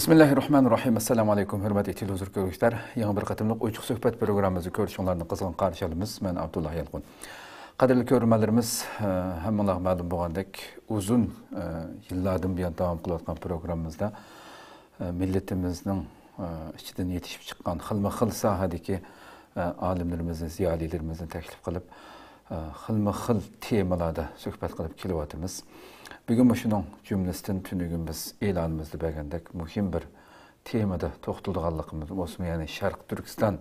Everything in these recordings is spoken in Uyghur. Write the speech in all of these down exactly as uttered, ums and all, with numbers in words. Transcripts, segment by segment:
بىسمىللاھىررەھمانىررەھىم. ئەسسالامۇ ئەلەيكۇم، ھۆرمەتلىك تېلېۋىزور كۆرگۈچىلەر. يېڭى بىر قېتىملىق ئوچۇق سۆھبەت پروگراممىمىزدا كۆرۈشۈڭلارنى قىزغىن قارشى ئالىمىز. مەن ئابدۇللا يالقۇن. قەدىرلىك كۆرۈرمەنلىرىمىز، ئە، ھەممىڭلارغا مەلۇم بولغاندەك، ئۇزۇن، ئە، يىللاردىن بۇيان داۋام قىلىۋاتقان پروگراممىمىزدا، ئە، مىللىتىمىزنىڭ، ئە، ئىچىدىن يېتىشىپ چىققان خىلمۇ خىل ساھەدىكى، ئە، ئالىملىرىمىزنى، زىيالىيلىرىمىزنى تەكلىپ قىلىپ، ئە، خىلمۇ خىل تېمىلاردا سۆھبەت قىلىپ كېلىۋاتىمىز. بۈگۈن مۇشۇنىڭ جۈملىسىدىن تۈنۈگۈن بىز ئېلانىمىزدا بەرگەندەك مۇھىم بىر تېمىدا توختىلىدىغانلىقىمىز بولسىمۇ، يەنى شەرقىي تۈركىستان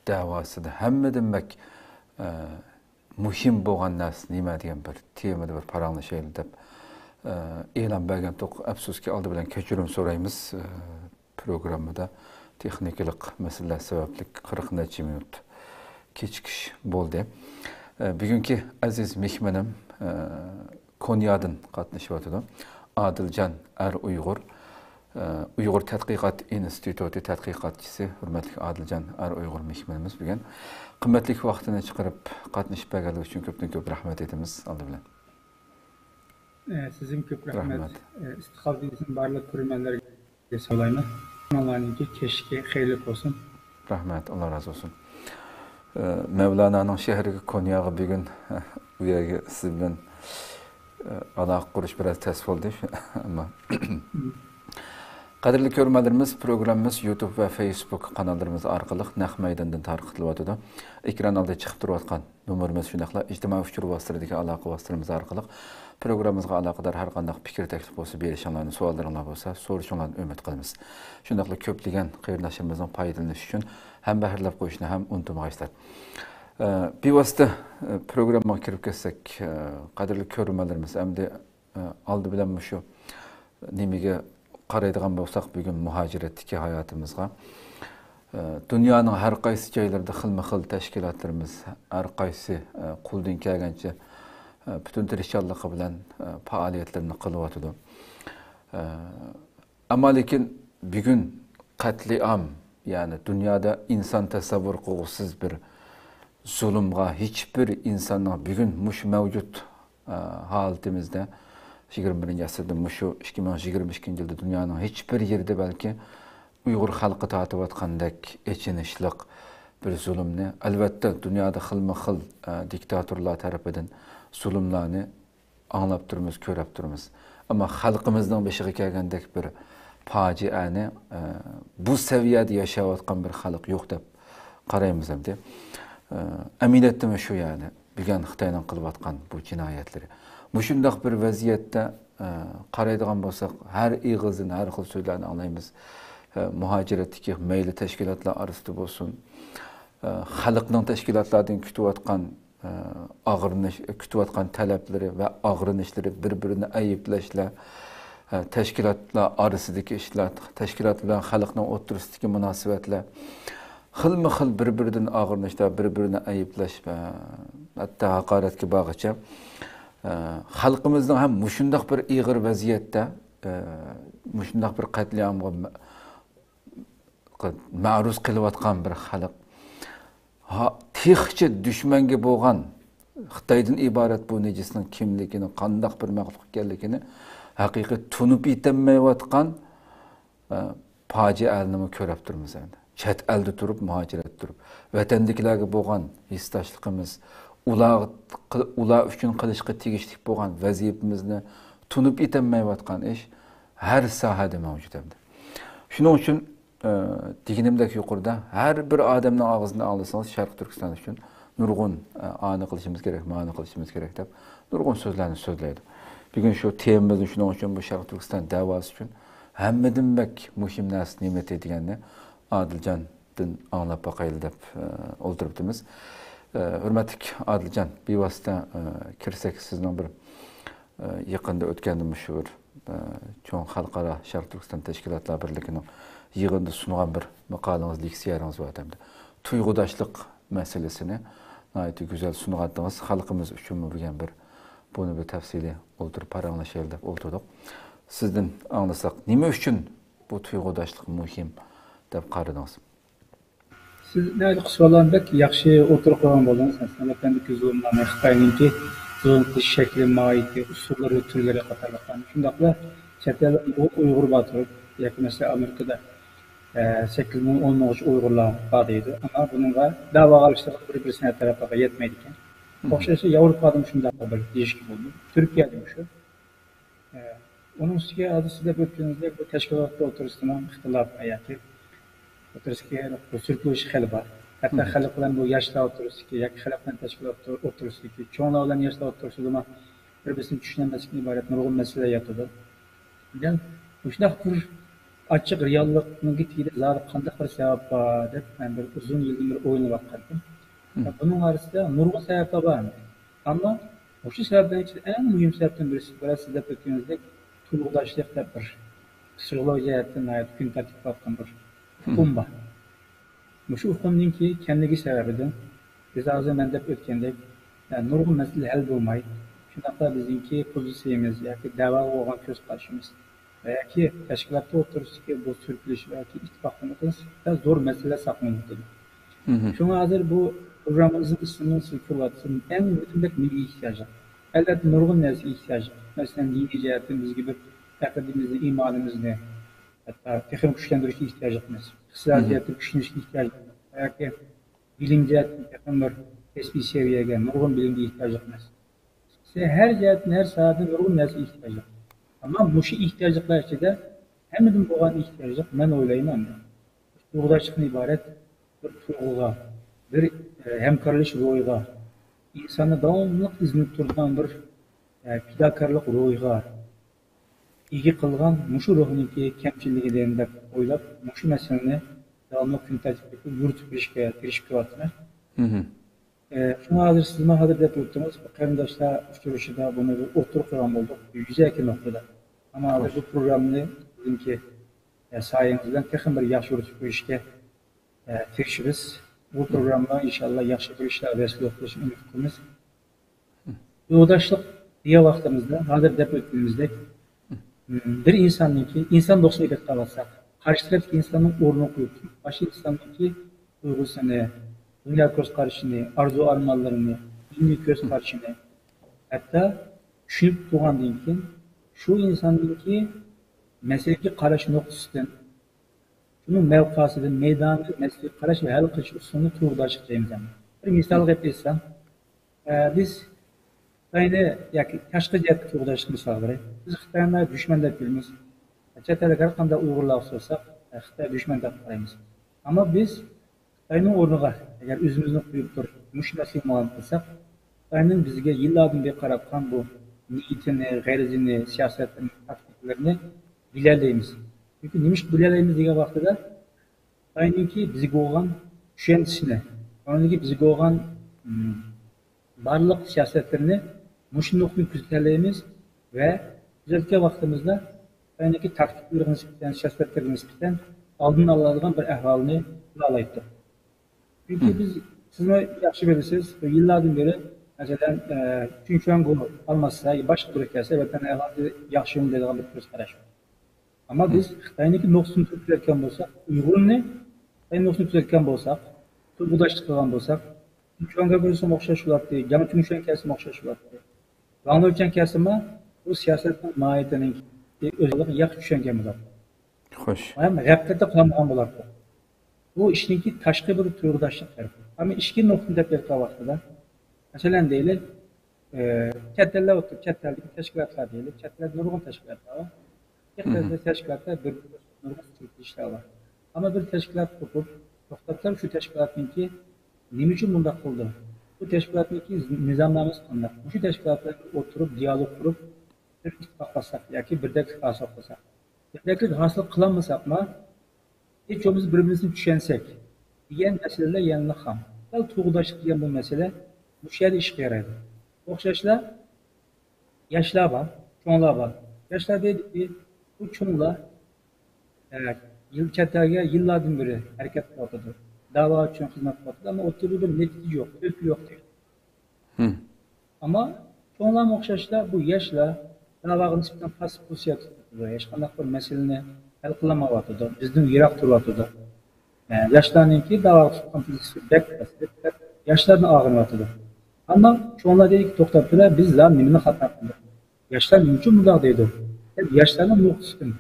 دەۋاسىدا ھەممىدىن بەك، ئە، مۇھىم بولغان نەرسە نېمە دېگەن بىر تېمىدا بىر پاراڭلىشايلى دەپ، ئە، ئېلان بەرگەنتۇق. ئەپسۇسكى، ئالدى بىلەن كەچۈرۈم سورايمىز. ئە، پروگراممىدا تېخنىكىلىق مەسىلىلەر سەۋەبلىك قىرىق نەچچە مىنۇت كېچىكىش بولدى. ئە، بۈگۈنكى ئەزىز مېھمىنىم، ئە، كونيادىن قاتنىشىۋاتىدۇ. ئادىلجان ئەر ئۇيغۇر، ئە، ئۇيغۇر تەتقىقات ئىنستىتۇتى تەتقىقاتچىسى، ھۆرمەتلىك ئادىلجان ئەر ئۇيغۇر مېھمىنىمىز بۈگۈن. قىممەتلىك ۋاقتىنى چىقىرىپ قاتنىشىپ بەرگەنلىكى ئۈچۈن كۆپتىن كۆپ رەھمەت ئېيتىمىز ئالدى بىلەن. ئە، سىزگىمۇ كۆپ رەھمەت. رەھمەت. ئە، ئىستىقلال تېلېۋىزىيىسىنىڭ بارلىق كۆرۈرمەنلىرىگە ساغلايمەن. ماڭلارنىڭكى كەچلىكى خەيرلىك بولسۇن. رەھمەت، ئاللا رازى بولسۇن. ئە، مەۋلانانىڭ شەھىرىگە، كونياغا بۈگۈن، ئە، ئۇ يەرگە سىز بىلەن، ئە، ئالاقە قۇرۇش بىرئاز تەس بولدى. ئەمما قەدىرلىك كۆرۈرمەنلىرىمىز، پروگراممىمىز يۇتۇب ۋە فېيسبۇك قاناللىرىمىز ئارقىلىق نەق مەيداندىن تارقىتىلىۋاتىدۇ. ئېكران ئالدىدا چىقىپ تۇرۇۋاتقان نومۇرىمىز، شۇنداقلا ئىجتىمائىي ئۇچۇر ۋاسىتىلىرىدىكى ئالاقە ۋاسىتىلىرىمىز ئارقىلىق پروگراممىمىزغا ئالاقىدار ھەر قانداق پىكىر، تەكلىپ بولسا بېرىشىڭلارنى، سوئاللىرىڭلار بولسا سورىشىڭلارنى ئۈمىد قىلىمىز. شۇنداقلا كۆپلىگەن قېرىنداشلىرىمىزنىڭ پايدىلىنىشى ئۈچۈن ھەمبەھىرلەپ قويۇشنى ھەم ئۇنتۇمىغايسىلەر. ئە، بىۋاسىتە، ئە، پروگراممىغا كىرىپ كەتسەك، ئە، قەدىرلىك كۆرۈرمەنلىرىمىز، ئەمدى ئە، ئالدى بىلەن مۇشۇ نېمىگە قارايدىغان بولساق، بۈگۈن مۇھاجىرەتتىكى ھاياتىمىزغا، ئە، دۇنيانىڭ ھەر قايسى جايلىرىدا خىلمۇ خىل تەشكىلاتلىرىمىز ھەر قايسى، ئە، قولىدىن كەلگەنچە، ئە، پۈتۈن تىرىشچانلىقى بىلەن، ئە، پائالىيەتلىرىنى قىلىۋاتىدۇ. ئە، ئەمما لېكىن بۈگۈن قەتلىئام، يەنى دۇنيادا ئىنسان تەسەۋۋۇر قىلغۇسىز بىر زۇلۇمغا ھېچبىر ئىنساننىڭ بۈگۈن مۇشۇ مەۋجۇت، ئە، ھالىتىمىزدە، يىگىرمە بىرىنچى ئەسىردە، مۇشۇ ئىككى مىڭ يىگىرمە ئىككىنچى يىلدا دۇنيانىڭ ھېچبىر يېرىدە بەلكى ئۇيغۇر خەلقى تارتىۋاتقاندەك ئېچىنىشلىق بىر زۇلۇمنى، ئەلۋەتتە، دۇنيادا خىلمۇ خىل، ئە، دىكتاتورلار تەرىپىدىن زۇلۇملارنى ئاڭلاپ تۇرىمىز، كۆرۈپ تۇرىمىز. ئەمما خەلقىمىزنىڭ بېشىغا كەلگەندەك بىر پاجىئەنى، ئە، بۇ سەۋىيەدە ياشاۋاتقان بىر خەلق يوق دەپ قارايمىز ئەمدى. ئە، ئەمەلىيەتتىمۇ شۇ، يەنى بۈگۈن خىتاينىڭ قىلىۋاتقان بۇ جىنايەتلىرى. مۇشۇنداق بىر ۋەزىيەتتە، ئە، قارايدىغان بولساق، ھەر ئېغىزدىن ھەر خىل سۆزلەرنى ئاڭلايمىز. ئە، مۇھاجىرەتتىكى مەيلى تەشكىلاتلار ئارىسىدا بولسۇن، ئە، خەلقنىڭ تەشكىلاتلاردىن كۈتۈۋاتقان ئاغرىنىش، كۈتۈۋاتقان تەلەپلىرى ۋە ئاغرىنىشلىرى، بىر-بىرىنى ئەيىبلەشلەر، تەشكىلاتلار ئارىسىدىكى ئىشلار، تەشكىلات بىلەن خەلقنىڭ ئوتتۇرىسىدىكى مۇناسىۋەتلەر، خىلمۇ خىل بىر-بىرىدىن ئاغرىنىشلار، بىر-بىرىنى ئەيىبلەش، ھەتتا ھاقارەتكە بارغىچە، خەلقىمىزنىڭ ھەم مۇشۇنداق بىر ئېغىر ۋەزىيەتتە، مۇشۇنداق بىر قەتلىئامغا مەرۇز قېلىۋاتقان بىر خەلق. ھا، تېخىچە دۈشمەنگە بولغان، خىتايدىن ئىبارەت بۇ نىجىسنىڭ كىملىكىنى، قانداق بىر مەخلۇق ئىكەنلىكىنى ھەقىقىي تونۇپ يېتەلمەيۋاتقان، ئە، پاجىئەلەرنىمۇ كۆرۈپ تۇرىمىز ئەمدى. چەت ئەلدە تۇرۇپ، مۇھاجىرەتتە تۇرۇپ، ۋەتەندىكىلەرگە بولغان ھېسداشلىقىمىز، ئۇلار، ئۇلار ئۈچۈن قىلىشقا تېگىشلىك بولغان ۋەزىپىمىزنى تونۇپ يېتەلمەيۋاتقان ئىش ھەر ساھەدە مەۋجۇت ئەمدى. شۇنىڭ ئۈچۈن ئە، دېگىنىمدەك يۇقىرىدا، ھەر بىر ئادەمنىڭ ئاغزىدىن ئاڭلىسىڭىز، شەرقىي تۈركىستان ئۈچۈن نۇرغۇن، ئە، ئانى قىلىشىمىز كېرەك، مانى قىلىشىمىز كېرەك دەپ نۇرغۇن سۆزلەرنى سۆزلەيدۇ. بۈگۈن شۇ تېمىمىزنى شۇنىڭ ئۈچۈن، بۇ شەرقىي تۈركىستان دەۋاسى ئۈچۈن ھەممىدىن بەك مۇھىم نەرسە نېمىتى دېگەننى ئادىلجاندىن ئاڭلاپ باقايلى دەپ، ئە، ئولتۇرۇپتىمىز. ئە، ھۆرمەتلىك ئادىلجان، بىۋاسىتە، ئە، كىرسەك، سىزنىڭ بىر، ئە، يېقىندا ئۆتكەندە مۇشۇ بىر ئە، چوڭ خەلقئارا شەرقىي تۈركىستان تەشكىلاتلار بىرلىكىنىڭ يىغىنىدا سۇنغان بىر ماقالىڭىز، لېكسىيەڭىز بار ئەمدى. تۇيغۇداشلىق مەسىلىسىنى ناھايىتى گۈزەل سۇنغانتىڭىز. خەلقىمىز ئۈچۈنمۇ بولغان بىر، بۇنى بىر تەپسىلىي ئولتۇرۇپ پاراڭلىشايلى دەپ ئولتۇردۇق. سىزدىن ئاڭلىساق، نېمە ئۈچۈن بۇ تۇيغۇداشلىق مۇھىم دەپ قارىدىڭىز؟ سىز ناھايىتى قىسقىچە بەك ياخشى ئوتتۇرىغا قويغان بولدىڭىز. مەسىلەن، ۋەتەندىكى زۇلۇملارنى، خىتاينىڭكى زۇلۇم قىلىش شەكلى، ماھىيىتى، ئۇسۇللىرى، تۈرلىرى قاتارلىقلارنى. شۇنداقلا چەت ئەلدە ئۇيغۇر بار تۇرۇپ، ياكى مەسىلەن ئامېرىكىدا، ئە، سەككىز مىڭ، ئون مىڭغىچە ئۇيغۇرلار بار دەيدۇ. ئەمما بۇنىڭغا داۋاغا ئېرىشىدىغان بىر، بىر سەنئەت تەرەپلەرگە يەتمەيدىكەن. ئوخشاشلا ياۋروپادا مۇشۇنداق بىر دېيىشكە بولىدۇ. تۈركىيەدە مۇشۇ. ئە، ئۇنىڭ ئۈستىگە ھازىر سىز دەپ ئۆتكىنىڭىزدەك بۇ تەشكىلاتلار ئوتتۇرىسىدا ئىختىلاپ ياكى ئوتتۇرىسىدىكى بۇ سۈركىلىش خېلى بار. ھەتتا خەلق بىلەن بۇ ياشلار ئوتتۇرىسىدىكى ياكى خەلق بىلەن تەشكىلات ئوتتۇرىسىدىكى، چوڭلار بىلەن ياشلار ئوتتۇرىسىدىمۇ بىر-بىرسىنى چۈشىنەلمەسلىكتىن ئىبارەت نۇرغۇن مەسىلىلەر ياتىدۇ. دەل مۇشۇنداق بىر ئاچچىق رېئاللىقنىڭكى تېگىدە زادى قانداق بىر سەۋەب بار دەپ مەن بىر ئۇزۇن يىلدىن بېرى ئويلىنىۋاتقانىدىم. بۇنىڭ ئارىسىدا نۇرغۇن سەۋەبلەر بار. ئەمما مۇشۇ سەۋەبلەرنىڭ ئىچىدە ئەڭ مۇھىم سەۋەبتىن بىرسى، بىرەر سىز دەپ ئۆتكىنىڭىزدەك، تۇرغۇداشلىق دەپ بىر پسىخولوگىيە جەھەتتىن ناھايىتى كۈن تەرتىپكە ئالغان بىر ئۇقۇم بار. مۇشۇ ئۇقۇمنىڭكى كەملىكى سەۋەبىدىن بىز ھازىر مەن دەپ ئۆتكەندەك، نۇرغۇن مەسىلە ھەل بولماي، شۇنداقلا بىزنىڭكى پوزىتسىيىمىز ياكى دەۋاغا بولغان كۆز قارىشىمىز ۋە ياكى تەشكىلاتلار ئوتتۇرىسىدىكى بۇ سۈركىلىش ۋە ياكى ئىتتىپاقلىق نۇقتىسىدا زور مەسىلىلەر ساقلىنىۋاتىدۇ. شۇڭا ھازىر بۇ پروگراممىمىزنىڭ ئىسمىنى سىز كۆرۈۋاتىسىز، ئەڭ مۇھىم بەك مىللىي ئېھتىياجلىق. ئەلۋەتتە، نۇرغۇن نەرسىگە ئېھتىياجلىق. مەسىلەن، دىنىي جەھەتتىن بىزگە بىر ئەقىدىمىزنى، ئىمانىمىزنى، ھەتتا تېخىمۇ كۈچلەندۈرۈشكە ئېھتىياجلىق ئەمەس. ئىقتىسادىي جەھەتتىن كۈچلىنىشكە ئېھتىياجلىق ئەمەس. ياكى بىلىم جەھەتتىن تېخىمۇ بىر كەسپىي سەۋىيەگە، نۇرغۇن بىلىمگە ئېھتىياجلىق ئەمەس. ھەر جەھەتتىن، ھەر ساھەدىن نۇرغۇن نەرسىگە ئېھتىياجلىق. ئەمما مۇشۇ ئېھتىياجلىقلار ئىچىدە ھەممىدىن بولغان ئېھتىياجلىق، مەن ئويلايمەن، تۇرغۇداشلىقتىن ئىبارەت بىر تۇيغۇغا، بىر، ئە، ھەمكارلىشىش روھىغا، ئىنساننى داۋاملىق ئىزدىنىپ تۇرىدىغان بىر، ئە، پىداكارلىق روھىغا ئىگە قىلغان مۇشۇ روھنىڭكى كەمچىللىكىدىن دەپ ئويلاپ، مۇشۇ مەسىلىنى داۋاملىق كۈن تەرتىپكە يۈرۈتۈپ بېرىشكە تىرىشىپ كېلىۋاتىمەن. ئە، شۇڭا ھازىر سىزمۇ ھازىر دەپ ئۆتتىڭىز، قېرىنداشلار ئۇچرىشىشىدا بۇنى بىر ئوتتۇرىغا قويغان بولدۇق، يۈزەكى نۇقتىدا. ئەمما ھازىر بۇ پروگراممىنى سىزنىڭكى، ئە، سايىڭىز بىلەن تېخىمۇ بىر ياخشى يۈرۈتۈپ قويۇشقا، ئە، تىرىشىمىز. بۇ پروگرامما ئىنشاللا ياخشى بىر ئىشلارغا ۋەسىلە بولۇشىنى ئۈمىد قىلىمىز. يولداشلىق دېگەن ۋاقتىمىزدا، ھازىر دەپ ئۆتكىنىمىزدەك، بىر ئىنساننىڭكى، ئىنسان نۇقتىسىنى ئېلىپ قارىساق، قارشى تەرەپتىكى ئىنساننىڭ ئورنىنى قويۇپ، قارشى ئىنساننىڭكى تۇيغۇسىنى، دۇنيا كۆز قارىشىنى، ئارزۇ ئارمانلىرىنى، دىنىي كۆز قارىشىنى، ھەتتا چۈشىنىپ تۇرغاندىن كېيىن، شۇ ئىنساننىڭكى مەسىلىگە قاراش نۇقتىسىدىن، شۇنىڭ مەۋقەسىدىن، مەيدانىدا مەسىلىگە قاراش ۋە ھەل قىلىش ئۇسۇلىنى تۇيغۇداشلىق دەيمىز. بىر مىسالغا ئېيتسام، ئە، بىز خىتاينى ياكى تاشقى جەھەتتە تۇيغۇداشلىق مىسالى بېرەي. بىز خىتاينى دۈشمەن دەپ بىلىمىز. چەت ئەللىك ھەر قانداق ئۇيغۇرلارغا سورىساق، ئە، خىتاي دۈشمەن دەپ قارايمىز. ئەمما بىز خىتاينىڭ ئورنىغا ئەگەر ئۆزىمىزنى قويۇپ تۇرۇپ، مۇشۇ مەسىلىگە مۇئامىلە قىلساق، خىتاينىڭ بىزگە يىللاردىن بېرى قاراپ قالغان بۇ نىيىتىنى، غەرىزىنى، سىياسەتلىرىنى، تاكتىكىلىرىنى بىلەلەيمىز. چۈنكى نېمىشقا بىلەلەيمىز دېگەن ۋاقتىدا، خىتاينىڭكى بىزگە بولغان چۈشەنچىسىنى، ئۇنىڭكى بىزگە بولغان، ئىم، بارلىق سىياسەتلىرىنى مۇشۇ نۇقتىدىن كۆزىتەلەيمىز ۋە كۆزەتكەن ۋاقتىمىزدا خىتاينىڭكى تاكتىكىلىرىغا نىسبەتەن، سىياسەتلىرىگە نىسبەتەن ئالدىنى ئالىدىغان بىر ئەھۋالنى قىلالايتتۇق. چۈنكى بىز، سىزمۇ ياخشى بىلىسىز، يىللاردىن بېرى، مەسىلەن، ئە، چۇڭچۈەنگو ئالماشسا، باشقا بىرى كەلسە، ۋەتەن ئەھۋالى ياخشىمۇ دەيدىغان بىر كۆز قاراش. ئەمما بىز خىتاينىڭكى نۇقتىسىنى تۇتۇپ كېلىۋاتقان بولساق، ئۇيغۇرنى خىتاي نۇقتىسىنى تۇتۇپ كەلگەن بولساق، تۇرغۇداشلىق قىلغان بولساق، چۇڭچۈەنگو بولسىمۇ ئوخشاش بولاتتى، جاڭ چۈڭشۈەن كەلسىمۇ ئوخشاش بولاتتى، ۋاڭ لېچۈەن كەلسىمۇ، بۇ سىياسەتنىڭ ماھىيىتىنىڭ ئۆزىلىكىنى ياخشى چۈشەنگەن بولاتتى. ھەم غەپلەتتە قالمىغان بولاتتى. بۇ ئىشنىڭكى تاشقى بىر تۇيغۇداشلىق تەرىپى. ئەمما ئىچكى نۇقتىنى دەپ بېرىۋاتقان ۋاقتىدا، مەسىلەن، دەيلى، ئە، چەت ئەللەر ئوتتۇرا، چەت ئەلدىكى تەشكىلاتلار دەيلى، چەت ئەلدە نۇرغۇن تەشكىلاتلار بار. چەت ئەلدە تەشكىلاتلار بىر نۇرغۇن ئىشلار بار. ئەمما بىر تەشكىلات قۇرۇپ، توختاپ تۇرۇپ، شۇ تەشكىلاتنىڭكى نېمە ئۈچۈن بۇنداق قىلدى؟ بۇ تەشكىلاتنىڭكى نىزامنامىسى قانداق؟ مۇشۇ تەشكىلات بىلەن ئولتۇرۇپ، دىيالوگ قۇرۇپ، بىر ئىتتىپاقلاشساق ياكى بىردەكلىك ھاسىل قىلساق. بىردەكلىك ھاسىل قىلالمىساقمۇ، ھېچ بولمىسا بىر-بىرىمىزنى چۈشەنسەك دېگەن مەسىلىلەر يەنىلا خام. دەل تۇيغۇداشلىق دېگەن بۇ مەسىلە مۇشۇ يەردە ئىشقا يارايدۇ. ئوخشاشلا ياشلار بار، چوڭلار بار. ياشلار دەيدۇكى، بۇ چوڭلار، ئە، يىل، چەت ئەلگە يىللاردىن بېرى ھەرىكەت قىلىۋاتىدۇ. داۋا ئۈچۈن خىزمەت قىلىۋاتىدۇ. ئەمما ئوتتۇرىدا بىر نەتىجە يوق، تۆھپە يوق دەيدۇ. ئەمما چوڭلارمۇ ئوخشاشلا، بۇ ياشلار داۋاغا نىسبەتەن پاسسىپ پوزىتسىيە تۇتۇۋاتىدۇ. ھېچقانداق بىر مەسىلىنى ھەل قىلالمايۋاتىدۇ. بىزدىن يىراق تۇرۇۋاتىدۇ. ئە، ياشلارنىڭكى داۋاغا تۇتقان پوزىتسىيىسى بەك پەس، بەك، ياشلاردىن ئاغرىنىۋاتىدۇ. ئەمما چوڭلار دەيدىكى، توختاپ تۇرە، بىز زادى نېمىنى خاتا قىلدۇق؟ ياشلار نېمە ئۈچۈن بۇنداق دەيدۇ؟ دەپ ياشلارنىڭ نۇقتىسىدىن،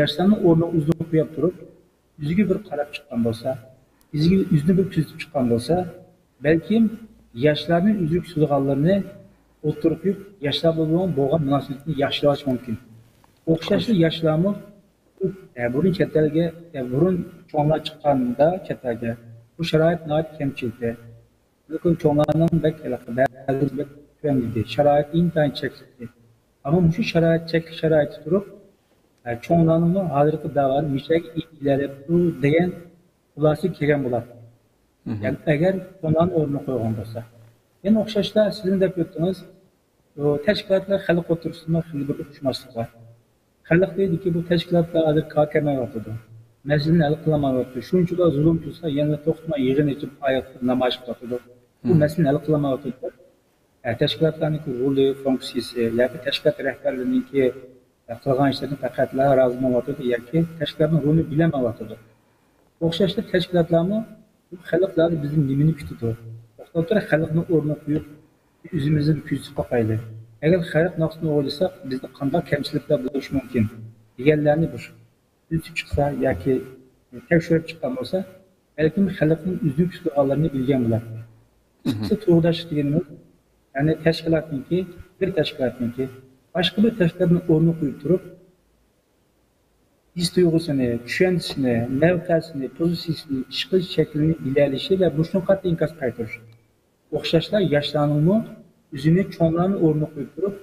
ياشلارنىڭ ئورنىغا ئۆزىنى قويۇپ تۇرۇپ، ئۆزىگە بىر قاراپ چىققان بولسا، ئۆزىگە، ئۆزىنى بىر كۆزىتىپ چىققان بولسا، بەلكىم ياشلارنىڭ ئۆزىگە سۆزلىگەنلىرىنى ئوتتۇرىغا قويۇپ، ياشلار بىلەن بولغان مۇناسىۋىتىنى ياخشىلاش مۇمكىن. ئوخشاشلا ياشلارمۇ، ئە، بۇرۇن چەت ئەلگە، ئە، بۇرۇن چوڭلار چىققاندا چەت ئەلگە، بۇ شارائىت ناھايىتى كەمچىل ئىدى. لېكىن چوڭلارنىڭ بەك ھېلىقى بەزى بەك تۆۋەن ئىدى. شارائىت ئىنتايىن چەكلىك ئىدى. ئەمما مۇشۇ شارائىت، چەكلىك شارائىتتا تۇرۇپ، ئە، چوڭلارنىڭمۇ ھازىرقى دەۋرنى مۇشۇ يەرگە ئېلىپ كېلىپ بۇ دېگەن خۇلاسىگە كەلگەن بولاتتى. يەنى ئەگەر چوڭلارنى ئورنىغا قويغان بولسا. يەنە ئوخشاشلا سىزمۇ دەپ ئۆتتىڭىز، بۇ تەشكىلاتلار خەلق ئوتتۇرىسىدا خېلى بىر ئۇقۇشماسلىق بار. خەلق دەيدىكى، بۇ تەشكىلاتلار ھازىر كار كەلمەيۋاتىدۇ. مەسىلىنى ھەل قىلالمايۋاتىدۇ. شۇنچىلا زۇلۇم قىلسا، يەنە توختىماي يىغىن ئېچىپ، ئاياغ تۇتۇپ نامايىش قىلىۋاتىدۇ. بۇ مەسىلىنى ھەل قىلالمايۋاتىدۇ. ئە، تەشكىلاتلارنىڭكى رولى، فۇنكسىيىسى ياكى تەشكىلات رەھبەرلىرىنىڭكى، ئە، قىلغان ئىشلىرىنى پەقەتلا رازى بولمايۋاتىدۇ ياكى تەشكىلاتنىڭ رولىنى بىلەلمەيۋاتىدۇ. ئوخشاشلا تەشكىلاتلارمۇ بۇ خەلقلەر بىزدىن نېمىنى كۈتىدۇ؟ توختاپ تۇرۇپ خەلقنى ئورنىغا قويۇپ، ئۆزىمىزنى بىر كۆزىتىپ باقايلى. ئەگەر خەلق ناخشىسىنى ئويلىساق، بىزدە قانداق كەمچىلىكلەر بولۇشى مۇمكىن دېگەنلەرنى بىر ئۆتۈپ چىقسا ياكى تەكشۈرۈپ چىققان بولسا، بەلكىم خەلقنىڭ ئۆزىنى كۈتىدىغانلىرىنى بىلگەن بولاتتى. قىسقىسى، تورداشلىق دېگىنىمىز، يەنى تەشكىلاتنىڭكى، بىر تەشكىلاتنىڭكى باشقا بىر تەشكىلاتنى ئورنىغا قويۇپ تۇرۇپ، ھېس تۇيغۇسىنى، چۈشەنچىسىنى، مەۋقەسىنى، پوزىتسىيىسىنى، ئىش قىلىش شەكلىنى بىلەلىشى ۋە مۇشۇنىڭغا قارىتا ئىنكاس قايتۇرۇش. ئوخشاشلا ياشلارنىڭمۇ ئۆزىنى چوڭلارنىڭ ئورنىغا قويۇپ تۇرۇپ،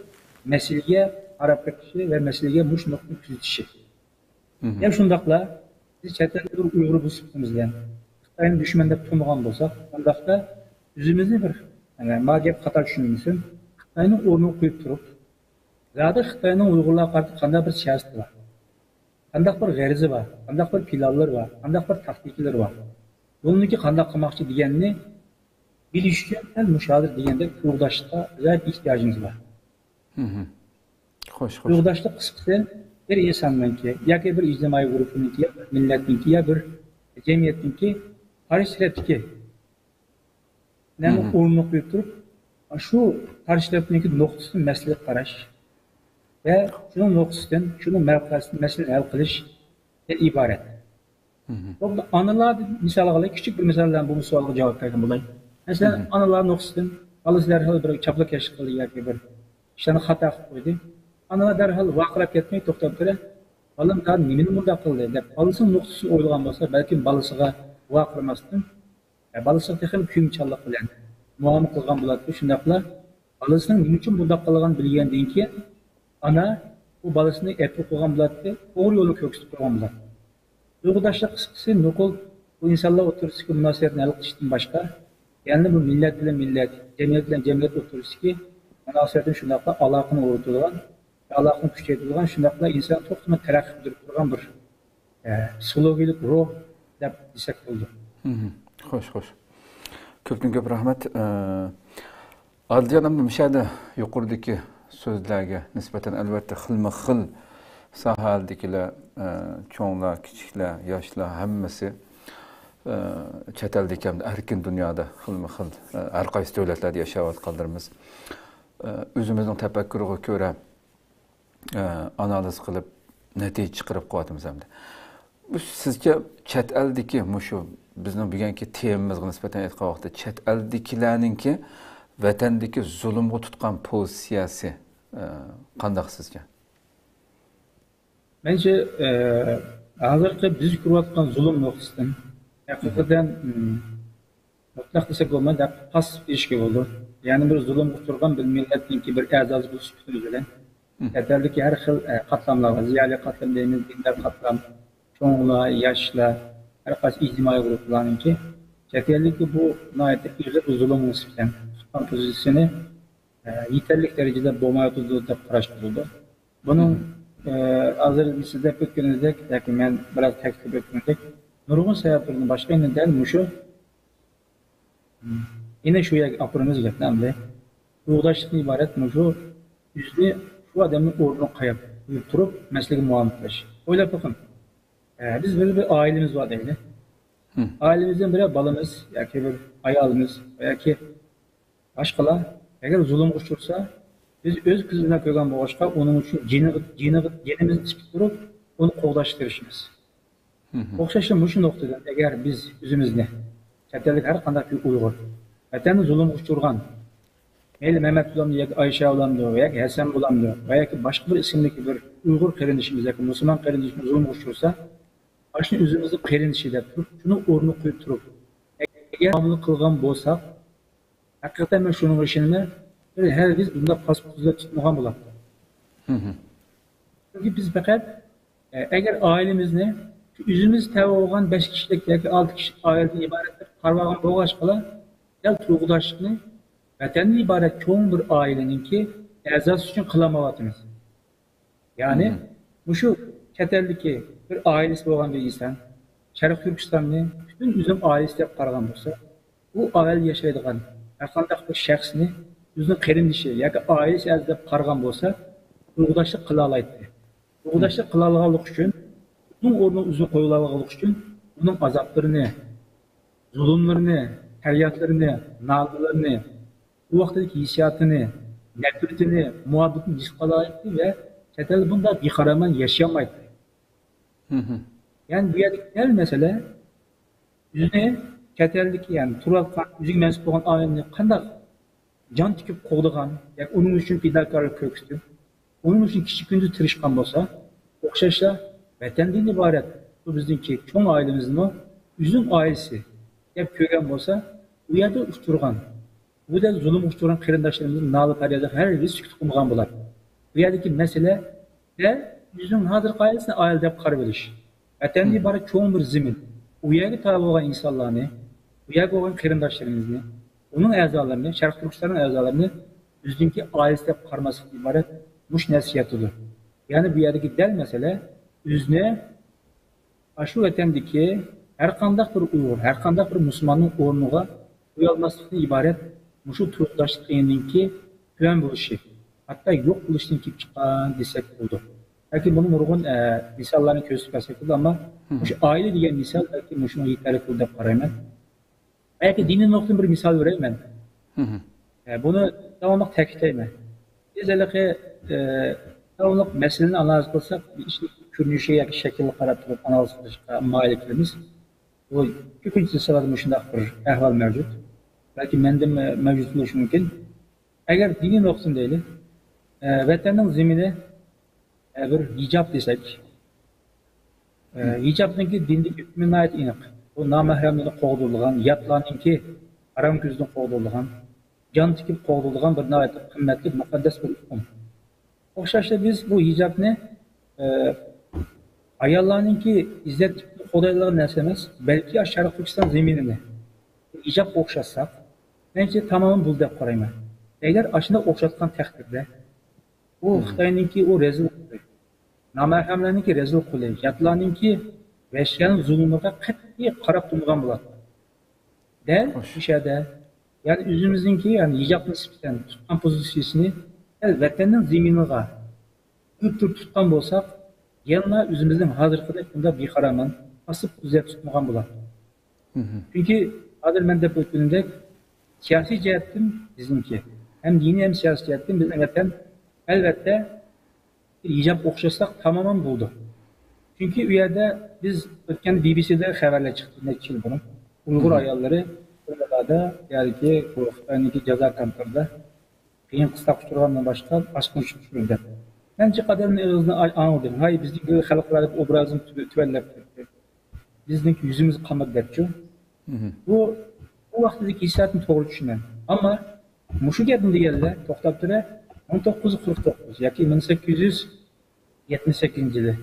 مەسىلىگە قاراپ بېقىشى ۋە مەسىلىگە مۇشۇ نۇقتىدىن كۆزىتىشى. ھەم شۇنداقلا بىز چەت ئەلدە بىر ئۇيغۇر بولۇپ سۈپىتىمىز بىلەن خىتاينى دۈشمەن دەپ تونۇغان بولساق، ئۇنداقتا ئۆزىمىزنى بىر، يەنى ما گەپ خاتا چۈشىنىلمىسۇن، خىتاينىڭ ئورنىغا قويۇپ تۇرۇپ، زادى خىتاينىڭ ئۇيغۇرلارغا قارىتا قانداق بىر سىياسىتى بار؟ قانداق بىر غەرىزى بار؟ قانداق بىر پىلانلىرى بار؟ قانداق بىر تاكتىكىلىرى بار؟ بۇنىڭكى قانداق قىلماقچى دېگەننى بىلىش ئۈچۈن دەل مۇشۇ ھازىر دېگەندەك تورداشلىققا غايەت ئېھتىياجىمىز بار. خوش، خوش. تورداشلىق قىسقىسى بىر ئىنساننىڭكى ياكى بىر ئىجتىمائىي گۇرۇپپىنىڭكى يا بىر مىللەتنىڭكى يا بىر جەمئىيەتنىڭكى قارشى تەرەپتىكى نەمۇ ئورنىنى قويۇپ تۇرۇپ، شۇ قارشى تەرەپنىڭكى نۇقتىسىدىن مەسىلىگە قاراش ۋە شۇنىڭ نۇقتىسىدىن، شۇنىڭ مەۋقەسىدىن مەسىلىنى ھەل قىلىشتىن ئىبارەت. بولدى، ئانىلار مىسال ئالغىلى، كىچىك بىر مىسال بىلەن بۇ سوئالغا جاۋاب بەرگەن بولاي. مەسىلەن، ئانىلار نۇقتىسىدىن بالىسى دەرھال بىر چاپلىق كەشتە قىلدى ياكى بىر ئىشلارنى خاتا قىلىپ قويدى. ئانىلار دەرھال ۋارقىراپ كەتمەي، توختاپ تۇرۇپ، بالام، تا نېمىنى مۇنداق قىلدى دەپ، بالىسىنىڭ نۇقتىسىدىن ئويلىغان بولسا، بەلكىم بالىسىغا ۋارقىرىماستىن، بالىسىغا تېخىمۇ كۆيۈمچانلىق بىلەن مۇئامىلە قىلغان بولاتتى. شۇنداقلا بالىسىنىڭ نېمە ئۈچۈن بۇنداق قىلغانلىقىنى بىلگەندىن كېيىن، ئانا بۇ بالىسىنى ئەپۇ قىلغان بولاتتى، توغرا يولنى كۆرسىتىپ قويغان بولاتتى. تورداشلىق قىسقىسى نوقۇل بۇ ئىنسانلار ئوتتۇرىسىدىكى مۇناسىۋەتنى ھەل قىلىشتىن باشقا، يەنە بۇ مىللەت بىلەن مىللەت، جەمئىيەت بىلەن جەمئىيەت ئوتتۇرىسىدىكى مۇناسىۋەتنى، شۇنداقلا ئالاقىنى ئورنىتىدىغان، ئالاقىنى كۈچەيتىدىغان، شۇنداقلا ئىنسان توختىماي تەرەققىي قىلدۇرۇپ تۇرغان بىر، ئە، پسىخولوگىيەلىك روھ دەپ دېسەك بولىدۇ. خوش، خوش. كۆپتىن كۆپ رەھمەت. ئە، ئادىلجان، ئەمدى مۇشۇ يەردە يۇقىرىدىكى سۆزلەرگە نىسبەتەن، ئەلۋەتتە، خىلمۇ خىل ساھەلىدىكىلەر، ئە، چوڭلار، كىچىكلەر، ياشلار، ھەممىسى، ئە، چەت ئەلدىكى ھەمدە ئەركىن دۇنيادا خىلمۇ خىل، ئە، ھەر قايسى دۆلەتلەردە ياشاۋاتقانلىرىمىز، ئە، ئۆزىمىزنىڭ تەپەككۇرىغا كۆرە، ئە، ئانالىز قىلىپ، نەتىجە چىقىرىپ قويۇۋاتىمىز ئەمدى. بۇ سىزچە چەت ئەلدىكى مۇشۇ بىزنىڭ بۈگۈنكى تېمىمىزغا نىسبەتەن ئېيتقان ۋاقىتتا، چەت ئەلدىكىلەرنىڭكى ۋەتەندىكى زۇلۇمغا تۇتقان پوزىتسىيەسى، ئە، قانداق سىزچە؟ مەنچە، ئە، ھازىرقى بىز كۆرۈۋاتقان زۇلۇم نۇقتىسىدىن ھەقىقەتەن، ئىم، مۇتلەق دېسەك بولمايدۇ، پاسسىپ دېيىشكە بولىدۇ. يەنى بىر زۇلۇمغا ئۇچرىغان بىر مىللەتنىڭكى بىر ئەزاسى بولۇش سۈپىتىمىز بىلەن، چەت ئەلدىكى ھەر خىل، ئە، قاتلاملارغا، زىيالىي قاتلام دەيمىز، دىندار قاتلام، چوڭلار، ياشلار، ھەر قايسى ئىجتىمائىي گۇرۇپپىلارنىڭكى چەت ئەلدىكى بۇ ناھايىتى ئېغىر بىر زۇلۇمغا نىسبەتەن تۇتقان پوزىتسىيىسىنى، ئە، يېتەرلىك دەرىجىدە بولمايۋاتىدۇ دەپ قاراشقا بولىدۇ. بۇنىڭ، ئە، ھازىر سىز دەپ ئۆتكىنىدەك ياكى مەن بىراز تەكىتلەپ ئۆتكىنىدەك، نۇرغۇن سەۋەبلەردىن باشقا، يەنە دەل مۇشۇ، يەنە شۇ يەرگە ئاپىرىمىز گەپنى ئەمدى. تورداشلىقتىن ئىبارەت مۇشۇ ئۆزىنى شۇ ئادەمنىڭ ئورنىغا قويۇپ، قويۇپ تۇرۇپ مەسىلىگە مۇئامىلە قىلىش. ئويلاپ بېقىڭ. ئە، بىز بىر، بىر ئائىلىمىز بار دەيلى. ئائىلىمىزدىن بىرى بالىمىز ياكى بىر ئايالىمىز ياكى باشقىلار ئەگەر زۇلۇمغا ئۇچرىسا، بىز ئۆز كۆزىمىز بىلەن كۆرگەن بولغاچقا، ئۇنىڭ ئۈچۈن جېنىغا، جېنىغا، جېنىمىزنى تىكىپ تۇرۇپ، ئۇنى قوغداشقا تىرىشىمىز. ئوخشاشلا مۇشۇ نۇقتىدىن، ئەگەر بىز ئۆزىمىزنى، چەت ئەللىك ھەر قانداق بىر ئۇيغۇر، ۋەتەندە زۇلۇمغا ئۇچرىغان، مەيلى مەمەت بولامدۇ ياكى ئايشە بولامدۇ ياكى ھەسەن بولامدۇ ۋە ياكى باشقا بىر ئىسىمدىكى بىر ئۇيغۇر قېرىندىشىمىز ياكى مۇسۇلمان قېرىندىشىمىز زۇلۇمغا ئۇچرىسا، ئاشۇنى ئۆزىمىزنىڭ قېرىندىشى دەپ تۇرۇپ، شۇنىڭ ئورنىغا قويۇپ تۇرۇپ، ئەگەر مۇئامىلە قىلغان بولساق، ھەقىقەتەن مەن شۇنىڭغا ئىشىنىمەن، بىز ھەرگىز بۇنداق پاسپورت تۈزۈپ تۇتمىغان بولاتتى. چۈنكى بىز پەقەت، ئە، ئەگەر ئائىلىمىزنى شۇ ئۆزىمىز تەۋە بولغان بەش كىشىلىك ياكى ئالتە كىشىلىك ئائىلىدىن ئىبارەت دەپ قارىۋالغان بولغاچقىلا، دەل تۇرغۇداشلىقنى ۋەتەندىن ئىبارەت چوڭ بىر ئائىلىنىڭكى ئەزاسى ئۈچۈن قىلالمايۋاتىمىز. يەنى، مۇشۇ چەت ئەلدىكى بىر ئائىلىسى بولغان بىر ئىنسان شەرقىي تۈركىستاننى پۈتۈن ئۆزىنىڭ ئائىلىسى دەپ قارىغان بولسا، ئۇ ئائىلىدە ياشايدىغان ھەرقانداق بىر شەخسنى ئۆزىنىڭ قېرىندىشى ياكى ئائىلىسى ئەزا دەپ قارىغان بولسا، ئۇرغۇداشلىق قىلالايتتى. ئۇرغۇداشلىق قىلالىغانلىقى ئۈچۈن، ئۇنىڭ ئورنىغا ئۆزىنى قويۇۋالغانلىقى ئۈچۈن، ئۇنىڭ ئازابلىرىنى، زۇلۇملىرىنى، پەريادلىرىنى، نالىلىرىنى، ئۇ ۋاقىتتىكى ھېسسىياتىنى، نەپرىتىنى، مۇھەببىتىنى ھېس قىلالايتتى ۋە چەت ئەلدە بۇنداق بىخارامەن ياشىيالمايتتى. يەنى بۇ يەردىكى دەل مەسىلە، ئۆزىنى چەت ئەلدىكى، يەنى تۇرۇۋاتقان، ئۆزىگە مەنسۇپ بولغان ئائىلىنى قانداق جان تىكىپ قوغدىغان ياكى ئۇنىڭ ئۈچۈن پىداكارلىق كۆرسىتىپ، ئۇنىڭ ئۈچۈن كېچە-كۈندۈز تىرىشقان بولسا، ئوخشاشلا ۋەتەندىن ئىبارەت بۇ بىزنىڭكى چوڭ ئائىلىمىزنىمۇ ئۆزىنىڭ ئائىلىسى دەپ كۆرگەن بولسا، ئۇ يەردە ئۇچرىغان، بۇ دەل زۇلۇمغا ئۇچرىغان قېرىنداشلىرىمىزنىڭ نالە-پەريادىغا ھەرگىز سۈكۈت قىلمىغان بولاتتى. بۇ يەردىكى مەسىلە دەل ئۆزىنىڭ ھازىرقى ئائىلىسىنى ئائىلە دەپ قارىۋېلىش. ۋەتەندە ئىبارەت چوڭ بىر زېمىن. ئۇ يەرگە تەۋە بولغان ئىنسانلارنى، ئۇ يەرگە بولغان قېرىنداشلىرىمىزنى، ئۇنىڭ ئەزالىرىنى، شەرقىي تۈركىستاننىڭ ئەزالىرىنى ئۆزىنىڭكى ئائىلىسى دەپ قارىماسلىقتىن ئىبارەت مۇشۇ نەرسە ياتىدۇ. يەنى بۇ يەردىكى دەل مەسىلە ئۆزىنى ئاشۇ ۋەتەندىكى ھەرقانداق بىر ئۇيغۇر، ھەرقانداق بىر مۇسۇلماننىڭ ئورنىغا قويالماسلىقتىن ئىبارەت مۇشۇ تۇرقداشلىق ئېڭىنىڭكى تۆۋەن بولۇشى، ھەتتا يوق بولۇشتىن كېلىپ چىققان دېسەك بولىدۇ. بەلكى بۇنى نۇرغۇن، ئە، مىساللارنى كۆرسىتىپ بەرسەك بولىدۇ، ئەمما مۇشۇ ئائىلە دېگەن مىسال بەلكى مۇشۇنىڭ يېتەرلىك بولىدۇ دەپ قارايمەن. بەلكى دىنىي نۇقتىدىن بىر مىسال بېرەي مەن. ئە، بۇنى داۋاملىق تەكىتلەيمەن. بىز ھېلىقى، ئە، داۋاملىق مەسىلىنى ئانالىز قىلساق، ئىشنىڭ كۆرۈنۈشى ياكى شەكلىگە قاراپ تۇرۇپ ئانالىز قىلىشقا مايىل كېلىمىز. بۇ كۆپىنچە ئىنسانلاردا مۇشۇنداق بىر ئەھۋال مەۋجۇت. بەلكى مەندىمۇ مەۋجۇت بولۇشى مۇمكىن. ئەگەر دىنىي نۇقتىدىن دەيلى، ئە، ۋەتەننىڭ زېمىنى، ئە، بىر ھىجاب دېسەك، ئە، ھىجابنىڭكى دىندىكى ھۆكمى ناھايىتى ئېنىق. بۇ نامەھرەملەردىن قوغدىلىدىغان، ياتلارنىڭكى ھارام كۆزىدىن قوغدىلىدىغان، جان تىكىپ قوغدىلىدىغان بىر ناھايىتى قىممەتلىك، مۇقەددەس بىر ئۇقۇم. ئوخشاشلا بىز بۇ ھىجابنى، ئە، ئاياللارنىڭكى ئىززەت تىكىپ قوغدايدىغان نەرسە ئەمەس، بەلكى شەرقىي تۈركىستان زېمىنىنى ھىجابقا ئوخشاتساق، مەنچە تامامەن بولدى دەپ قارايمەن. ئەگەر ئاشۇنداق ئوخشاتقان تەقدىردە، ئۇ خىتاينىڭكى ئۇ رەزىل قولى، نامەھرەملەرنىڭكى رەزىل قولى، ياتلارنىڭكى ۋەھشىيانە زۇلۇملىرىغا قەتئىي قاراپ تۇرمىغان بولاتتى. دەل مۇشۇ يەردە، يەنى ئۆزىمىزنىڭكى، يەنى ھىجاب نىسبەتەن تۇتقان پوزىتسىيىسىنى دەل ۋەتەننىڭ زېمىنىغا ئۆتتۈرۈپ تۇتقان بولساق، يەنىلا ئۆزىمىزنىڭ ھازىرقىدەك بۇنداق بىخارامەن، پاسسىپ كۆزەپ تۇتمىغان بولاتتى. چۈنكى ھازىر مەن دەپ ئۆتكىنىمدەك، سىياسىي جەھەتتىن بىزنىڭكى، ھەم دىنىي، ھەم سىياسىي جەھەتتىن بىزنىڭ ۋەتەن، ئەلۋەتتە، ھىجابقا ئوخشاتساق تامامەن بولىدۇ. چۈنكى ئۇ يەردە بىز ئۆتكەندە بى بى سىدە خەۋەرلەر چىقتى نەچچە يىل بۇرۇن. ئۇيغۇر ئاياللىرى بىر يەردىكى بۇ خىتاينىڭكى جازا كامپلىرىدا قىيىن قىستاققا ئۇچرىغاندىن باشقا باسقۇنچىلىققا ئۇچرىدى دەپ. نەنچە ئادەمنىڭ ئېغىزىدىن ئاڭلىدىم. ھاي، بىزنىڭ خەلقلەر دەپ ئوبرازىمىز تۆ-، تۆۋەنلەپ كەتتى. بىزنىڭكى يۈزىمىز قانىدى دەپچۇ. بۇ، بۇ ۋاقىتتىكى ھېسسىياتنى توغرا چۈشىنىمەن. ئەمما مۇشۇ گەپنى دېگەنلەر، توختاپ تۇرە، مىڭ توققۇز يۈز قىرىق توققۇز ياكى مىڭ سەككىز يۈز يەتمىش سەككىزىنچى يىلى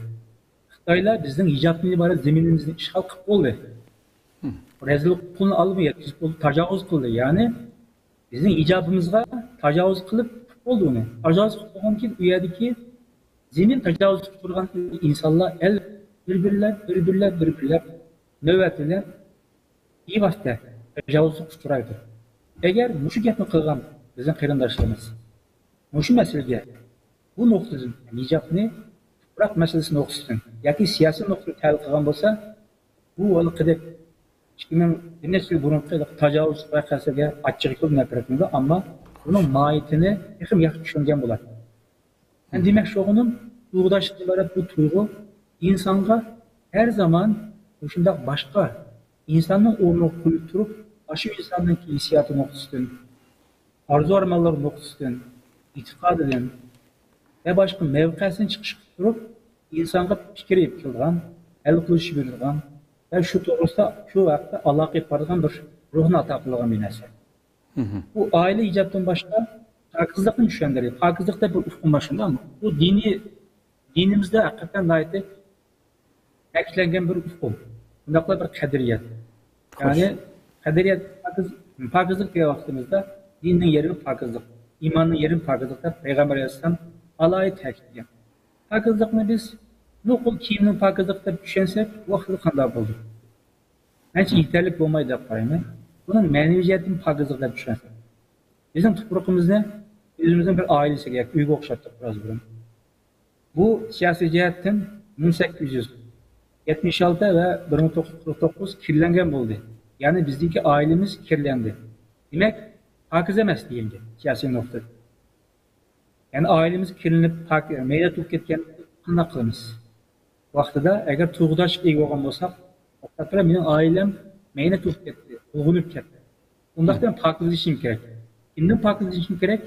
خىتايلار بىزنىڭ ھىجابتىن ئىبارەت زېمىنىمىزنى ئىشغال قىلىپ بولدى. رەزىل قۇلنى ئالدىمۇ يەتكۈزۈپ بولدى، تاجاۋۇز قىلدى. يەنى بىزنىڭ ھىجابىمىزغا تاجاۋۇز قىلىپ بولدى ئۇنى. تاجاۋۇز قىلىپ بولغاندىن كېيىن ئۇ يەردىكى زېمىن تاجاۋۇز قىلىپ تۇرغان ئىنسانلار ئەل بىر-بىرلەپ، بىر-بىرلەپ، بىر-بىرلەپ نۆۋەت بىلەن بىۋاسىتە تاجاۋۇزغا ئۇچرايدۇ. ئەگەر مۇشۇ گەپنى قىلغان بىزنىڭ قېرىنداشلىرىمىز مۇشۇ مەسىلىگە بۇ نۇقتىدىن، ھىجابنى تۇپراق مەسىلىسى نۇقتىسىدىن ياكى سىياسىي نۇقتىدىن تەھلىل قىلغان بولسا، بۇ ھېلىقىدەك ئىككى مىڭ بىر نەچچە يىل بۇرۇنقى تاجاۋۇز ۋەقەسىگە ئاچچىقى كېلىپ نەپرەتلىنىدۇ، ئەمما بۇنىڭ ماھىيىتىنى تېخىمۇ ياخشى چۈشەنگەن بولاتتى. مەن دېمەكچى بولغىنىم، ئۇرغۇداشلىقتىن ئىبارەت بۇ تۇيغۇ ئىنسانغا ھەر زامان مۇشۇنداق باشقا ئىنساننىڭ ئورنىغا قويۇپ تۇرۇپ، ئاشۇ ئىنساننىڭ ھېسسىياتى نۇقتىسىدىن، ئارزۇ-ئارمانلىرى نۇقتىسىدىن، ئېتىقادىدىن ۋە باشقا مەۋقەسىدىن چىقىش قىلىپ تۇرۇپ، ئىنسانغا پىكىر ئېلىپ كېلىدىغان، ھەل قىلىش بېرىدىغان ۋە شۇ توغرىسىدا، شۇ ھەقتە ئالاقە ئېلىپ بارىدىغان بىر روھنى ئاتا قىلىدىغان بىر نەرسە. بۇ ئائىلە ئىجابىدىن باشقا پاكىزلىقنى چۈشەندۈرىدۇ. پاكىزلىق دەپ بىر ئۇقۇم بار، شۇنداقمۇ؟ بۇ دىنىي، دىنىمىزدە ھەقىقەتەن ناھايىتى تەكىتلەنگەن بىر ئۇقۇم. شۇنداقلا بىر قەدرىيەت. يەنى قەدرىيەت، پاكىز-، پاكىزلىق دېگەن ۋاقتىمىزدا دىننىڭ يېرىمى پاكىزلىق، ئىماننىڭ يېرىمى پاكىزلىق دەپ پەيغەمبەر ئەلەيھىسسالام ئالاھىدە تەكىتلىگەن. پاكىزلىقنى بىز نوقۇل كىيىمنىڭ پاكىزلىقى دەپ چۈشەنسەك، ۋاقتىدا قانداق بولدى؟ مەنچە يېتەرلىك بولمايدۇ دەپ قارايمەن. بۇنى مەنىۋى جەھەتتىن پاكىزلىق دەپ چۈشەنسەك. بىزنىڭ تۇپرىقىمىزنى ئۆزىمىزنىڭ بىر ئائىلىسىگە ياكى ئۆيگە ئوخشاتتۇق بىراز بۇرۇن. بۇ سىياسىي جەھەتتىن مىڭ سەككىز يۈز يەتمىش ئالتە ۋە بىر مىڭ توققۇز يۈز قىرىق توققۇز كىرلەنگەن بولدى. يەنى بىزنىڭكى ئائىلىمىز كىرلەندى. دېمەك، پاكىز ئەمەس دېگەن گەپ سىياسىي نۇقتىدىن. يەنى ئائىلىمىز كىرلىنىپ، پاك-، مەينەت بولۇپ كەتكەن، قانداق قىلىمىز؟ ۋاقتىدا ئەگەر تۇيغۇداشلىققا ئىگە بولغان بولساق، ئوخشاپ تۇرۇپ، مېنىڭ ئائىلەم مەينەت بولۇپ كەتتى، بۇلغىنىپ كەتتى. ئۇنداقتا مەن پاكىزلىشىم كېرەك. كىمدىن پاكىزلىشىم كېرەك؟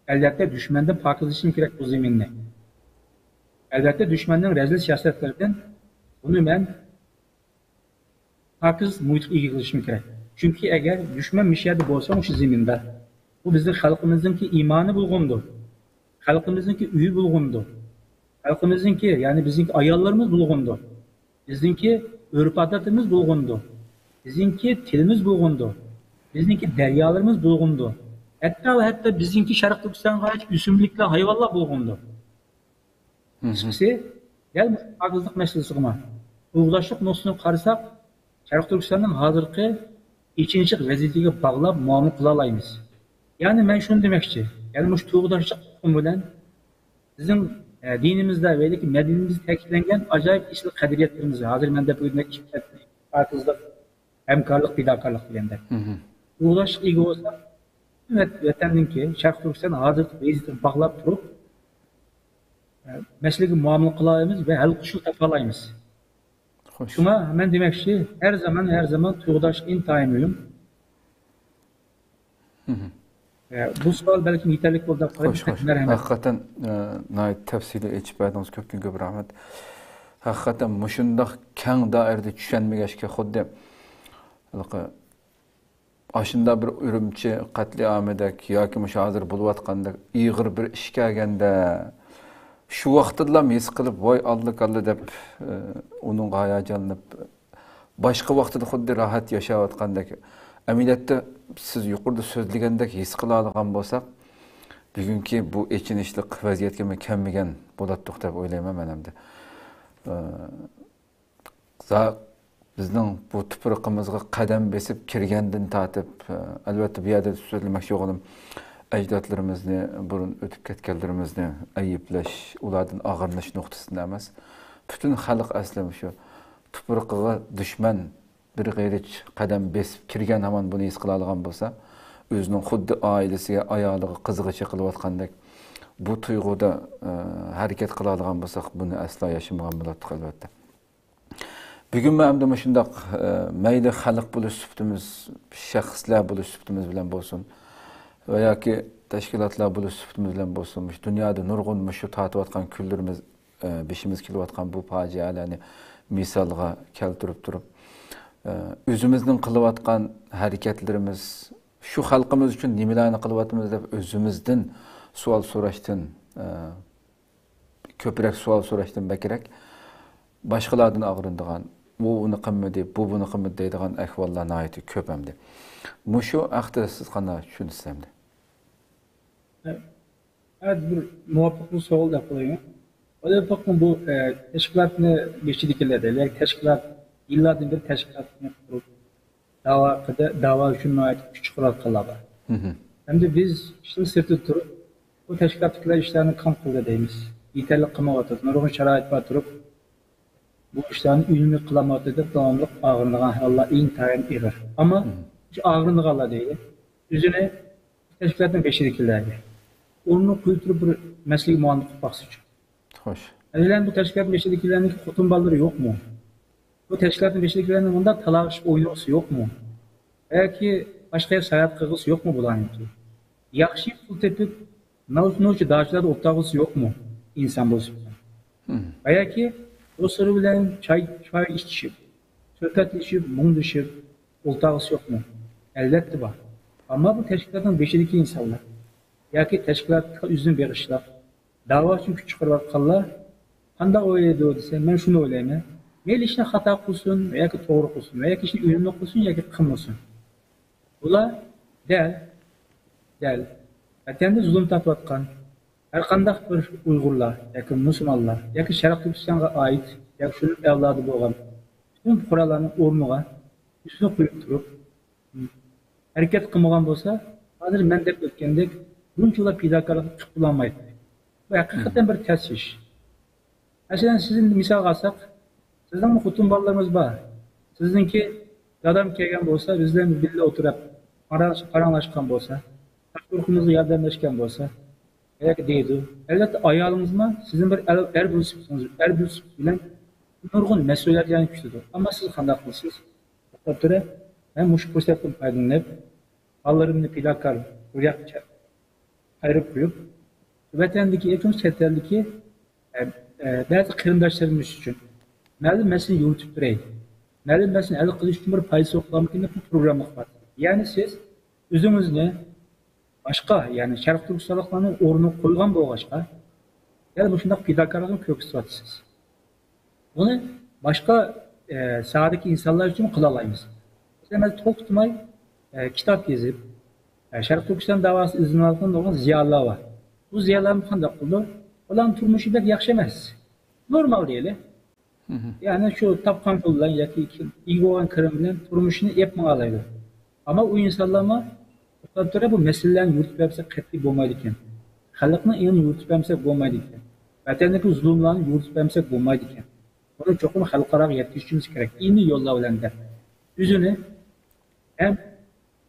ئەلۋەتتە، دۈشمەندىن پاكىزلىشىم كېرەك بۇ زېمىننى. ئەلۋەتتە، دۈشمەننىڭ رەزىل سىياسەتلىرىدىن بۇنى مەن پاكىز مۇھىتقا ئىگە قىلىشىم كېرەك. چۈنكى ئەگەر دۈشمەن مۇشۇ يەردە بولسا، مۇشۇ زېمىندا، بۇ بىزنىڭ خەلقىمىزنىڭكى ئىمانى بۇلغىنىدۇ. خەلقىمىزنىڭكى ئۆيى بۇلغىنىدۇ. خەلقىمىزنىڭكى، يەنى بىزنىڭكى ئاياللىرىمىز بۇلغىنىدۇ. بىزنىڭكى ئۆرپ-ئادىتىمىز بۇلغىنىدۇ. بىزنىڭكى تىلىمىز بۇلغىنىدۇ. بىزنىڭكى دەريالىرىمىز بۇلغىنىدۇ. ھەتتا ۋە ھەتتا بىزنىڭكى شەرقىي تۈركىستانغا ئائىت ئۆسۈملۈكلەر، ھايۋانلار بۇلغىنىدۇ. قىسقىسى، دەل مۇشۇ پاكىزلىق مەسىلىسىگىمۇ تۇيغۇداشلىق نۇقتىسىدىن قارىساق، شەرقىي تۈركىستاننىڭ ھازىرقى ئېچىنىشلىق ۋەزىيىتىگە باغلاپ مۇئامىلە قىلالايمىز. يەنى مەن شۇنى دېمەكچى، يەنى مۇشۇ تۇيغۇداشلىق ئۇقۇمى بىلەن بىزنىڭ، ئە، دىنىمىزدە ۋە ياكى مەدەنىيىتىمىزدە تەكىتلەنگەن ئاجايىپ ئېسىل قەدرىيەتلىرىمىز، ھازىر مەن دەپ ئۆتكەندەك، ئىپپەتلىك، پاكىزلىق، ھەمكارلىق، پىداكارلىق دېگەندەك. تۇيغۇداشلىققا ئىگە بولساق، ۋەت-، ۋەتەننىڭكى، شەرقىي تۈركىستان ھازىرقى ۋەزىيىتىگە باغلاپ تۇرۇپ، ئە، مەسىلىگە مۇئامىلە قىلالايمىز ۋە ھەل قىلىش يولىنى تاپالايمىز. خوش. شۇڭا مەن دېمەكچى، ھەر زامان، ھەر زامان تۇيغۇداشلىق ئىنتايىن مۇھىم. ئە، بۇ سوئال بەلكىم يېتەرلىك بولدى دەپ قارايمەن. خوش، خوش. مەرھەمەت. ھەقىقەتەن، ئە، ناھايىتى تەپسىلىي ئېچىپ بەردىڭىز. كۆپتىن كۆپ رەھمەت. ھەقىقەتەن مۇشۇنداق كەڭ دائىرىدە چۈشەنمىگەچكە خۇددى ھېلىقى ئاشۇنداق بىر ئۈرۈمچى قەتلىئامىدەك ياكى مۇشۇ ھازىر بولۇۋاتقاندەك ئېغىر بىر ئىش كەلگەندە، شۇ ۋاقىتتىلا ھېس قىلىپ، ۋاي، ئاللا-كاللا دەپ، ئۇنىڭغا ھاياجانلىنىپ، باشقا ۋاقتىدا خۇددى راھەت ياشاۋاتقاندەك، ئەمەلىيەتتە سىز يۇقىرىدا سۆزلىگەندەك ھېس قىلالىغان بولساق، بۈگۈنكى بۇ ئېچىنىشلىق ۋەزىيەتكە كەلمىگەن بولاتتۇق دەپ ئويلايمەن مەن ئەمدى. ئە، زا-، بىزنىڭ بۇ تۇپرىقىمىزغا قەدەم بېسىپ كىرگەندىن تارتىپ، ئە، ئەلۋەتتە، بۇ يەردە سۆزلىمەكچى بولغىنىم ئەجدادلىرىمىزنى، بۇرۇن ئۆتۈپ كەتكەنلىرىمىزنى ئەيىبلەش، ئۇلاردىن ئاغرىنىش نۇقتىسىدىن ئەمەس. پۈتۈن خەلق ئەسلى مۇشۇ تۇپرىقىغا دۈشمەن بىر غېرىچ قەدەم بېسىپ كىرگەن ھامان بۇنى ھېس قىلالىغان بولسا، ئۆزىنىڭ خۇددى ئائىلىسىگە، ئايالىغا، قىزىغا چېقىلىۋاتقاندەك بۇ تۇيغۇدا، ئە، ھەرىكەت قىلالىغان بولساق، بۇنى ئەسلا ياشىمىغان بولاتتۇق، ئەلۋەتتە. بۈگۈن مەن ئەمدى مۇشۇنداق، ئە، مەيلى خەلق بولۇش سۈپىتىمىز، شەخسلەر بولۇش سۈپىتىمىز بىلەن بولسۇن ۋە ياكى تەشكىلاتلار بولۇش سۈپىتىمىز بىلەن بولسۇن، مۇشۇ دۇنيادا نۇرغۇن مۇشۇ تارتىۋاتقان كۈنلىرىمىز، ئە، بېشىمىز كېلىۋاتقان بۇ پاجىئەلەرنى مىسالغا كەلتۈرۈپ تۇرۇپ، ئە، ئۆزىمىزنىڭ قىلىۋاتقان ھەرىكەتلىرىمىز، شۇ خەلقىمىز ئۈچۈن نېمىلەرنى قىلىۋاتىمىز دەپ ئۆزىمىزدىن سوئال سوراشتىن، ئە، كۆپرەك سوئال سوراشتىن بەكرەك باشقىلاردىن ئاغرىنىدىغان، ئۇ ئۇنى قىلمىدى، بۇ بۇنى قىلمىدى دەيدىغان ئەھۋاللار ناھايىتى كۆپ ئەمدى. مۇشۇ ھەقتە سىز قانداق چۈشىنىسىز ئەمدى؟ ھە، بىر مۇۋاپىق بىر سوئال دەپ قويايمەن. ئۇنداق بۇ، ئە، تەشكىلاتنى بېشىدىكىلەر، يەنى تەشكىلات، يىللاردىن بېرى تەشكىلاتنى قۇرۇپ، داۋا، داۋا ئۈچۈن ناھايىتى كۈچ چىقىرىۋاتقانلار بار. ئەمدى بىز ئىشنىڭ سىرتىدا تۇرۇپ، بۇ تەشكىلاتتىكىلەر ئىشلارنى كام قىلدى دەيمىز. يېتەرلىك قىلمايۋاتىدۇ. نۇرغۇن شارائىت بار تۇرۇپ، بۇ ئىشلارنى ئۈنۈملۈك قىلالمايۋاتىدۇ دەپ داۋاملىق ئاغرىنىدىغان ھاللار ئىنتايىن ئېغىر. ئەمما شۇ ئاغرىنىدىغانلار دەيلى، ئۆزىنى تەشكىلاتنىڭ بېشىدىكىلەرگە ئورنىنى قويۇپ تۇرۇپ بىر مەسىلىگە مۇئامىلە قىلىپ باقسىچۇ. خوش. مەسىلەن، بۇ تەشكىلاتنىڭ بېشىدىكىلەرنىڭ خوتۇن بالىلىرى يوقمۇ؟ بۇ تەشكىلاتنىڭ بېشىدىكىلەرنىڭ مۇنداق تالاغىشىپ ئوينىغۇسى يوقمۇ؟ ياكى باشقا يەرگە ساياھەت قىلغۇسى يوقمۇ بۇلارنىڭكى؟ ياخشى پۇل تېپىپ، نوچى داچىلاردا ئولتۇرغۇسى يوقمۇ؟ ئىنسان بولسا. ۋە ياكى دوستلىرى بىلەن چاي، چاي ئىچىشىپ، سۆھبەتلىشىپ، مۇڭدىشىپ ئولتۇرغۇسى يوقمۇ؟ ئەلۋەتتە بار. ئەمما بۇ تەشكىلاتنىڭ بېشىدىكى ئىنسانلار ياكى تەشكىلاتقا ئۆزىنى بېغىشلاپ، داۋا ئۈچۈن كۈچ چىقىرىۋاتقانلار قانداق ئويلايدۇ دېسە، مەن شۇنى ئويلايمەن. مەيلى ئىشنى خاتا قىلسۇن ياكى توغرا قىلسۇن، ياكى ئىشنى ئۈنۈملۈك قىلسۇن ياكى قىلمىسۇن. بۇلار دەل، دەل ۋەتەندە زۇلۇم تارتىۋاتقان ھەر قانداق بىر ئۇيغۇرلار ياكى مۇسۇلمانلار ياكى شەرقىي تۈركىستانغا ئائىت ياكى شۇنىڭ ئەۋلادى بولغان پۈتۈن پۇقرالارنىڭ ئورنىغا ئۆزىنى قويۇپ تۇرۇپ، ھەرىكەت قىلمىغان بولسا، ھازىر مەن دەپ ئۆتكەندەك بۇنچىلا پىداكارلىق قىلىپ بولالمايتتى. بۇ ھەقىقەتەن بىر تەس ئىش. مەسىلەن، سىزنى مىسالغا ئالساق، سىزنىڭمۇ خوتۇن بالىلىرىڭىز بار. سىزنىڭكى دادام كەلگەن بولسا، بىز بىلەن بىللە ئولتۇرۇپ، پاراڭ-، پاراڭلاشقان بولسا، تاپشۇرۇقىمىزغا ياردەملەشكەن بولسا، ياكى دەيدۇ. ئەلۋەتتە، ئايالىڭىزمۇ سىزنىڭ بىر ئەر، ئەر بولۇش سۈپىتىڭىز، ئەر بولۇش سۈپىتى بىلەن نۇرغۇن مەسئۇلىيەتلەرنى يۈكلىتىدۇ. ئەمما سىز قانداق قىلىسىز؟ توختاپ تۇرۇپ، مەن مۇشۇ پۇرسەتتىن پايدىلىنىپ، بالىلىرىمنى پىداكار بىر ياققا قايرىپ قويۇپ، ۋەتەندىكى، ياكى چەت ئەلدىكى، ئە، ئە، بەزى قېرىنداشلىرىمىز ئۈچۈن مەلۇم مەسىلىنى يورۇتۇپ بېرەي، مەلۇم مەسىلىنى ھەل قىلىش ئۈچۈن بىر پايدىسى بولامدىكىن دەپ بۇ پروگرامما قىلىۋاتىدۇ. يەنى سىز ئۆزىڭىزنى باشقا، يەنى شەرقىي تۈركىستانلىقلارنىڭ ئورنىغا قويغان بولغاچقا، دەل مۇشۇنداق پىداكارلىقنى كۆرسىتىۋاتىسىز. بۇنى باشقا، ئە، ساھەدىكى ئىنسانلار ئۈچۈن قىلالايمىز. مەسىلەن، مەن توختىماي، ئە، كىتاب يېزىپ، ئە، شەرقىي تۈركىستان داۋاسىدا ئىزدىنىۋاتقان نۇرغۇن زىيالىيلار بار. بۇ زىيالىيلارمۇ قانداق قىلىدۇ؟ ئۇلارنىڭ تۇرمۇشى بەك ياخشى ئەمەس. نورمال دېيىلى. يەنى شۇ تاپقان پۇل بىلەن ياكى ئىگە بولغان كىرىم بىلەن تۇرمۇشىنى ئېلىپ ماڭالايدۇ. ئەمما ئۇ ئىنسانلارمۇ توختاپ تۇرۇپ بۇ مەسىلىلەرنى يورۇتۇپ بەرمىسەك قەتئىي بولمايدىكەن. خەلقنىڭ ئېڭىنى يورۇتۇپ بەرمىسەك بولمايدىكەن. ۋەتەندىكى زۇلۇملارنى يورۇتۇپ بەرمىسەك بولمايدىكەن. بۇنى چوقۇم خەلقئاراغا يەتكۈزۈشىمىز كېرەك. ئىلمىي يوللار بىلەن دەپ. ئۆزىنى ھەم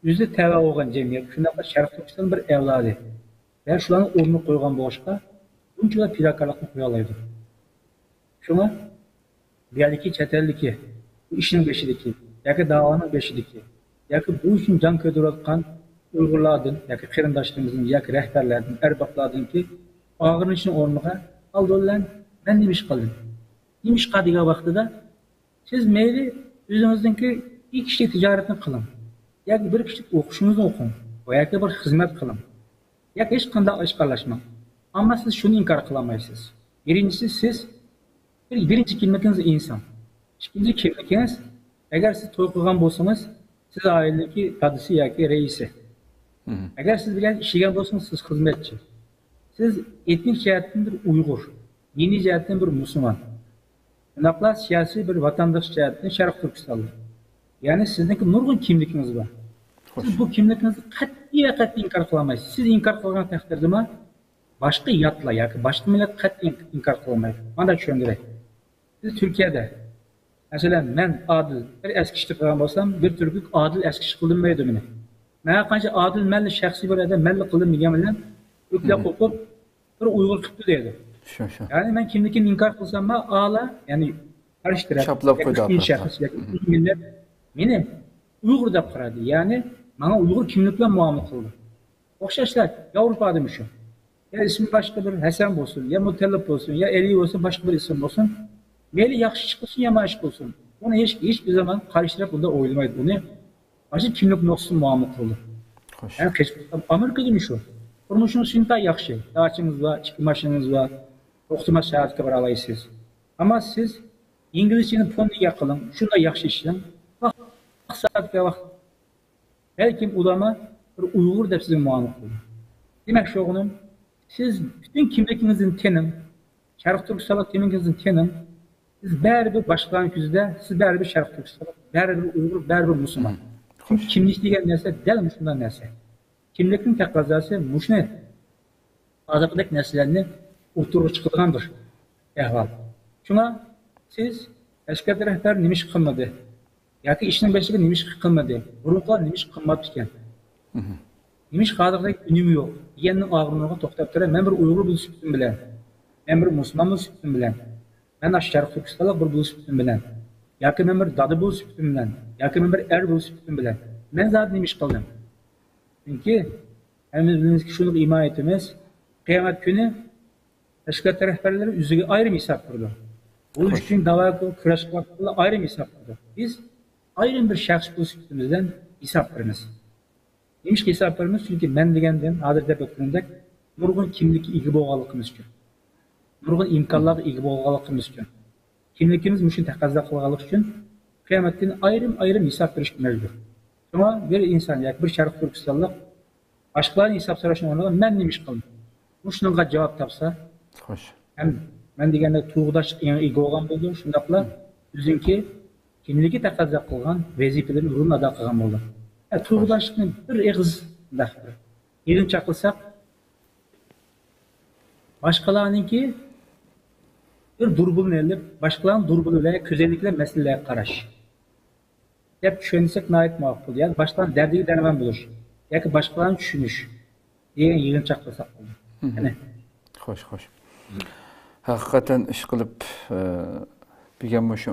ئۆزى تەۋە بولغان جەمئىيەت، شۇنداقلا شەرقىي تۈركىستان بىر ئەۋلادى ۋە شۇلارنىڭ ئورنىغا قويغان بولۇشقا بۇنچىلا پىداكارلىقنى قويالايدۇ. شۇڭا بۇ يەردىكى چەت ئەلدىكى، بۇ ئىشنىڭ بېشىدىكى ياكى داۋانىڭ بېشىدىكى ياكى بۇ ئۈچۈن جان كۆيدۈرۈۋاتقان ئۇيغۇرلاردىن ياكى قېرىنداشلىرىمىزدىن ياكى رەھبەرلەردىن، ئەربابلاردىنكى ئاغرىنىشنىڭ ئورنىغا، ئالدى بىلەن مەن نېمە ئىش قىلدىم؟ نېمە ئىش قىلدىم دېگەن ۋاقتىدا، سىز مەيلى ئۆزىڭىزنىڭكى بىر كىشىلىك تىجارەتنى قىلىڭ، ياكى بىر كىشىلىك ئوقۇشىڭىزنى ئوقۇڭ، ياكى بىر خىزمەت قىلىڭ، ياكى ھېچقانداق ئىشقا ئارىلاشماڭ. ئەمما سىز شۇنى ئىنكار قىلالمايسىز. بىرىنچىسى، سىز بىر، بىرىنچى كىملىكىڭىز ئىنسان. ئىككىنچى كىملىكىڭىز، ئەگەر سىز توي قىلغان بولسىڭىز، سىز ئائىلىدىكى دادىسى ياكى رەئىسى. ئەگەر سىز بىلەن ئىشلىگەن بولسىڭىز، سىز خىزمەتچى. سىز ئېتنىك جەھەتتىن بىر ئۇيغۇر، دىنىي جەھەتتىن بىر مۇسۇلمان. شۇنداقلا سىياسىي بىر ۋاتانداش جەھەتتىن شەرقىي تۈركىستانلىق. يەنى سىزنىڭكى نۇرغۇن كىملىكىڭىز بار. سىز بۇ كىملىكىڭىزنى قەتئىي ۋە قەتئىي ئىنكار قىلالمايسىز. سىز ئىنكار قىلغان تەقدىردىمۇ باشقا ياتلار ياكى باشقا مىللەت قەتئىي ئىنكار قىلالمايدۇ. مانا چۈشەندۈرەي. بىز تۈركىيەدە، مەسىلەن، مەن ئادىل بىر ئەسكى ئىشنى قىلغان بولسام، بىر تۈركلۈك ئادىل ئەسكى ئىش قىلدىم دەيدۇ مېنى. مەن ھەر قانچە ئادىل مەنلا شەخسىي بىر ئادەم مەنلا قىلدىم دېگەن بىلەن ئۆكلەپ قوپۇپ، بىر ئۇيغۇر قىپتۇ دەيدۇ. شۇ، شۇ. يەنى مەن كىملىكىمنى ئىنكار قىلساممۇ، ئالا، يەنى قارشى تەرەپ، چاپلاپ ياكى قويدى ئۈچىنچى ئاخىرىدا. شەخس، ياكى ئۈچىنچى مىللەت مېنى ئۇيغۇر دەپ قارايدۇ. يەنى ماڭا ئۇيغۇر كىملىك بىلەن مۇئامىلە قىلىدۇ. ئوخشاشلا ياۋروپادىمۇ شۇ. يا ئىسمى باشقا بىر ھەسەن بولسۇن، يا مۇتەللىپ بولسۇن، يا ئەلى بولسۇن، باشقا بىر ئىسىم بولسۇن. مەيلى ياخشى ئىش قىلسۇن، يامان ئىش قىلسۇن. بۇنى ھېچ، ھېچبىر زامان قارشى تەرەپ بۇنداق ئويلىمايدۇ. بۇنى ماشۇ كىملىك نۇقتىسىدىن مۇئامىلە قىلىدۇ. خوش. يەنى قېچىپ، ئامېرىكىدىمۇ شۇ. تۇرمۇشىڭىز شۇنچە ياخشى. داچىڭىز بار، ئىككى ماشىنىڭىز بار. توختىماس ساياھەتكە بارالايسىز. ئەمما سىز ئىنگلىزچىنى پوننى قىلىڭ، شۇنداق ياخشى ئىشلەڭ. ۋاق، ۋاق سائەتكە ۋاق. بەلكىم ئۇلارمۇ بىر ئۇيغۇر دەپ سىزگە مۇئامىلە قىلىدۇ. دېمەك، شۇغىنىم، سىز پۈتۈن كىملىكىڭىزنى تېنىڭ، شەرقىي تۈركىستانلىق كىملىكىڭىزنى تېنىڭ. سىز بەرىبىر باشقىلارنىڭ كۆزىدە، سىز بەرىبىر شەرقىي تۈركىستانلىق، بەرىبىر ئۇيغۇر، بەرىبىر مۇسۇلمان. چۈنكى كىملىك دېگەن نەرسە دەل مۇشۇنداق نەرسە. كىملىكنىڭ تەقەززاسى مۇشۇنى، ھازىرقىدەك نەرسىلەرنى ئوتتۇرىغا چىقىدىغان بىر ئەھۋال. شۇڭا سىز ئەسكەر رەھبەر نېمە ئىش قىلمىدى؟ ياكى ئىشنىڭ بېشىغا نېمە ئىش قىلمىدى؟ بۇرۇنقىلار نېمە ئىش قىلماپتىكەن؟ نېمە ئىش ھازىرقىدەك ئۈنۈمى يوق؟ دېگەننىڭ ئاغرىنىغا توختاپ تۇرۇپ، مەن بىر ئۇيغۇر بولۇش سۈپىتىم بىلەن مەن بىر مۇسۇلمان بولۇش سۈپىتىم بىلەن، مەن ئاشۇ شەرقىي تۈركىستانلىق بىر بولۇش سۈپىتىم بىلەن، ياكى مەن بىر دادا بولۇش سۈپىتىم بىلەن، ياكى مەن بىر ئەر بولۇش سۈپىتىم بىلەن، مەن زادى نېمە ئىش قىلدىم؟ چۈنكى ھەممىمىز بىلىمىزكى، شۇنى ئىمان ئېيتىمىز، قىيامەت كۈنى تەشكىلات رەھبەرلىرى ئۆزىگە ئايرىم ھېساب بېرىدۇ. بۇ ئۈچۈن داۋا كۈرەش قىلغان ئايرىم ھېساب بېرىدۇ. بىز ئايرىم بىر شەخس بولۇش سۈپىتىمىز بىلەن ھېساب بېرىمىز. نېمىشقا ھېساب بېرىمىز؟ چۈنكى مەن دېگەندىن، ھازىر دەپ ئۆتكىنىمدەك، نۇرغۇن كىملىككە ئىگە بولغانلىقىمىز ئۈچۈن، نۇرغۇن ئىمكانلارغا ئىگە بولغانلىقىمىز ئۈچۈن، كىملىكىمىز مۇشۇنى تەقەززا قىلغانلىقى ئۈچۈن قىيامەت كۈنى ئايرىم-ئايرىم ھېساب بېرىشكە مەجبۇر. شۇڭا بىر ئىنسان ياكى بىر شەرقىي تۈركىستانلىق باشقىلاردىن ھېساب سوراشنىڭ ئورنىغا مەن نېمە ئىش قىلدىم؟ مۇشۇنىڭغا جاۋاب تاپسا، خوش. ھەم مەن دېگەندەك تۇغداشلىق ئېڭىگە ئىگە بولغان بولىدۇ، شۇنداقلا ئۆزىنىڭكى كىملىكى تەقەززا قىلغان ۋەزىپىلىرىنى، رولىنى ئادا قىلغان بولىدۇ. ھە، تۇغداشلىقنى بىر ئېغىز، مۇنداق بىر يىغىنچاقلىساق، باشقىلارنىڭكى بىر دۇربۇننى ئېلىپ، باشقىلارنىڭ دۇربۇنى بىلەن كۆزەينىكى بىلەن مەسىلىلەرگە قاراش دەپ چۈشەنسەك ناھايىتى مۇۋاپىق بولىدۇ. يەنى باشقىلارنىڭ دەردىگە دەرمان بولۇش ياكى باشقىلارنى چۈشىنىش دېگەن يىغىنچاق قىلساق بولىدۇ. قېنى. خوش، خوش. ھەقىقەتەن ئىشقىلىپ، ئە، بۈگۈن مۇشۇ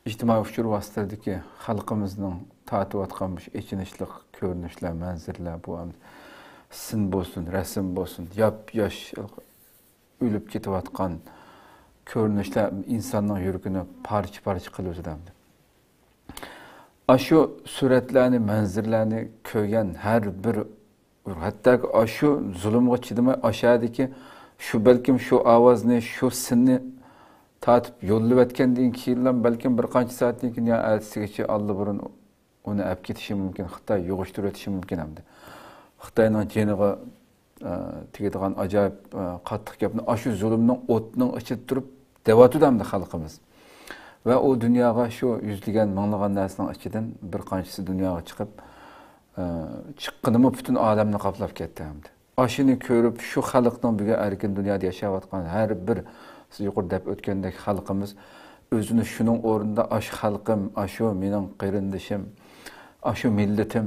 ئىجتىمائىي ئۇچۇر ۋاسىتىلىرىدىكى خەلقىمىزنىڭ تارتىۋاتقان مۇشۇ ئېچىنىشلىق كۆرۈنۈشلەر، مەنزىرىلەر، بۇ ئەمدى سىن بولسۇن، رەسىم بولسۇن، ياپياش ئۆلۈپ كېتىۋاتقان كۆرۈنۈشلەر ئىنساننىڭ يۈرىكىنى پارچە-پارچە قىلىۋېتىدۇ ئەمدى. ئاشۇ سۈرەتلەرنى، مەنزىرىلەرنى كۆرگەن ھەر بىر، ھەتتاكى ئاشۇ زۇلۇمغا چىدىماي، ئاشۇ يەردىكى شۇ، بەلكىم شۇ ئاۋازنى، شۇ سىننى تارتىپ يوللىۋەتكەندىن كېيىنلا، بەلكىم بىر قانچە سائەتتىن كېيىن يا ئەتىسىگىچە ئاللىبۇرۇن ئۇنى ئەپ كېتىشى مۇمكىن، خىتاي يىغىشتۇرۇۋېتىشى مۇمكىن ئەمدى. خىتاينىڭ جېنىغا، ئە، تېگىدىغان ئاجايىپ، ئە، قاتتىق گەپنى ئاشۇ زۇلۇمنىڭ ئوتىنىڭ ئىچىدە تۇرۇپ دەۋاتىدۇ ئەمدى خەلقىمىز. ۋە ئۇ دۇنياغا شۇ يۈزلىگەن، مىڭلىغان نەرسىنىڭ ئىچىدىن بىر قانچىسى دۇنياغا چىقىپ، ئە، چىققىنىمۇ پۈتۈن ئالەمنى قاپلاپ كەتتى ئەمدى. ئاشۇنى كۆرۈپ، شۇ خەلقنىڭ بۈگۈن ئەركىن دۇنيادا ياشاۋاتقان ھەر بىر، سىز يۇقىرىدا دەپ ئۆتكەندەك، خەلقىمىز ئۆزىنى شۇنىڭ ئورنىدا، ئاشۇ خەلقىم، ئاشۇ مېنىڭ قېرىندىشىم، ئاشۇ مىللىتىم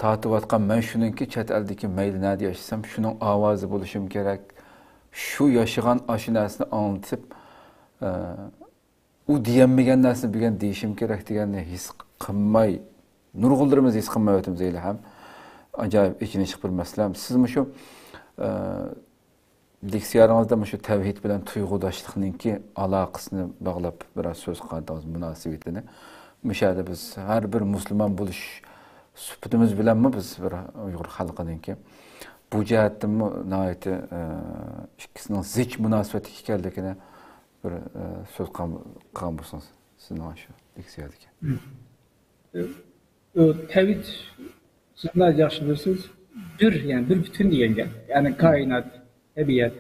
تارتىۋاتقان، مەن شۇنىڭكى چەت ئەلدىكى، مەيلى نەدە ياشىسام، شۇنىڭ ئاۋازى بولۇشۇم كېرەك. شۇ ياشىغان ئاشۇ نەرسىنى ئاڭلىتىپ، ئە، ئۇ دېيەلمىگەن نەرسىنى بۈگۈن دېيىشىم كېرەك دېگەننى ھېس قىلماي، نۇرغۇنلىرىمىز ھېس قىلمايۋاتىمىز ھېلىھەم. ئاجايىپ ئېچىنىشلىق بىر مەسىلە. سىز مۇشۇ، ئە، لېكسىيەلىرىڭىزدە مۇشۇ تەۋھىد بىلەن تۇيغۇداشلىقنىڭكى ئالاقىسىنى باغلاپ بىرەر سۆز قىلغانتىڭىز، مۇناسىۋىتىنى. مۇشۇ يەردە بىز ھەر بىر مۇسۇلمان بولۇش سۈپىتىمىز بىلەنمۇ بىز بىر ئۇيغۇر خەلقىنىڭكى بۇ جەھەتتىنمۇ ناھايىتى، ئە، ئىككىسىنىڭ زىچ مۇناسىۋەتتە ئىكەنلىكىنى بىر، ئە، سۆز قىلغان، قىلغان بولسىڭىز، سىزنىڭ شۇ لېكسىيەدىكى. ئۇ تەۋھىد، سىز ناھايىتى ياخشى بىلىسىز. بىر، يەنى بىر پۈتۈن دېگەن گەپ. يەنى كائىنات، تەبىئەت،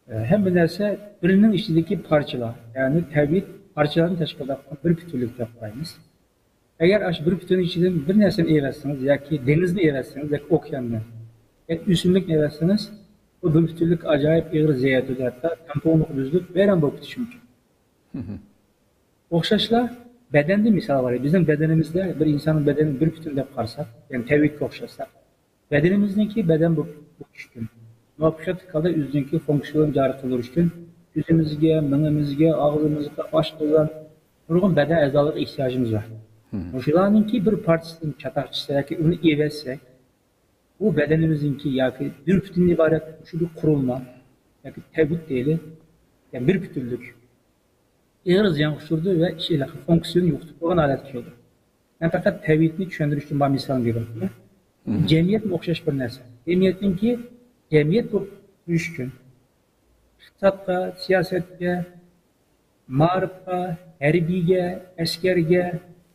ئە، ھەممە نەرسە بىرنىڭ ئىچىدىكى پارچىلار. يەنى تەۋھىد پارچىلارنى تەشكىل قىلىدىغان بىر پۈتۈنلۈك دەپ قارايمىز. ئەگەر ئاشۇ بىر پۈتۈن ئىچىدىن بىر نەرسىنى ئېۋەتسىڭىز، ياكى دېڭىزنى ئېۋەتسىڭىز، ياكى ئوكياننى، ياكى ئۆسۈملۈكنى ئېۋەتسىڭىز، بۇ بىر پۈتۈنلۈك ئاجايىپ ئېغىر زەيەتلىدى، ھەتتا تەڭپۇڭلۇقى بۈزۈلۈپ، ۋەيران بولۇپ كېتىشى مۇمكىن. ئوخشاشلا بەدەندە مىسال بار. بىزنىڭ بەدىنىمىزدە بىر ئىنساننىڭ بەدىنىنى بىر پۈتۈن دەپ قارىساق، يەنى تەۋھىدكە ئوخشاتساق، بەدىنىمىزنىڭكى بەدەن بولۇش ئۈچۈن، مۇۋەپپەقىيەتلىك ھالدا ئۆزىنىڭكى فۇنكسىيىلىرىنى جارى قىلدۇرۇش ئۈچۈن كۆزىمىزگە، مېڭىمىزگە، ئاغزىمىزغا، ئاشقازان، نۇرغۇن بەدەن ئەزالىرىغا ئېھتىياجىمىز بار. مۇشۇلارنىڭكى بىر پارچىسىنى چاتاق چىقسا ياكى ئۇنى ئېۋەتسەك، بۇ بەدىنىمىزنىڭكى ياكى بىر پۈتۈندىن ئىبارەت شۇ بىر قۇرۇلما ياكى تەۋھىد دەيلى، يەنى بىر پۈتۈنلۈك ئېغىر زىيانغا ئۇچرىدى ۋە ئىش-، ھېلىقى فۇنكسىيىنى يوقىتىپ قويغان ھالەتكە كەلدى. مەن پەقەت تەۋھىدنى چۈشەندۈرۈش ئۈچۈن بار مىسالنى بېرىۋاتىمەن. جەمئىيەتمۇ ئوخشاش بىر نەرسە. جەمئىيەتنىڭكى جەمئىيەت بولۇپ تۇرۇش ئۈچۈن ئىقتىسادقا، سىياسەتكە، مائارىپقا، ھەربىيگە، ئەسكەرگە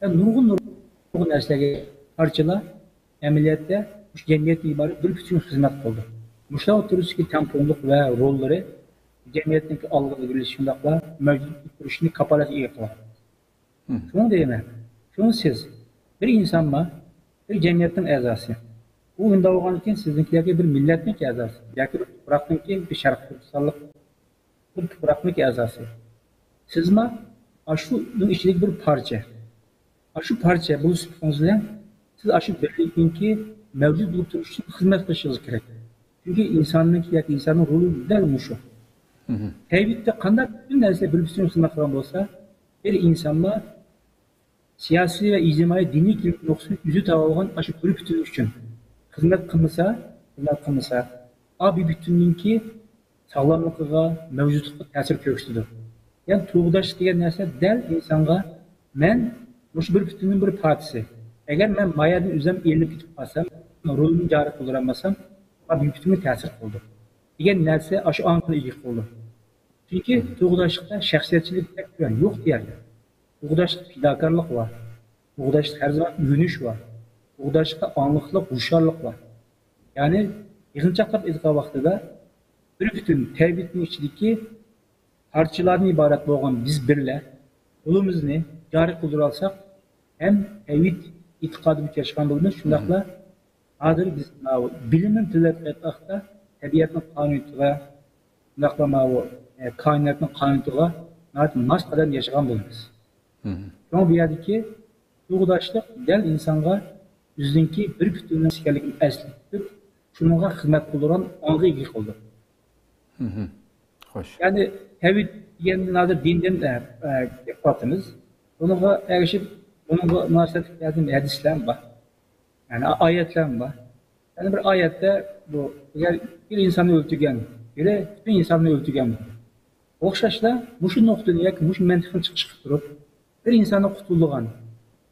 ۋە نۇرغۇن، نۇرغۇن نەرسىلەرگە پارچىلار ئەمەلىيەتتە مۇشۇ جەمئىيەتتىن ئىبارەت بىر پۈتۈن خىزمەت قىلىدۇ. مۇشۇلار ئوتتۇرىسىدىكى تەڭپۇڭلۇق ۋە روللىرى جەمئىيەتنىڭكى ئالغا ئىلگىرىلىشى شۇنداقلا مەۋجۇت تۇرۇشىنى كاپالەتكە ئىگە قىلىدۇ. شۇڭا دەيمەن، شۇڭا سىز بىر ئىنسانما، بىر جەمئىيەتنىڭ ئەزاسى. ئۇ ئۇنداق بولغاندىن كېيىن سىزنىڭكى ياكى بىر مىللەتنىڭكى ئەزاسى، ياكى بىر تۇپراقنىڭكى، بىر شەرقىي تۈركىستانلىق بىر تۇپراقنىڭكى ئەزاسى. سىزما ئاشۇنىڭ ئىچىدىكى بىر پارچە. ئاشۇ پارچە بولۇش سۈپىتىڭىز بىلەن سىز ئاشۇ بىرلىكنىڭكى مەۋجۇت بولۇپ تۇرۇشى ئۈچۈن خىزمەت قىلىشىڭىز كېرەك. چۈنكى ئىنساننىڭكى ياكى ئىنساننىڭ رولى دەل مۇشۇ. تەۋھىدتە قانداق پۈتۈن نەرسە بىر پۈتۈن خىزمەت قىلغان بولسا، بىر ئىنسانلار سىياسىي ۋە ئىجتىمائىي، دىنىي كىملىك نۇقتىسىدىن ئۆزى تاۋالغان ئاشۇ بىر پۈتۈن ئۈچۈن خىزمەت قىلمىسا، خىزمەت قىلمىسا، ئا بىر پۈتۈننىڭكى ساغلاملىقىغا، مەۋجۇتلۇقىغا تەسىر كۆرسىتىدۇ. يەنى تۇغداشلىق دېگەن نەرسە دەل ئىنسانغا، مەن مۇشۇ بىر پۈتۈننىڭ بىر پارچىسى. ئەگەر مەن ما يەردىن ئۆزۈم ئېلىنىپ كېتىپ قالسام، رولۇمنى جارى قىلدۇرالمىسام، ما بىر پۈتۈنگە تەسىر قىلىدۇ دېگەن نەرسە ئاشۇ ئاڭغا ئىگە قىلىدۇ. چۈنكى تۇغداشلىقتا شەخسىيەتچىلىك بەك تۆۋەن، يوق دېيەرلىك. تۇغداشلىقتا پىداكارلىق بار. تۇغداشلىقتا ھەر زامان ئۆگىنىش بار. تۇغداشلىقتا ئاڭلىقلىق، ھوشيارلىق بار. يەنى يىغىنچاقلاپ ئېيتقان ۋاقتىدا بىر پۈتۈن تەۋھىدنىڭ ئىچىدىكى پارچىلاردىن ئىبارەت بولغان بىز بىرلە رولىمىزنى جارى قىلدۇرالساق، ھەم تەۋھىد ئېتىقادى بويىچە ياشىغان بولىمىز، شۇنداقلا ھازىر بىز ماۋۇ بىلىمنىڭ تىلىدا ئېيتقاندا، تەبىئەتنىڭ قانۇنىيىتىغا، شۇنداقلا ماۋۇ، ئە، كائىناتنىڭ قانۇنىيىتىغا ناھايىتى ماس قەدەمدە ياشىغان بولىمىز. شۇڭا بۇ يەردىكى تۇغداشلىق دەل ئىنسانغا ئۆزىنىڭكى بىر پۈتۈنلۈك ئىكەنلىكىنى ئەسلىتىپ، شۇنىڭغا خىزمەت قىلىدىغان ئاڭغا ئىگە قىلىدۇ. خوش. يەنى تەۋھىد دېگەندىن ھازىر دىندىن، ئە، ئە، گەپ قىلىۋاتىمىز. بۇنىڭغا ئەگىشىپ، بۇنىڭغا مۇناسىۋەتلىك بەزى ھەدىسلەرمۇ بار. يەنى ئايەتلەرمۇ بار. يەنى بىر ئايەتتە بۇ، ئەگەر بىر ئىنساننى ئۆلتۈرگەن، بىرى پۈتۈن ئىنساننى ئۆلتۈرگەن. ئوخشاشلا مۇشۇ نۇقتىنى ياكى مۇشۇ مەنتىقنى چىقىش قىلىپ تۇرۇپ، بىر ئىنساننى قۇتۇلدۇرغان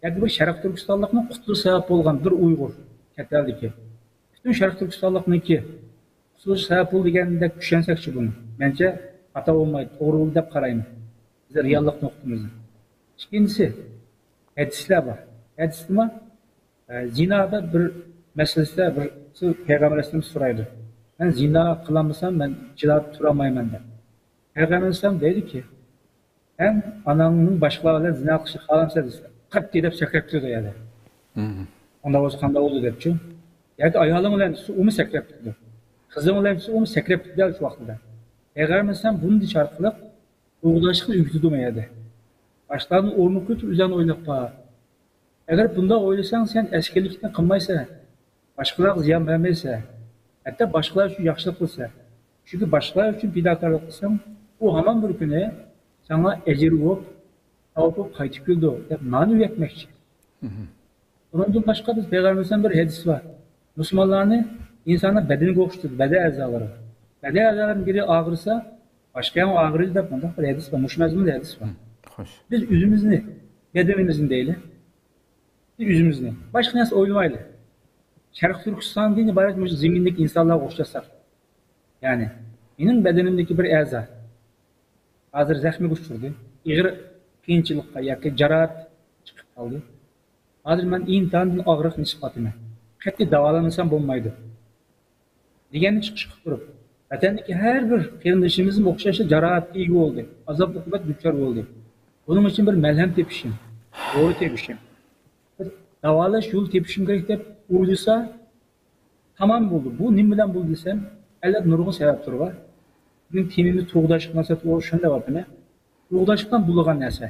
ياكى بىر شەرق تۈركىستانلىقنى قۇتۇلۇشى سەۋەب بولغان بىر ئۇيغۇر، چەت ئەلدىكى، پۈتۈن شەرق تۈركىستانلىقنىڭكى قۇتۇلۇشى سەۋەب بولدى دېگەندەك چۈشەنسەكچى بۇنى. مەنچە خاتا بولمايدۇ، توغرا بولدى دەپ قارايمەن. بىز رېئاللىق نۇقتىمىزدا. ئىككىنچىسى، ھەدىسلەر بار. ھەدىستىمۇ، ئە، زىنادا بىر مەسىلىسىدە بىرسى پەيغەمبەر ئەلەيھىسسالام سورايدۇ. مەن زىنا قىلالمىسام، مەن جىھادتا تۇرالمايمەن دەپ. پەيغەمبەر ئەلەيھىسسالام دەيدۇكى، سەن ئاناڭنىڭ باشقىلار بىلەن زىنا قىلىشنى خالامسەن دېسە، قەتئىي دەپ سەكرەپ كېتىدۇ يەردە. ئۇنداق بولسا قانداق بولىدۇ دەپچۇ. ياكى ئايالىڭ بىلەن دېسە، ئۇمۇ سەكرەپ كېتىدۇ. قىزىڭ بىلەن دېسە، ئۇمۇ سەكرەپ كېتىدۇ دەل شۇ ۋاقتىدا. پەيغەمبەر ئەلەيھىسسالام بۇنى دېيىش ئارقىلىق تۇغداشلىقنى ئۆگىتىدۇ ما يەردە. باشقىلارنى ئورنىغا قويۇپ، ئۆزۈڭنى ئويلاپ باق. ئەگەر بۇنداق ئويلىساڭ، سەن ئەسكەرلىكنى قىلمايسەن، باشقىلارغا زىيان بەرمەيسەن، ھەتتا باشقىلار ئۈچۈن ياخشىلىق قىلىسەن. چۈنكى باشقىلار ئۈچۈن پىداكارلىق قىلساڭ، ئۇ ھامان بىر كۈنى ساڭا ئەجىر بولۇپ، ساۋاب بولۇپ قايتىپ كېلىدۇ، دەپ مانا ئۆگەتمەكچى. ئۇنىڭدىن باشقا بىز پەيغەمبىرىمىزدىن بىر ھەدىس بار. مۇسۇلمانلارنى ئىنساننىڭ بەدىنىگە ئوخشىتىدۇ، بەدەن ئەزالىرىغا. بەدەن ئەزالىرىنىڭ بىرى ئاغرىسا، باشقا يەرمۇ ئاغرىيدۇ دەپ مۇنداق بىر ھەدىس بار. مۇشۇ مەزمۇندا ھەدىس بار. خوش. بىز ئۆزىمىزنى، بەدىنىمىزنى دەيلى. بىز ئۆزىمىزنى. باشقا نەرسە ئويلىمايلى. شەرقىي تۈركىستاندىن ئىبارەت مۇشۇ زېمىندىكى ئىنسانلارغا ئوخشاتساق. يەنى، مېنىڭ بەدىنىمدىكى بىر ئەزا ھازىر زەخمىگە ئۇچرىدى. ئېغىر قىيىنچىلىققا ياكى جاراھەت چىقىپ قالدى. ھازىر مەن ئىنتايىن ئاغرىقنى ھېس قىلىۋاتىمەن. قەتئىي داۋالانمىسام بولمايدۇ. دېگەننى چىقىش قىلىپ تۇرۇپ، ۋەتەندىكى ھەر بىر قېرىندىشىمىزمۇ ئوخشاشلا جاراھەتكە ئىگە بولدى، ئازاب-ئوقۇبەت دۇچار بولدى. بۇنىڭ ئۈچۈن بىر مەلھەم تېپىشىم، دورا تېپىشىم، بىر داۋالاش يولى تېپىشىم كېرەك دەپ ئويلىسا، تامام بولدى. بۇ نېمە بىلەن بولدى دېسەم، ئەلۋەتتە نۇرغۇن سەۋەبلىرى بار. بۈگۈن تېمىمىز تۇغداشلىق مۇناسىۋەتلىك بولۇپ شۇنى دەۋاتىمەن. تۇغداشلىقتىن بولىدىغان نەرسە.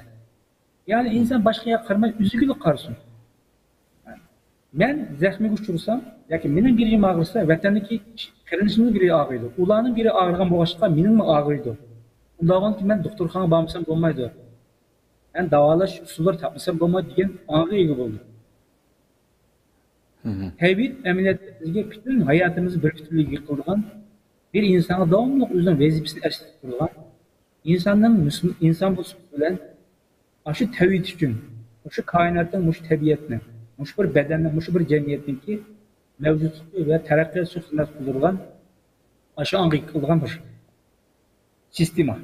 يەنى ئىنسان باشقا ياققا قارىماي، ئۆزىگىلا قارىسۇن. مەن زەخمىگە ئۇچرىسام ياكى مېنىڭ بىر يېرىم ئاغرىسا، ۋەتەندىكى قېرىندىشىمنىڭ بىرى ئاغرىيدۇ. ئۇلارنىڭ بىرى ئاغرىغان بولغاچقا، مېنىڭمۇ ئاغرىيدۇ. ئۇنداق بولغاندىكىن مەن دوختۇرخانىغا بارمىسام بولمايدۇ. مەن داۋالاش ئۇسۇللىرى تاپمىسام بولمايدۇ دېگەن ئاڭغا ئىگە بولدۇم. تەۋھىد ئەمەلىيەتتە بىزگە پۈتۈن ھاياتىمىزنى بىر پۈتۈنلۈككە قىلىدىغان، بىر ئىنسانغا داۋاملىق ئۆزىنىڭ ۋەزىپىسىنى ئەسلىتىپ تۇرىدىغان، ئىنساننىڭ مۇسۇل-، ئىنسان بولۇشى بىلەن ئاشۇ تەۋھىد ئۈچۈن، مۇشۇ كائىناتنىڭ، مۇشۇ تەبىئەتنىڭ، مۇشۇ بىر بەدەننىڭ، مۇشۇ بىر جەمئىيەتنىڭكى مەۋجۇتلۇقى ۋە تەرەققىياتى ئۈچۈن خىزمەت قىلىدىغان، ئاشۇ ئاڭغا ئىگە قىلىدىغان بىر سىستېما.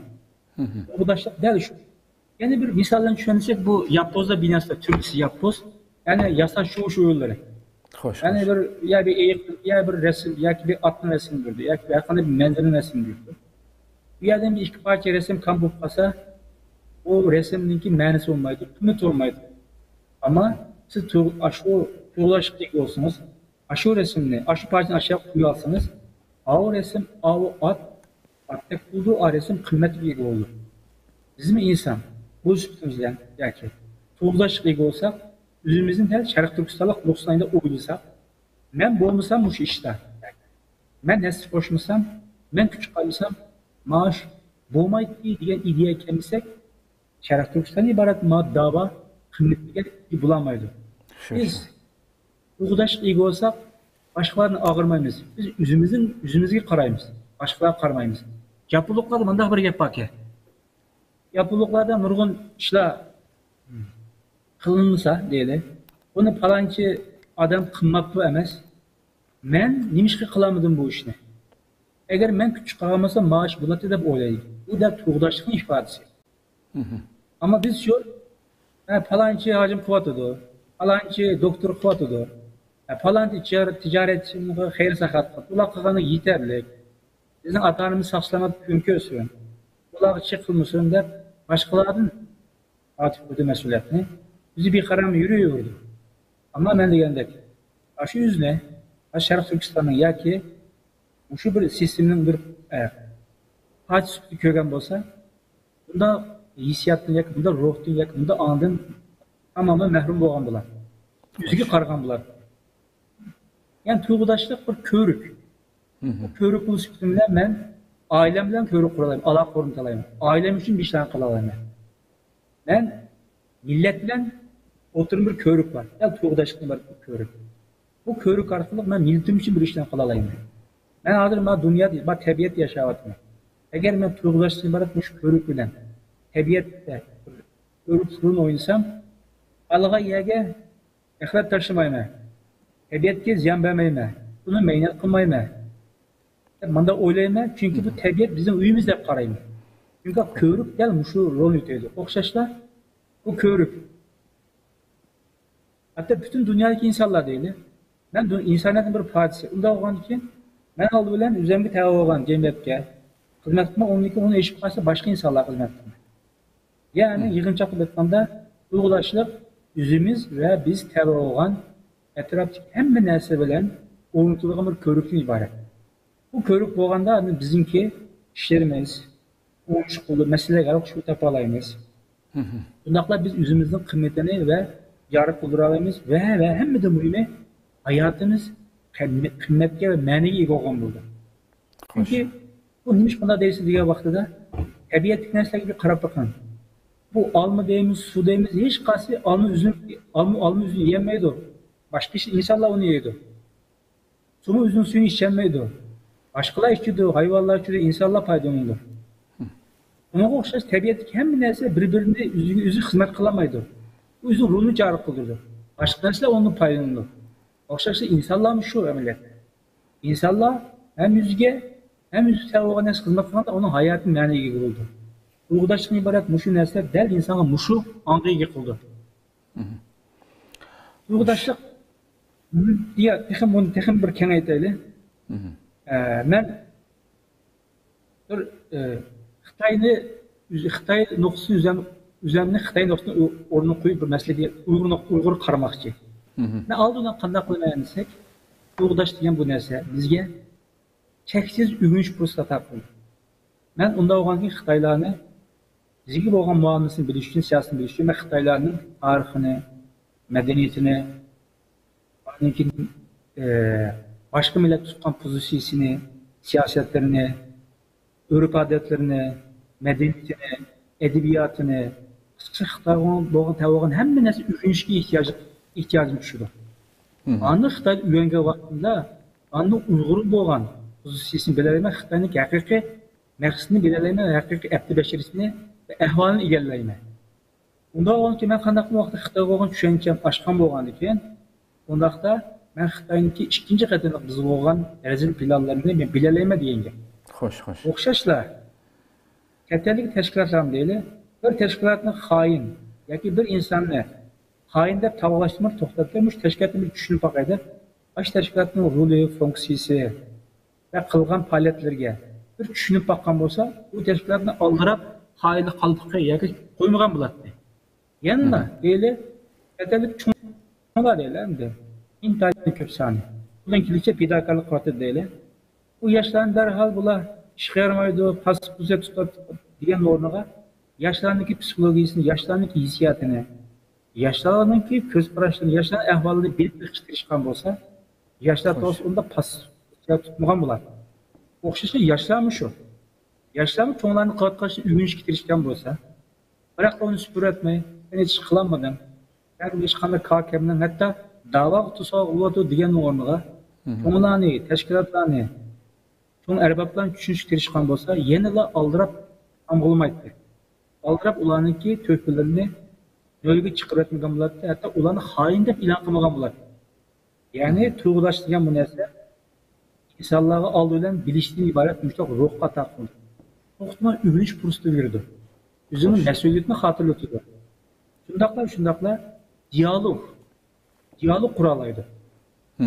تۇغداشلىق دەل شۇ. يەنە بىر مىسال بىلەن چۈشەنسەك، بۇ ياپوزلار بىناسىدا، تۈركچىسى ياپوز. يەنى ياساش شۇ، شۇ يوللىرى. خوش، يەنى خوش. بىر، يا بىر ئېيىق، يا بىر رەسىم، ياكى بىر ئاتنىڭ رەسىمى بېرىدۇ، ياكى بىر ھەر قانداق بىر مەنزىرىنىڭ رەسىمى بېرىدۇ. بۇ يەردىن بىر ئىككى پارچە رەسىم كام بولۇپ قالسا، ئۇ رەسىمنىڭكى مەنىسى بولمايدۇ، قىممىتى بولمايدۇ. ئەمما سىز تۇغ-، ئاشۇ تۇغداشلىققا ئىگە بولسىڭىز، ئاشۇ رەسىمنى، ئاشۇ پارچىنى ئاشۇ ياققا قويۇۋالسىڭىز، ئاۋۇ رەسىم، ئاۋۇ ئات، ئاتتەك بولىدۇ، ئا رەسىم قىممەتكە ئىگە بولىدۇ. بىزمۇ ئىنسان، بۇ سۈپىتىمىز بىلەن ياكى تۇغداشلىققا ئىگە بولساق، ئۆزىمىزنى دەل شەرقىي تۈركىستانلىق نۇقتىسىدىن ئويلىساق، مەن بولمىسام مۇشۇ ئىشتا، مەن ھەسسە قوشمىسام، مەن كۈچ چىقارمىسام، مائاش بولمايتتى دېگەن ئىدىيەگە كەلمىسەك، شەرقىي تۈركىستاندىن ئىبارەت ما داۋا قىممىتىگە ئىگە بولالمايدۇ. بىز تۇيغۇداشلىققا ئىگە بولساق، باشقىلارنى ئاغرىمايمىز. بىز ئۆزىمىزنىڭ، ئۆزىمىزگە قارايمىز. باشقىلارغا قارىمايمىز. ياپونلۇقلاردا مۇنداق بىر گەپ باركەن. ياپونلۇقلاردا نۇرغۇن ئىشلار قىلىنمىسا دەيلى، بۇنى پالانچى ئادەم قىلماپتۇ ئەمەس، مەن نېمىشقا قىلالمىدىم بۇ ئىشنى؟ ئەگەر مەن كۈچ چىقارالمىسام، مائاش بولاتتى دەپ ئويلايدۇ. بۇ دەل تۇيغۇداشلىقنىڭ ئىپادىسى. ئەمما بىزچۇ، ھە، پالانچى ھاجىم قىلىۋاتىدۇ، پالانچى دوكتور قىلىۋاتىدۇ، ھە، پالانچى تىجارەت، تىجارەتچى خەير ساخاۋەت قىلىپ، ئۇلار قىلغانلىق يېتەرلىك. بىزنىڭ ئاتا-ئانىمىز ساق-سالامەت كۈن كۆرسۇن، ئۇلارغا چەك قىلمىسۇن دەپ، باشقىلاردىن ئارتىپ قويدى مەسئۇلىيەتنى. ئۆزى بىقارار يۈرۈۋېرىدۇ. ئەمما مەن دېگەندەك، ئاشۇ ئۆزىنى، ئاشۇ شەرقىي تۈركىستاننىڭ ياكى مۇشۇ بىر سىستېمىنىڭ بىر، ئە، پارچىسى سۈپىتىدە كۆرگەن بولسا، بۇنداق ھېسسىياتتىن ياكى بۇنداق روھتىن ياكى بۇنداق ئاڭدىن تامامەن مەھرۇم بولغان بولار. ئۆزىگە قارىغان بولار. يەنى تۇيغۇداشلىق بىر كۆۋرۈك. بۇ كۆۋرۈك بولۇش سۈپىتىم بىلەن مەن ئائىلەم بىلەن كۆۋرۈك قۇرالايمەن، ئالاقە ئورنىتالايمەن. ئائىلەم ئۈچۈن بىر ئىشلارنى قىلالايمەن. مەن مىللەت بىلەن ئوتتۇرىدا بىر كۆۋرۈك بار. دەل تۇيغۇداشلىقتىن ئىبارەت بىر كۆۋرۈك. بۇ كۆۋرۈك ئارقىلىق مەن مىللىتىم ئۈچۈن بىر ئىشلارنى قىلالايمەن. مەن ھازىر مانا دۇنيادا، مانا تەبىئەتتە ياشاۋاتىمەن. ئەگەر مەن تۇيغۇداشلىقتىن ئىبارەت مۇشۇ كۆۋرۈك بىلەن تەبىئەتتە بىر كۆۋرۈك رولىنى ئوينىسام، ئالغان يەرگە ئەخلەت تاشلىمايمەن. تەبىئەتكە زىيان بەرمەيمەن. ئۇنى مەينەت قىلمايمەن دەپ مۇنداق ئويلايمەن، چۈنكى بۇ تەبىئەت بىزنىڭ ئۆيىمىز دەپ قارايمەن. چۈنكى كۆۋرۈك دەل مۇشۇ رولنى ئۆتەيدۇ. ئوخشاشلا بۇ كۆۋرۈك. ھەتتا پۈتۈن دۇنيادىكى ئىنسانلار دەيلى. مەن دۇ-، ئىنسانىيەتنىڭ بىر پارچىسى. ئۇنداق بولغاندىكىن، مەن ئالدى بىلەن ئۆزۈمگە تەۋە بولغان جەمئىيەتكە خىزمەت قىلىمەن، ئۇنىڭدىن كېيىن ئۇنى ئېشىپ قالسا باشقا ئىنسانلارغا خىزمەت قىلىمەن. يەنى يىغىنچاقلاپ ئېيتقاندا، تۇيغۇداشلىق ئۆزىمىز ۋە بىز تەۋە بولغان ئەتراپتىكى ھەممە نەرسە بىلەن ئورنىتىلغان بىر كۆۋرۈكتىن ئىبارەت. بۇ كۆۋرۈك بولغاندا، بىزنىڭكى ئىشلىرىمىز ئوڭۇشلۇق بولىدۇ، مەسىلىلەرگە ھەل قىلىش يولىنى تاپالايمىز. شۇنداقلا بىز ئۆزىمىزنىڭ قىممىتىنى ۋە جارى قىلدۇرالايمىز ۋە، ۋە ھەممىدىن مۇھىمى، ھاياتىمىز قىممەت-، قىممەتكە ۋە مەنىگە ئىگە بولغان بولىدۇ. چۈنكى بۇ نېمىشقا بۇنداق دەيسىز دېگەن ۋاقتىدا، تەبىئەتتىكى نەرسىلەرگە بىر قاراپ بېقىڭ. بۇ ئالما دەيمىز، سۇ دەيمىز، ھېچقايسى ئالما ئۆزىنى، ئالما، ئالما ئۆزىنى يېيەلمەيدۇ. باشقا ئىش-، ئىنسانلار ئۇنى يەيدۇ. سۇمۇ ئۆزىنىڭ سۈيىنى ئىچەلمەيدۇ. باشقىلار ئىچىدۇ، ھايۋانلار ئىچىدۇ، ئىنسانلار پايدىلىنىدۇ. ئۇنىڭغا ئوخشاش تەبىئەتتىكى ھەممە نەرسە بىر-بىرىنى ئۆزىگە ئۆزى خىزمەت قىلالمايدۇ. ئۇ ئۆزىنىڭ رولىنى جارى قىلدۇرىدۇ. باشقا نەرسىلەر ئۇنىڭدىن پايدىلىنىدۇ. ئوخشاشلا ئىنسانلارمۇ شۇ ئەمەلىيەتتە. ئىنسانلار ھەم ئۆزىگە، ھەم ئۆزىگە تەۋە بولغان نەرسە خىزمەت قىلغاندا ئۇنىڭ ھاياتى مەنىگە ئىگە بولىدۇ. تۇيغۇداشلىقتىن ئىبارەت مۇشۇ نەرسىلەر دەل ئىنسانغا مۇشۇ ئاڭغا ئىگە قىلىدۇ. تۇيغۇداشلىق، يا، تېخى بۇنى تېخىمۇ بىر كېڭەيتەيلى. ئە، مەن بىر، ئە، خىتاينى، خىتاي نۇقتىسىنى ئۆزۈم، ئۆزۈمنى خىتاي نۇقتىسىنى ئو-، ئورنىغا قويۇپ بىر مەسىلىگە ئۇيغۇر نۇق-، ئۇيغۇر قارىماقچى. مەن ئالدى بىلەن قانداق قىلىمەن دېسەك، تۇيغۇداش دېگەن بۇ نەرسە بىزگە چەكسىز ئۆگىنىش پۇرسىتى ئاتا قىلدى. مەن ئۇنداق بولغاندىن كېيىن خىتايلارنى بىزگە بولغان مۇئامىلىسىنى بىلىش ئۈچۈن، سىياسىتىنى بىلىش ئۈچۈن مەن خىتايلارنىڭ تارىخىنى، مەدەنىيىتىنى، ئاندىن كېيىن، ئى، باشقا مىللەت تۇتقان پوزىتسىيىسىنى، سىياسەتلىرىنى، ئۆرپ-ئادەتلىرىنى، مەدەنىيىتىنى، ئەدەبىياتىنى، قىسقىسى خىتايغا بولغان تەۋە بولغان ھەممە نەرسە ئۆگىنىشكە ئېھتىياج، ئېھتىياجىم چۈشىدۇ. ئاندىن خىتايدا ئۆگەنگەن ۋاقتىمدا ئاندىن ئۇيغۇر بولغان پوزىتسىيىسىنى بىلەلەيمەن، خىتاينىڭ ھەقىقىي مەقسىتىنى بىلەلەيمەن، ھەقىقىي ئەپتى بەشىرىسىنى ۋە ئەھۋالىنى ئىگىلەيمەن. ئۇنداق بولغاندىكىن مەن قانداق بىر ۋاقىتتا خىتايغا بولغان چۈشەنچەم ئاشقان بولغاندىكىن، ئۇنداقتا مەن خىتاينىڭكى ئىككىنچى قېتىملىق بىزگە بولغان رەزىل پىلانلىرىنى مەن بىلەلەيمەن دېگەن گەپ. خوش، خوش. ئوخشاشلا، چەت ئەلدىكى تەشكىلاتلارمۇ دەيلى، بىر تەشكىلاتنى خائىن ياكى بىر ئىنساننى خائىن دەپ تاۋالاشتىن بىر توختاپ، مۇشۇ تەشكىلاتنى بىر چۈشىنىپ باقاي دەپ، ئاشۇ تەشكىلاتنىڭ رولى، فۇنكسىيىسى، ۋە قىلغان پائالىيەتلىرىگە بىر چۈشىنىپ باققان بولسا، ئۇ تەشكىلاتنى ئالدىراپ، خائىنلىق قالپىقى ياكى قويمىغان بولاتتى. يەنىلا دەيلى، چەت ئەللىك چوڭلار دەيلى ئەمدى، ئىنتايىن كۆپ سانى. بۇنىڭ كېلىچە پىداكارلىق قىلىۋاتىدۇ دەيلى. ئۇ ياشلارنى دەرھال بۇلار ئىشقا يارىمايدۇ، پاسسىپ پۇرسەت تۇتۇپ دېگەن ئورنىغا، ياشلارنىڭكى پسىخولوگىيىسىنى، ياشلارنىڭكى ھېسسىياتىنى، ياشلارنىڭكى كۆز قاراشلىرىنى، ياشلارنىڭ ئەھۋالىنى بىلىپ بېقىشقا تىرىشقان بولسا، ياشلار توغرىسىدا ئۇنداق پاسسىپ تۇتمىغان بولار. ئوخشاشلا ياشلارمۇ شۇ. ياشلارمۇ چوڭلارنى قىلىۋاتقان ئىشنى ئۆگىنىشكە تىرىشكەن بولسا، بىراق ئۇنى سۈپۈرۈۋەتمەي، سەن ھېچ ئىش قىلالمىدىڭ، سەن ھېچقانداق كار كەلمىدىڭ، ھەتتا داۋاغا توسالغۇ بولۇۋاتىدۇ دېگەننىڭ ئورنىغا، چوڭلارنى، تەشكىلاتلارنى، چوڭ ئەربابلارنى چۈشىنىشكە تىرىشقان بولسا، يەنىلا ئالدىراپ تامغىلىمايتتى. ئالدىراپ ئۇلارنىڭكى تۆھپىلىرىنى نۆلگە چىقىرىۋەتمىگەن بولاتتى، ھەتتا ئۇلارنى خائىن دەپ ئېلان قىلمىغان بولاتتى. يەنى تۇيغۇداش دېگەن بۇ نەرسە ئىنسانلارغا ئالدى بىلەن بىلىشتىن ئىبارەت مۇشۇنداق روھقا ئاتا قىلىدۇ. توختىماي ئۆگىنىش پۇرسىتى بېرىدۇ. ئۆزىنىڭ مەسئۇلىيىتىنى خاتىرىلىتىدۇ. شۇنداقلا، شۇنداقلا دىيالوگ، دىيالوگ قۇرالايدۇ.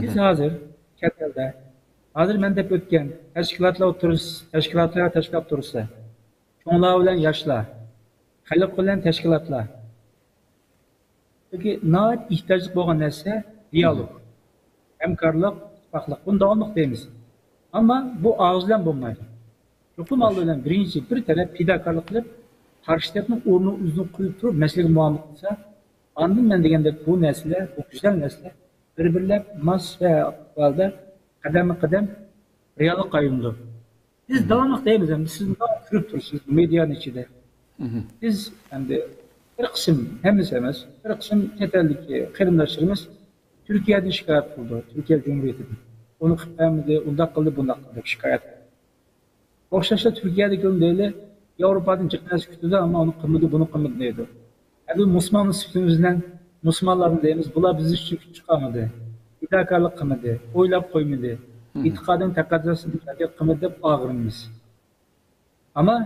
بىز ھازىر چەت ئەلدە، ھازىر مەن دەپ ئۆتكەن تەشكىلاتلار ئوتتۇرىسى، تەشكىلاتلار تەشكىللەپ تۇرسا، چوڭلار بىلەن ياشلار، خەلق بىلەن تەشكىلاتلار. چۈنكى ناھايىتى ئېھتىياجلىق بولغان نەرسە دىيالوگ، ھەمكارلىق، ئىتتىپاقلىق. بۇنى داۋاملىق دەيمىز. ئەمما بۇ ئاغزى بىلەن بولمايدۇ. چوقۇم ئالدى بىلەن بىرىنچى بىر تەرەپ پىداكارلىق قىلىپ، قارشى تەرەپنىڭ ئورنىنى ئۆزىنى قويۇپ تۇرۇپ مەسىلىگە مۇئامىلە قىلسا، ئاندىن مەن دېگەندەك بۇ نەرسىلەر، بۇ گۈزەل نەرسىلەر بىر-بىرلەپ ماس ۋە ئەھۋالدا قەدەممۇ قەدەم رېئاللىققا ئايلىنىدۇ. بىز داۋاملىق دەيمىز، ئەمدى سىز داۋاملىق كۆرۈپ تۇرىسىز مېدىيانىڭ ئىچىدە. بىز ئەمدى بىر قىسىم، ھەممىسى ئەمەس، بىر قىسىم چەت ئەلدىكى قېرىنداشلىرىمىز تۈركىيەدىن شىكايەت قىلىدۇ، تۈركىيە جۇمھۇرىيىتىدىن. ئۇنى قىلىپ بەرمىدى، ئۇنداق قىلدى، بۇنداق قىلدى دەپ شىكايەت قىلىدۇ. ئوخشاشلا تۈركىيەدىكىمۇ دەيلى، ياۋروپادىن جىق نەرسە كۈتىدۇ، ئەمما ئۇنى قىلمىدى، بۇنى قىلمىدى دەيدۇ. ھەدە مۇسۇلمان سۈپىتىمىز بىلەن مۇسۇلمانلارنى دەيمىز، بۇلار بىز ئۈچۈن كۈچ چىقارمىدى، پىداكارلىق قىلمىدى، ئويلاپ قويمىدى، ئېتىقادىنىڭ تەقەززاسىدىن ھەرىكەت قىلمىدى دەپ ئاغرىنىمىز. ئەمما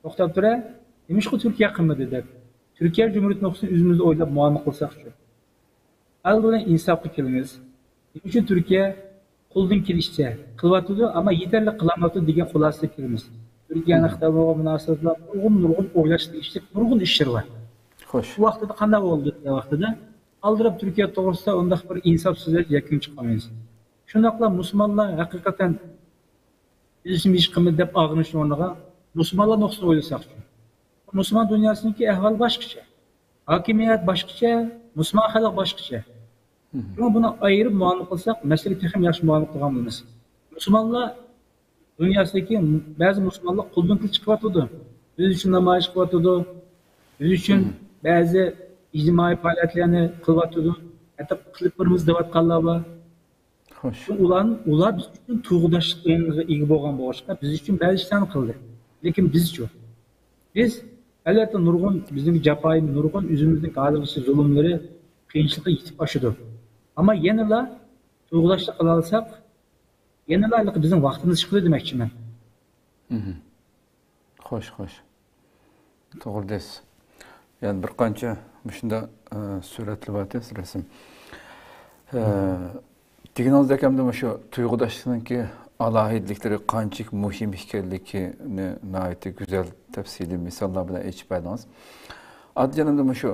توختاپ تۇرە، نېمىشقا تۈركىيە قىلمىدى دەپ، تۈركىيە جۇمھۇرىيىتى نۇقتىسىدىن ئۆزىمىزنى ئويلاپ مۇئامىلە قىلساقچۇ؟ ئالدى بىلەن ئىنساپقا كېلىمىز. نېمە ئۈچۈن تۈركىيە قولىدىن كېلىشىچە قىلىۋاتىدۇ، ئەمما يېتەرلىك قىلالمايۋاتىدۇ دېگەن خۇلاسىگە كېلىمىز. تۈركىيەنىڭ خىتاي بىلەن بولغان مۇناسىۋەتلىر نۇرغۇن، نۇرغۇن ئويلاش تېگىشلىك نۇرغۇن ئىشلىرى بار. خوش. بۇ ۋاقتىدا قانداق بولدى دېگەن ۋاقتىدا، ئالدىراپ تۈركىيە توغرىسىدا ئۇنداق بىر ئىنساپسىز يەكۈن چىقارمايمىز. شۇنداقلا مۇسۇلمانلار ھەقىقەتەن بىز ئۈچۈن ھېچ قىلمىدى دەپ ئاغرىنىشنىڭ ئورنىغا، مۇسۇلمانلار نۇقتىسىدىن ئويلىساقچۇ؟ مۇسۇلمان دۇنياسىنىڭكى ئەھۋالى باشقىچە. ھاكىمىيەت باشقىچە، مۇسۇلمان خەلق باشقىچە. شۇڭا بۇنى ئايرىپ مۇئامىلە قىلساق، مەسىلىگە تېخىمۇ ياخشى مۇئامىلە قىلغان بولىمىز. مۇسۇلمانلار دۇنياسىدىكى بەزى مۇسۇلمانلار قولدىن كېلىپ چىقىۋاتىدۇ. بىز ئۈچۈن نامايىش قىلىۋاتىدۇ. بىز ئۈچۈن بەزى ئىجتىمائىي پائالىيەتلەرنى قىلىۋاتىدۇ. ھەتتا قىلىپ بېرىمىز دەۋاتقانلار بار. خوش. ئۇلار، ئۇلار بىز ئۈچۈن تۇيغۇداشلىق ئېڭىغا ئىگە بولغان بولغاچقا، بىز ئۈچۈن بەزى ئىشلارنى قىلدى. لېكىن بىزچۇ؟ بىز، ئەلۋەتتە، نۇرغۇن بىزنىڭ جاپايىمىز، نۇرغۇن ئۆزىمىزنىڭ ھازىرغىچە زۇلۇملىرى، قىيىنچىلىقى يېتىپ ئاشىدۇ. ئەمما يەنىلا تۇيغۇداشلىق قىلالىساق، يەنىلا بىزنىڭ ۋاقتىمىز چىقىدۇ دېمەكچىمەن. خوش، خوش. توغرا دەيسىز. يەنە بىر قانچە مۇشۇنداق، ئە، سۈرەتلەر بار، رەسىم. ئە، دېگىنىڭىزدەك ئەمدى مۇشۇ تۇيغۇداشلىقنىڭكى ئالاھىدىلىكلىرى قانچىلىك مۇھىم ئىكەنلىكىنى ناھايىتى گۈزەل تەپسىلىي مىساللار بىلەن ئېچىپ بەردىڭىز. ئادىلجان، ئەمدى مۇشۇ،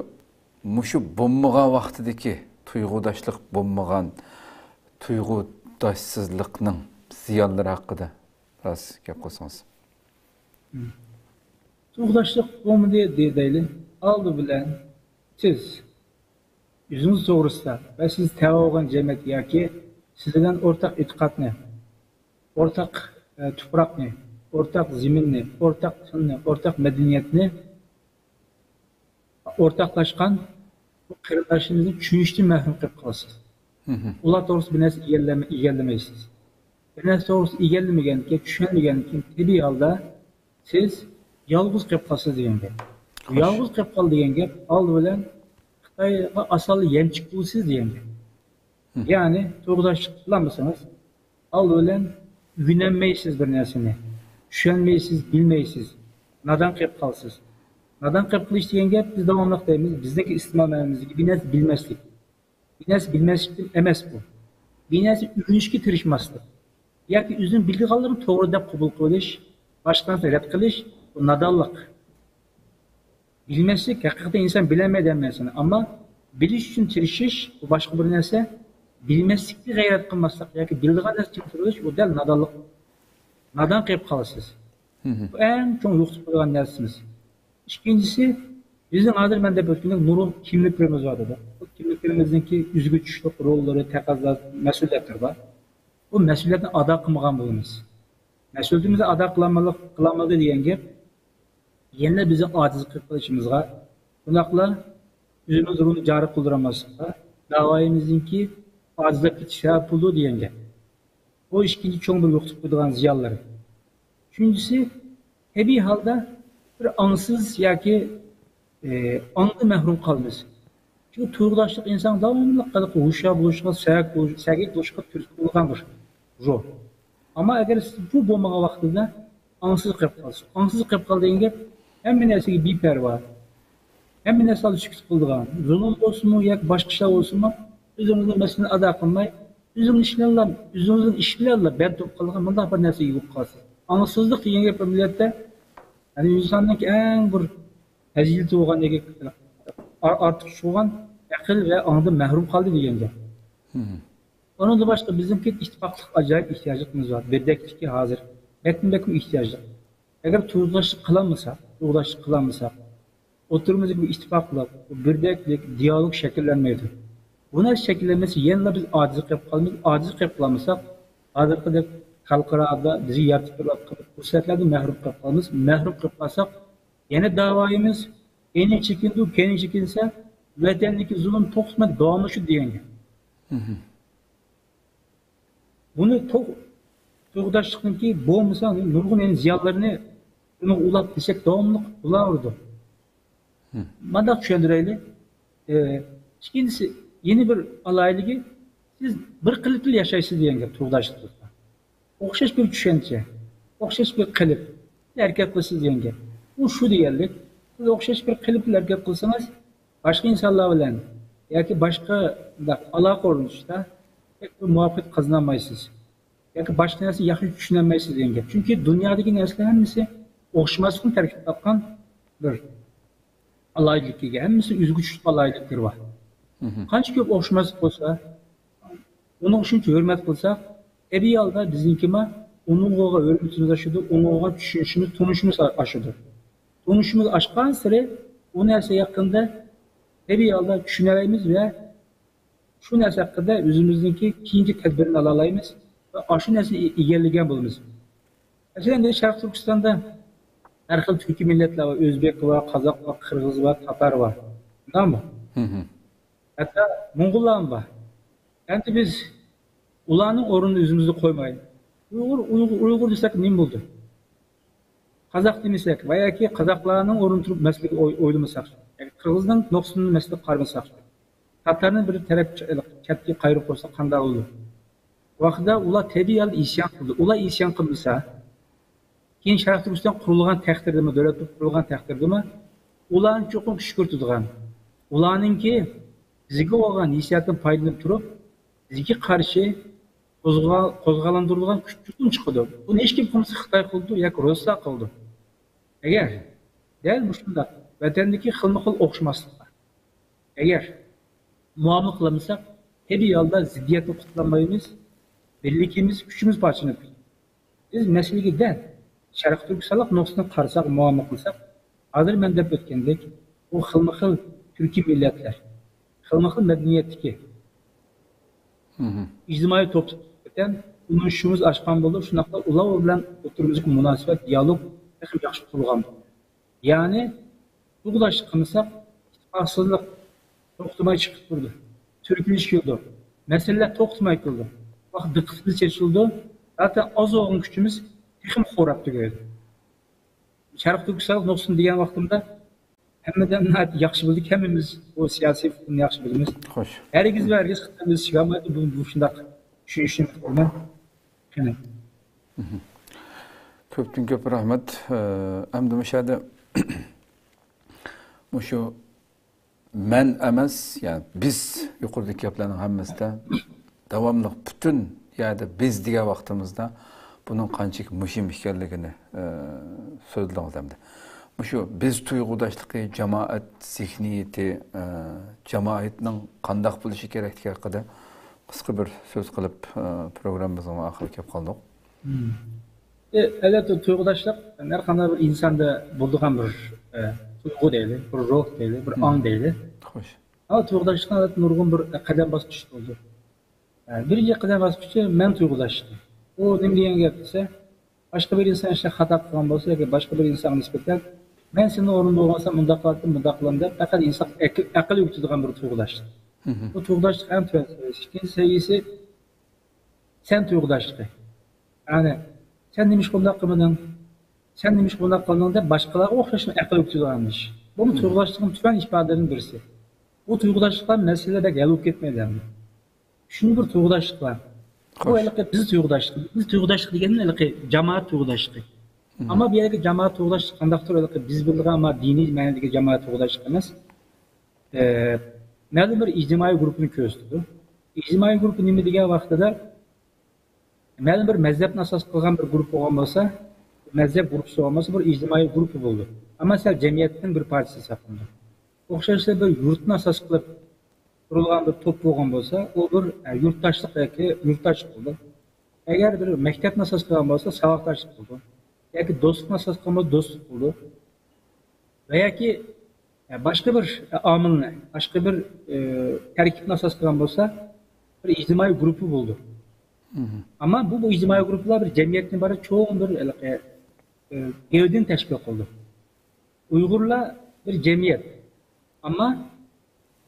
مۇشۇ بولمىغان ۋاقتىدىكى تۇيغۇداشلىق بولمىغان تۇيغۇداشسىزلىقنىڭ زىيانلىرى ھەققىدە بىراز گەپ قىلسىڭىز. تۇيغۇداشلىق بولمىدى دەيلى. ئالدى بىلەن سىز ئۆزىڭىز توغرىسىدا ۋە سىز تەۋە بولغان جەمئىيەت ياكى سىز بىلەن ئورتاق ئېتىقادنى، ئورتاق، ئە، تۇپراقنى، ئورتاق زېمىننى، ئورتاق تىلنى، ئورتاق مەدەنىيەتنى ئورتاقلاشقان بۇ قېرىنداشلىرىڭىزنى چۈشىنىشتىن مەھرۇم قېلىپ قالىسىز. ئۇلار توغرىسىدا بىر نەرسە ئىگىلەم-، ئىگىلىمەيسىز. بىر نەرسە توغرىسىدا ئىگىلىمىگەندىكىن، چۈشەنمىگەندىكىن، تەبىئىي ھالدا سىز يالغۇز قېلىپ قالىسىز دېگەن گەپ. خوش. يالغۇز قېلىپ قال دېگەن گەپ ئالدى بىلەن خىتايغا ئاسانلا يەمچۈك بولىسىز دېگەن گەپ. يەنى تۇيغۇداشلىق قىلالمىسىڭىز، ئالدى بىلەن ئۆگىنەلمەيسىز بىر نەرسىنى. چۈشەنمەيسىز، بىلمەيسىز. نادان قېلىپ قالىسىز. نادان قېلىپ قېلىش دېگەن گەپ، بىز داۋاملىق دەيمىز، بىزنىڭكى ئىستېمال مەنىمىزدىكى بىر نەرسە بىلمەسلىك. بىر نەرسە بىلمەسلىكتىن ئەمەس بۇ. بىر نەرسە ئۆگىنىشكە تىرىشماسلىق. ياكى ئۆزىنىڭ بىلىدىغانلىرىنى توغرا دەپ قوبۇل قىلىش، باشقىلارنى رەت قىلىش، بۇ نادانلىق. بىلمەسلىك، ھەقىقەتەن ئىنسان بىلەلمەيدۇ ھەممە نەرسىنى. ئەمما بىلىش ئۈچۈن تىرىشىش، بۇ باشقا بىر نەرسە. بىلمەسلىككە غەيرەت قىلماسلىق ياكى بىلىدىغان نەرسە ئۈچۈن تىرىشىش، ئۇ دەل نادانلىق. نادان قېلىپ قالىسىز. بۇ ئەڭ چوڭ يوقىتىپ قويغان نەرسىمىز. ئىككىنچىسى، بىزنىڭ ھازىر مەن دەپ ئۆتكىنىدەك نۇرغۇن كىملىكلىرىمىز بار دېدۇق. بۇ كىملىكلىرىمىزنىڭكى ئۆزىگە چۈشلۈك روللىرى، تەقەززا، مەسئۇلىيەتلىرى بار. بۇ مەسئۇلىيەتنى ئادا قىلمىغان بولىمىز. مەسئۇلىيىتىمىزنى ئادا قىلالمىدۇق، قىلالمىدى دېگەن گەپ يەنە بىزنىڭ ئاجىزلىق قىلىپ قېلىشىمىزغا، شۇنداقلا ئۆزىمىز ئۇنى جارى قىلدۇرالماسلىققا، داۋايىمىزنىڭكى ئاجىزلاپ كېتىشى سەۋەب بولىدۇ دېگەن گەپ. بۇ ئىككىنچى چوڭ بىر يوقىتىپ قويىدىغان زىيانلىرى. ئۈچىنچىسى، تەبىئىي ھالدا بىر ئاڭسىز ياكى، ئى، ئاڭدىن مەھرۇم قالىمىز. چۈنكى تۇيغۇداشلىق ئىنسان داۋاملىق ھېلىقى ھوشيار بولۇشقا، سەگەك بولۇش-، سەگەك بولۇشقا تۈرتكە بولىدىغان بىر روھ. ئەمما ئەگەر سىز بۇ بولمىغان ۋاقتىدا ئاڭسىز قېلىپ قالسا، ئاڭسىز قېلىپ قالدى دېگەن گەپ ھەممە نەرسىگە بىپەرۋا، ھەممە نەرسە ئالدىدا سۈكۈت قىلىدىغان، زۇلۇم بولسۇنمۇ ياكى باشقا ئىشلار بولسۇنمۇ، ئۆزىڭىزنىڭ مەسئۇلىيىتىنى ئادا قىلماي، ئۆزىڭىز ئىش بىلەنلا، ئۆزىڭىزنىڭ ئىشى بىلەنلا بەند بولۇپ قالغان مۇنداق بىر نەرسىگە ئىگە بولۇپ قالىسىز. ئاڭسىزلىق دېگەن گەپ ئەمەلىيەتتە، يەنى ئىنساننىڭ ئەڭ بىر پەزىلىتى بولغان، ئار-، ئارتۇقچە بولغان ئەقىل ۋە ئاڭدىن مەھرۇم قالدى دېگەن گەپ. ئۇنىڭدىن باشقا بىزنىڭكى ئىتتىپاقلىققا ئاجايىپ ئېھتىياجلىقىمىز بار. بىردەكلىككە ھازىر بەكمۇ بەكمۇ ئېھتىياجلىق. ئەگەر تۇيغۇداشلىق قىلالمىساق، تۇيغۇداشلىق قىلالمىساق، ئوتتۇرىمىزدا بۇ ئىتتىپاقلىق، بۇ بىردەكلىك، دىيالوگ شەكىللەنمەيدۇ. بۇ نەرسە شەكىللەنمىسە يەنىلا بىز ئاجىز قېلىپ قالىمىز. ئاجىز قېلىپ قالمىساق، ھازىرقىدەك خەلقئارادا بىزگە يارىتىپ بېرىۋاتقان پۇرسەتلەردىن مەھرۇم قېلىپ قالىمىز. مەھرۇم قېلىپ قالساق، يەنە داۋايىمىز كەينىگە چېكىندۇ، كەينىگە چېكىنسە، ۋەتەندىكى زۇلۇم توختىماي داۋاملىشىدۇ دېگەن گەپ. بۇنى تو-، تۇيغۇداشلىقنىڭكى بولمىسا نۇرغۇن يەنە زىيانلىرىنى بۇنىڭغا ئۇلاپ دېسەك داۋاملىق بولاۋېرىدۇ. مانداق چۈشەندۈرەيلى. ئى، ئىككىنچىسى، يەنە بىر ئالاھىدىلىكى، سىز بىر قېلىپلا ياشايسىز دېگەن گەپ تۇيغۇداشلىقتا. ئوخشاش بىر چۈشەنچە، ئوخشاش بىر قېلىپ ھەرىكەت قىلىسىز دېگەن گەپ. ئۇ شۇ دېگەنلىك، سىز ئوخشاش بىر قېلىپ بىلەن ھەرىكەت قىلسىڭىز، باشقا ئىنسانلار بىلەن ياكى باشقا مۇنداق ئالاقە ئورنىتىشتا بەك بىر مۇۋەپپەقىيەت قازىنالمايسىز. ياكى باشقا نەرسىنى ياخشى چۈشىنەلمەيسىز دېگەن گەپ. چۈنكى دۇنيادىكى نەرسىلەر ھەممىسى ئوخشىماسلىقتىن تەركىب تاپقان بىر ئالاھىدىلىككە ئىگە. ھەممىسىنىڭ ئۆزىگە چۈشلۈك ئالاھىدىلىكلىرى بار. قانچە كۆپ ئوخشىماسلىق بولسا، ئۇنىڭغا شۇنچە ھۆرمەت قىلساق، تەبىئىي ھالدا بىزنىڭكىمۇ ئۇنىڭغا بولغان ھۆرمىتىمىز ئاشىدۇ، ئۇنىڭغا بولغان چۈشىنىشىمىز، تونۇشىمىز ئاشىدۇ. تونۇشىمىز ئاشقانسېرى ئۇ نەرسە ھەققىدە تەبىئىي ھالدا چۈشىنەلەيمىز ۋە شۇ نەرسە ھەققىدە ئۆزىمىزنىڭكى كېيىنكى تەدبىرىنى ئالالايمىز ۋە ئاشۇ نەرسىنى ئىگىلىگەن بولىمىز. مەسىلەن، شەرقىي تۈركىستاندا ھەر خىل تۈركىي مىللەتلەر بار، ئۆزبېك بار، قازاق بار، قىرغىز بار، تاتار بار. شۇنداقمۇ؟ ھەتتا موڭغۇللارمۇ بار. ئەمدى بىز ئۇلارنىڭ ئورنىنى ئۆزىمىزدە قويماي، ئۇيغۇر، ئۇيغۇر، ئۇيغۇر دېسەك نېمە بولدى؟ قازاق دېمىسەك ۋە ياكى قازاقلارنىڭ ئورنىدا تۇرۇپ مەسىلىگە ئوي-، ئويلىمىساق، ياكى قىرغىزنىڭ نۇقتىسىدىن مەسىلىگە قارىمىساق، تاتارنى بىر تەرەپ چەتكە قايرىپ قويساق قانداق بولىدۇ؟ بۇ ۋاقىتتا ئۇلار تەبىئىي ھالدا ئىسيان قىلدى. ئۇلار ئىسيان قىلمىسا، كېيىن شەرقىي تۈركىستان قۇرۇلغان تەقدىردىمۇ، دۆلەت قۇرۇلغان تەقدىردىمۇ، ئۇلارنى چوقۇم كۈشكۈرتىدىغان، ئۇلارنىڭكى بىزگە بولغان ھېسسىياتتىن پايدىلىنىپ تۇرۇپ، بىزگە قارشى قوزغا-، قوزغالاندۇرىدىغان كۈچ چوقۇم چىقىدۇ. بۇنى ھېچكىم قىلمىسا، خىتاي قىلىدۇ ياكى رۇسلار قىلىدۇ. ئەگەر دەل مۇشۇنداق ۋەتەندىكى خىلمۇ خىل ئوخشىماسلىقلار ئەگەر مۇئامىلە قىلالمىساق، تەبىئىي ھالدا زىددىيەتتىن قۇتۇلالمايمىز، بىرلىكىمىز، كۈچىمىز پارچىلىنىپ كېتىدۇ. بىز مەسىلىگە دەل شەرقىي تۈركىستانلىق نۇقتىسىدىن قارىساق، مۇئامىلە قىلساق، ھازىر مەن دەپ ئۆتكەندەك، بۇ خىلمۇ خىل تۈركىي مىللەتلەر، خىلمۇ خىل مەدەنىيەتتىكى، ئىجتىمائىي توپلىشىپ ئۇنىڭ شۇمىز ئاشقان بولىدۇ، شۇنداقلا ئۇلار بىلەن ئوتتۇرىمىزدىكى مۇناسىۋەت، دىيالوگ تېخىمۇ ياخشى قۇرۇلغان بولىدۇ. يەنى، تۇيغۇداشلىق قىلمىساق، ئىتتىپاقسىزلىق توختىماي چىقىپ تۇرىدۇ. تۈركۈنۈش كېلىدۇ. مەسىلىلەر توختىماي كېلىدۇ. ۋاقىت دىققىتىمىز چېچىلىدۇ. زاتەن ئاز بولغان كۈچىمىز تېخىمۇ خوراپ تۈگەيدۇ. شەرقىي تۈركىستان نۇقتىسىدىن دېگەن ۋاقتىمدا، ھەممىدىن ناھايىتى ياخشى بىلدۇق، ھەممىمىز بۇ سىياسىي ئۇقۇمنى ياخشى بىلىمىز. خوش. ھەرگىز ۋە ھەرگىز خىتاي بىز چىقالمايدۇ، بۇ، بۇ شۇنداق چۈشىنىشنى قىلىمەن. قېنى. كۆپتىن كۆپ رەھمەت. ئە، ئەمدى مۇشۇ يەردە مۇشۇ مەن ئەمەس، يەنى بىز يۇقىرىدىكى گەپلەرنىڭ ھەممىسىدە داۋاملىق پۈتۈن يەردە بىز دېگەن ۋاقتىمىزدا بۇنىڭ قانچىلىك مۇھىم ئىكەنلىكىنى، ئە، سۆزلىدىڭىز ئەمدى. مۇشۇ بىز تۇيغۇداشلىقى، جامائەت زېھنىيىتى، ئە، جامائەتنىڭ قانداق بولۇشى كېرەكلىكى ھەققىدە قىسقا بىر سۆز قىلىپ، ئە، پروگراممىمىزنىڭ ئاخىرىغا كېلىپ قالدۇق. مم. ئە، ئەلۋەتتە، تۇيغۇداشلىق ھەر قانداق بىر ئىنساندا بولىدىغان بىر، ئە، تۇيغۇ دەيلى، بىر روھ دەيلى، بىر ئاڭ دەيلى. خوش. ئەمما تۇيغۇداشلىقنىڭ ئەلۋەتتە نۇرغۇن بىر، ئە، قەدەم باسقۇچى بولىدۇ. بىرىنچى قەدەم باسقۇچى مەن تۇيغۇداشلىقى. ئۇ نېمە دېگەن گەپ دېسە، باشقا بىر ئىنسان ئىشتا خاتا قىلغان بولسا ياكى باشقا بىر ئىنسانغا نىسبەتەن، مەن سېنىڭ ئورنۇڭدا بولغان بولسام مۇنداق قىلاتتىم، مۇنداق قىلاتتىم دەپ پەقەت ئىنسان ئەقىل ئۆگىتىدىغان بىر تۇيغۇداشلىق. بۇ تۇيغۇداشلىق ئەڭ تۆۋەن سەۋىيەسى. ئىككىنچى سەۋىيەسى سەن تۇيغۇداشلىقى. يەنى سەن نېمىشقا بۇنداق قىلمىدىڭ؟ سەن نېمىشقا بۇنداق قىلدىڭ دەپ باشقىلارغا ئوخشاشلا ئەقىل ئۆگىتىدىغان ئىش. بۇمۇ تۇيغۇداشلىقنىڭ تۆۋەن ئىپادىلىرىنىڭ بىرسى. بۇ تۇيغۇداشلىقلار مەسىلىلەر بەك ھەل بولۇپ كەتمەيدۇ ئەمدى. شۇنداق بىر تۇيغۇداشلىق بار. بۇ ھېلىقى بىز تۇيغۇداشلىق. بىز تۇيغۇداشلىق دېگەن ھېلىقى جامائەت تۇيغۇداشلىقى. ئەمما بۇ يەردىكى جامائەت تۇيغۇداشلىق قانداقتۇر، ھېلىقى بىز بىلىدىغان، ئەمما دىنىي مەنىدىكى جامائەت تۇيغۇداشلىق ئەمەس. ئە، مەلۇم بىر ئىجتىمائىي گۇرۇپپىنى كۆرسىتىدۇ. ئىجتىمائىي گۇرۇپپا نېمە دېگەن ۋاقتىدا، مەلۇم بىر مەزھەپنى ئاساس قىلغان بىر گۇرۇپپا بولغان بولسا، مەزھەپ گۇرۇپپىسى بولغان بولسا، بىر ئىجتىمائىي گۇرۇپپا بولىدۇ. ئەمما سەل جەمئىيەتنىڭ بىر پارچىسى ھېسابلىنىدۇ. ئوخشاشلا بىر يۇرتنى ئاساس قىلىپ قۇرۇلغان بىر توپ بولغان بولسا، ئۇ بىر، ئە، يۇرتداشلىق ياكى يۇرتداشلىق بولىدۇ. ئەگەر بىر مەكتەپنى ئاساس قىلغان بولسا، ساۋاقداشلىق بولىدۇ. ياكى دوستلۇقنى ئاساس قىلغان بولسا، دوستلۇق بولىدۇ. ۋە ياكى، ئە، باشقا بىر، ئە، ئامىلنى، باشقا بىر، ئە، تەركىبنى ئاساس قىلغان بولسا، بىر ئىجتىمائىي گۇرۇپپا بولىدۇ. ئەمما بۇ، بۇ ئىجتىمائىي گۇرۇپپىلار بىر جەمئىيەتتىن ئىبارەت چوڭ بىر، ھېلىقى، ئە، گەۋدىنى تەشكىل قىلىدۇ. ئۇيغۇرلار بىر جەمئىيەت. ئەمما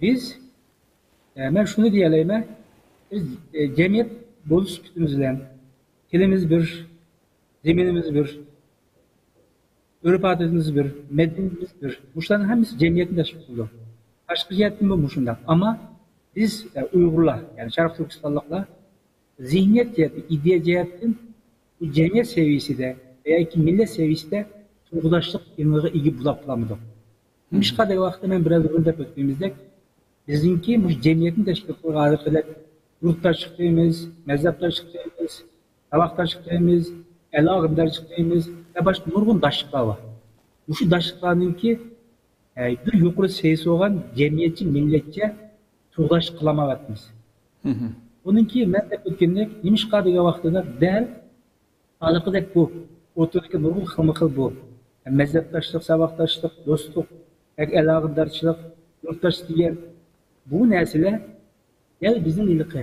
بىز، ئە، مەن شۇنى دېيەلەيمەن، بىز، ئە، جەمئىيەت بولۇش سۈپىتىمىز بىلەن تىلىمىز بىر، زېمىنىمىز بىر، ئۆرپ-ئادىتىمىز بىر، مەدەنىيىتىمىز بىر. مۇشۇلارنىڭ ھەممىسى جەمئىيەتنى تەشكىل قىلىدۇ. تاشقى جەھەتتىنمۇ مۇشۇنداق. ئەمما بىز، ئە، ئۇيغۇرلار، يەنى شەرقىي تۈركىستانلىقلار زېھنىيەت جەھەتتىن، ئىدىيە جەھەتتىن بۇ جەمئىيەت سەۋىيەسىدە ياكى مىللەت سەۋىيەسىدە تۇيغۇداشلىق ئېڭىغا ئىگە بولاپ قالالمىدۇق. نېمىشقا دېگەن ۋاقىتتا مەن بىر ئاز بۇرۇن دەپ ئۆتكىنىمىزدەك، بىزنىڭكى مۇشۇ جەمئىيەتنى تەشكىل قىلغان ھازىرقىدەك يۇرتداشلىق دەيمىز، مەزھەپداشلىق دەيمىز، ساۋاقداشلىق دەيمىز، ئەل ئاغىنىدارچىلىق دەيمىز ۋە باشقا نۇرغۇن داشلىقلار بار. مۇشۇ داشلىقلارنىڭكى، ئە، بىر يۇقىرى سەۋىيەسى بولغان جەمئىيەتچە، مىللەتچە تۇغداشلىق قىلالمايۋاتىمىز. بۇنىڭكى مەن دەپ ئۆتكەندەك، نېمىشقا دېگەن ۋاقتىدا دەل ھېلىقىدەك بۇ ئوتتۇرىدىكى نۇرغۇن خىلمۇ خىل بۇ مەزھەپداشلىق، ساۋاقداشلىق، دوستلۇق، ئەل ئاغىنىدارچىلىق، يۇرتداشلىق دېگەن بۇ نەرسىلەر دەل بىزنىڭ ھېلىقى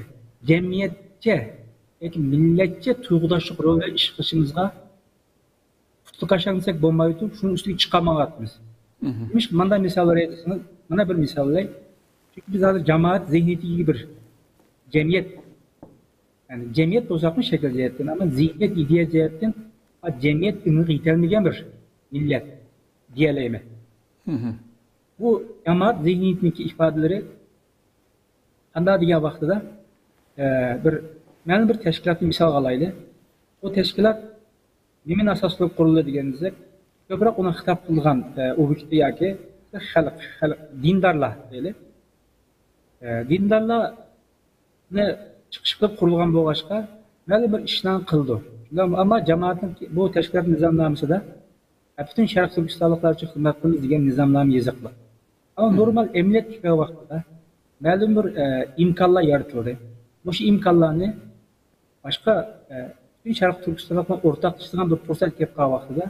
جەمئىيەتچە ياكى مىللەتچە تۇيغۇداشلىق رولىنى ئىش قىلىشىمىزغا پۇتلىكاشاڭ دېسەك بولمايدۇ، شۇنىڭ ئۈستىگە چىقالمايۋاتىمىز. نېمىشقا مانداق مىسال بېرەي دېسىڭىز، مانا بىر مىسال بېرەي. چۈنكى بىز ھازىر جامائەت زېھنىيىتىگە ئىگە بىر جەمئىيەت. يەنى جەمئىيەت بولساقمۇ شەكىل جەھەتتىن، ئەمما زېھنىيەت، ئىدىيە جەھەتتىن جەمئىيەت ئېڭىغا يېتەلمىگەن بىر مىللەت دېيەلەيمەن. بۇ جامائەت زېھنىيىتىنىڭكى ئىپادىلىرى قانداق دېگەن ۋاقتىدا، ئە، بىر، مەلۇم بىر تەشكىلاتنى مىسالغا ئالايلى. بۇ تەشكىلات نېمىنى ئاساس قىلىپ قۇرۇلدى دېگەن دېسەك، كۆپرەك ئۇنىڭ خىتاب قىلىدىغان، ئە، ئوبيېكتى ياكى خەلق، خەلق، دىندارلار دەيلى. ئە، دىندارلارنى چىقىش قىلىپ قۇرۇلغان بولغاچقا، مەلۇم بىر ئىشلارنى قىلىدۇ. ئەمما جامائەتنىڭ بۇ تەشكىلات نىزامنامىسىدا، ئە، پۈتۈن شەرقىي تۈركىستانلىقلار ئۈچۈن خىزمەت قىلىمىز دېگەن نىزامنامە يېزىقلىق. ئەمما نورمال ئەمەلىيەتكە كەلگەن ۋاقتىدا مەلۇم بىر، ئە، ئىمكانلار يارىتىلدى. مۇشۇ ئىمكانلارنى باشقا، ئە، پۈتۈن شەرقىي تۈركىستانلىقلار ئورتاقلىشىدىغان بىر پۇرسەت كېلىپ قالغان ۋاقتىدا،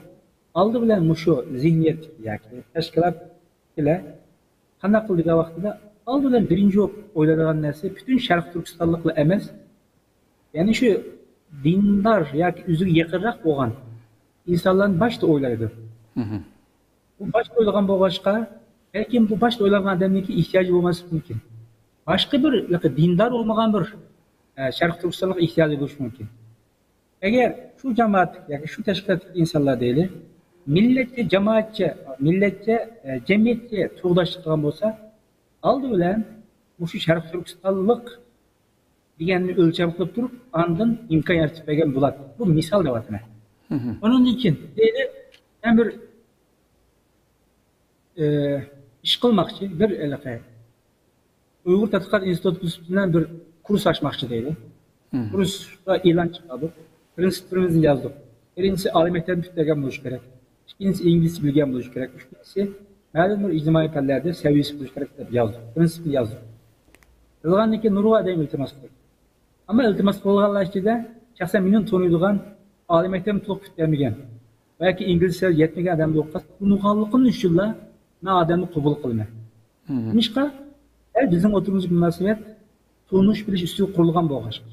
ئالدى بىلەن مۇشۇ زېھنىيەت ياكى تەشكىلات ئىلە قانداق قىلدى دېگەن ۋاقتىدا، ئالدى بىلەن بىرىنچى بولۇپ ئويلايدىغان نەرسە پۈتۈن شەرقىي تۈركىستانلىقلا ئەمەس، يەنى شۇ دىندار ياكى ئۆزىگە يېقىنراق بولغان ئىنسانلارنى باشتا ئويلايدۇ. بۇ باشتا ئويلىغان بولغاچقا، بەلكىم بۇ باشتا ئويلانغان ئادەمنىڭكى ئېھتىياجى بولماسلىقى مۇمكىن. باشقا بىر، دىندار بولمىغان بىر، ئە، شەرقىي تۈركىستانلىق ئېھتىياجى بولۇشى مۇمكىن. ئەگەر شۇ جامائەت ياكى شۇ تەشكىلاتتىكى ئىنسانلار دەيلى، مىللەتچە، جامائەتچە، مىللەتچە، ئە، جەمئىيەتچە تۇغداشلىق قىلغان بولسا، ئالدى بىلەن مۇشۇ شەرقىي تۈركىستانلىق دېگەننى ئۆلچەم قىلىپ تۇرۇپ، ئاندىن ئىمكان يارىتىپ بەرگەن بولاتتى. بۇ مىسال دەۋاتىمەن. ئۇنىڭدىن كېيىن دەيلى، مەن بىر، ئە، ئىش قىلماقچى، بىر ھېلىقى ئۇيغۇر تەتقىقات ئىنستىتۇتى بىلەن بىر كۇرس ئاچماقچى دەيلى. كۇرسقا ئېلان چىقاردۇق. پىرىنسىپلىرىمىزنى يازدۇق. بىرىنچىسى، ئالىي مەكتەپنى پۈتتۈرگەن بولۇشى كېرەك. ئىككىنچىسى، ئىنگلىزچە بىلگەن بولۇشى كېرەك. ئۈچىنچىسى، مەلۇم بىر ئىجتىمائىي پەنلەردە سەۋىيەسى بولۇشى كېرەك دەپ يازدۇق. پىرىنسىپنى يازدۇق. يازغاندىن كېيىن نۇرغۇن ئادەم ئىلتىماس قىلدى. ئەمما ئىلتىماس قىلغانلار ئىچىدە شەخسەن مېنىڭ تونۇيدىغان ئالىي مەكتەپنى تولۇق پۈتتۈرمىگەن ۋە ياكى ئىنگلىزچە يەتمىگەن ئادەم بولۇپ قالسا، تونۇغانلىقىم ئۈچۈنلا مەن ئادەمنى قوبۇل قىلىمەن. نېمىشقا؟ دەل بىزنىڭ ئوتتۇرىمىزدىكى مۇناسىۋەت تونۇش بىلىش ئۈستىگە قۇرۇلغان بولغاچقا.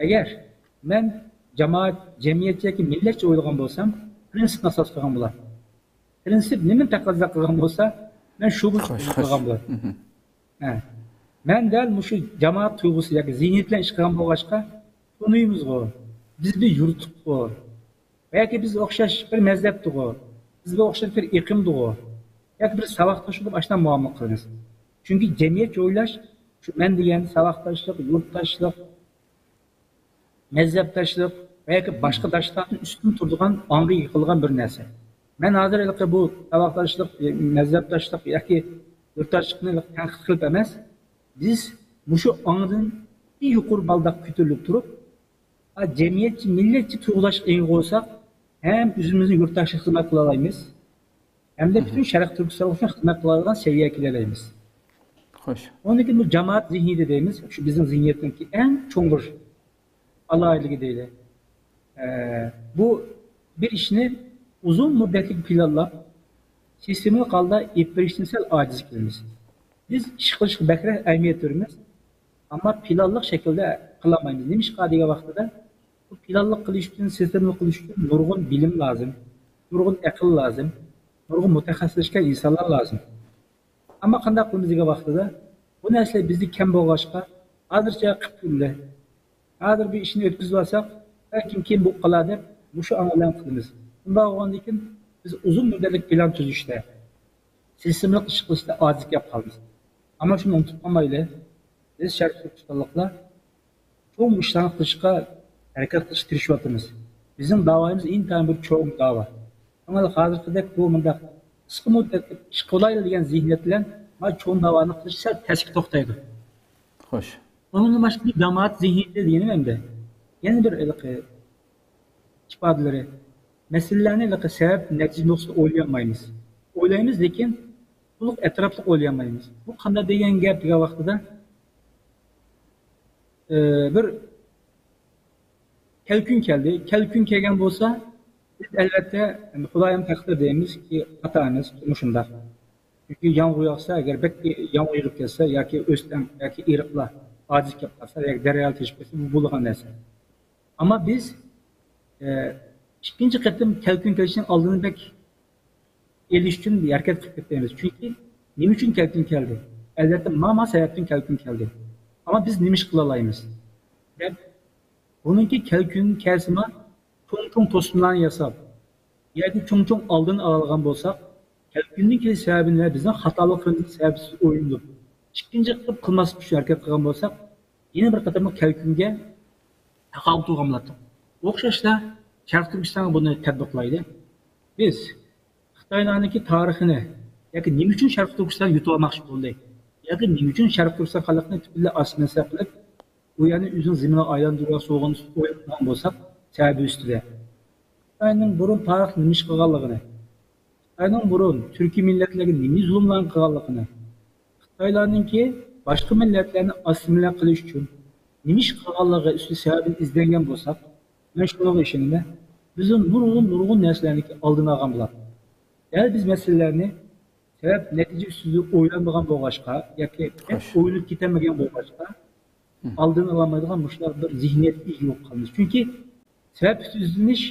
ئەگەر مەن جامائەت، جەمئىيەتچە ياكى مىللەتچە ئويلىغان بولسام، پرىنسىپنى ئاساس قىلغان بولاتتىم. پرىنسىپ نېمىنى تەقەززا قىلغان بولسا، مەن شۇ بويىچە قىلغان بولاتتىم. ھە. مەن دەل مۇشۇ جامائەت تۇيغۇسى ياكى زېھنىيەت بىلەن ئىش قىلغان بولغاچقا، تونۇيمىزغۇ، بىز بىر يۇرتقۇ، ياكى بىز ئوخشاش بىر مەزھەپتىغۇ، بىز بىر ئوخشاش بىر ئېقىمدىغۇ، ياكى بىر ساۋاقداش بولۇپ ئاشۇنداق مۇئامىلە قىلىمىز. چۈنكى جەمئىيەتچە ئويلاش، شۇ مەن دېگەن ساۋاقداشلىق، يۇرتداشلىق، مەزھەپداشلىق ۋە ياكى باشقا داشلىقلاردىن ئۈستۈن تۇرىدىغان ئاڭغا ئىگە قىلغان بىر نەرسە. مەن ھازىر ھېلىقى بۇ ساۋاقداشلىق، مەزھەپداشلىق ياكى يۇرتداشلىقنى تەنقىد قىلىپ ئەمەس، بىز مۇشۇ ئاڭدىن بىر يۇقىرى بالداق كۆتۈرۈلۈپ تۇرۇپ، جەمئىيەتچى، مىللەتچى تۇيغۇداشلىق ئىگە بولساق، ھەم ئۆزىمىزنىڭ يۇرتداشلىق خىزمەت قىلالايمىز، ھەمدە پۈتۈن شەرقىي تۈركىستان ئۈچۈن خىزمەت قىلالايدىغان سەۋىيەگە كېلەلەيمىز. خوش. ئۇنىڭدىن كېيىن بۇ جامائەت زېھنىيىتى دەيمىز. شۇ بىزنىڭ زېھنىيەتنىڭكى ئەڭ چوڭ بىر ئالاھىدىلىكى دەيلى. ئە، بۇ بىر ئىشنى ئۇزۇن مۇددەتلىك پىلانلاپ، سىستېمىلىق ھالدا ئېلىپ بېرىشتىن سەل ئاجىز كېلىمىز. بىز ئىش قىلىشقا بەكرەك ئەھمىيەت بېرىمىز، ئەمما پىلانلىق شەكىلدە قىلالمايمىز. نېمىشقا دېگەن ۋاقتىدا، بۇ پىلانلىق قىلىش ئۈچۈن، سىستېمىلىق قىلىش ئۈچۈن نۇرغۇن بىلىم لازىم، نۇرغۇن ئەقىل لازىم، نۇرغۇن مۇتەخەسسىسلەشكەن ئىنسانلار لازىم. ئەمما قانداق قىلىمىز دېگەن ۋاقتىدا، بۇ نەرسىلەر بىزدە كەم بولغاچقا، ھازىرچە قىپتۇرلى، ھازىر بىر ئىشنى ئۆتكۈزۈۋالساق، بەلكىم كېيىن بولۇپ قالار دەپ، مۇشۇ ئاڭ بىلەن قىلىمىز. بۇنداق بولغاندىن كېيىن، بىز ئۇزۇن مۇددەتلىك پىلان تۈزۈشتە، سىستېمىلىق ئىش قىلىشتا ئاجىز كېلىپ قالىمىز. ئەمما شۇنى ئۇنتۇپ قالمايلى، بىز شەرقىي تۈركىستانلىقلار چوڭ ئىشلارنى قىلىشقا ھەرىكەت قىلىشقا تىرىشىۋاتىمىز. بىزنىڭ داۋايىمىز ئىنتايىن بىر چوڭ داۋا. شۇڭا ھازىرقىدەك بۇ مۇنداق قىسقا مۇددەتلىك ئىش قىلايلى دېگەن زېھنىيەت بىلەن ما چوڭ داۋانى قىلىش سەل تەسكە توختايدۇ. خوش. ئۇنىڭدىن باشقا بىر جامائەت زېھنىيىتى دېگىنىم ئەمدى يەنە بىر ھېلىقى ئىپادىلىرى. مەسىلىلەرنى ھېلىقى سەۋەب نەتىجە نۇقتىسىدا ئويلىيالمايمىز. ئويلايمىز، لېكىن تولۇق ئەتراپلىق ئويلىيالمايمىز. بۇ قانداق دېگەن گەپ دېگەن ۋاقتىدا، ئى، بىر كەلكۈن كەلدى. كەلكۈن كەلگەن بولسا، بىز ئەلۋەتتە، خۇدايىم تەقدىر دەيمىزكى، خاتامىز، مۇشۇنداق. چۈنكى يامغۇر ياغسا، ئەگەر بەك يامغۇر يېغىپ كەتسە ياكى ئۆستەڭ ياكى ئېرىقلار ئاجىز كېلىپ قالسا ياكى دەريالار توشۇپ كەتسە، بۇ بولىدىغان نەرسە. ئەمما بىز، ئە، ئىككىنچى قېتىم كەلكۈن كېلىشنىڭ ئالدىنى بەك ئېلىش ئۈچۈن ھەرىكەت قىلىپ كەتمەيمىز. چۈنكى نېمە ئۈچۈن كەلكۈن كەلدى؟ ئەلۋەتتە، ما، ما سەۋەبتىن كەلكۈن كەلدى. ئەمما بىز نېمە ئىش قىلالايمىز؟ دەپ، بۇنىڭكى كەلكۈن كەلسىمۇ، چوڭ-چوڭ توسۇملارنى ياساپ، ياكى چوڭ-چوڭ ئالدىنى ئالغان بولساق، كەلكۈننىڭ كېلىش سەۋەبىنى ۋە بىزنىڭ خاتالىقلىرىمىزنى سەۋەبسىز ئويلىنىپ، ئىككىنچى قېتىم قىلماسلىق ئۈچۈن ھەرىكەت قىلغان بولساق، يەنە بىر قېتىملىق كەلكۈنگە تاقابىل تۇرغان بولاتتۇق. ئوخشاشلا شەرقىي تۈركىستانغا بۇنى تەتبىقلايلى. بىز خىتايلارنىڭكى تارىخىنى ياكى نېمە ئۈچۈن شەرقىي تۈركىستان يۇتۇۋالماقچى بولدى؟ ياكى نېمە ئۈچۈن شەرقىي تۈركىستان خەلقىنى پۈتۈنلەي ئاسسىمىلياتسىيە قىلىپ، ئۇ يەرنى ئۆزىنىڭ زېمىنىغا ئايلاندۇرۇۋالسا بولغان ئويلىغان بولساق، سەۋەبى ئۈستىدە. خىتاينىڭ بۇرۇن تارىختا نېمە ئىش قىلغانلىقىنى، خىتاينىڭ بۇرۇن تۈركىي مىللەتلەرگە نېمە زۇلۇملارنى قىلغانلىقىنى، خىتايلارنىڭكى باشقا مىللەتلەرنى ئاسسىمىلياتسىيە قىلىش ئۈچۈن نېمە ئىش قىلغانلىقى ئۈستىدە سەۋەبىنى ئىزدەنگەن بولساق، مەن شۇنىڭغا ئىشىنىمەن، بىز نۇرغۇن، نۇرغۇن نەرسىلەرنىڭكى ئالدىنى ئالغان بولاتتۇق. دەل بىز مەسىلىلەرنى سەۋەب نەتىجە ئۈستىدە ئويلانمىغان بولغاچقا ياكى بەك ئويلىنىپ كېتەلمىگەن بولغاچقا، ئالدىنى ئالالمايدىغان مۇشۇنداق بىر زېھنىيەتكە ئىگە بولۇپ قالىمىز. چۈنكى سەۋەب ئۈستىدە ئىزدىنىش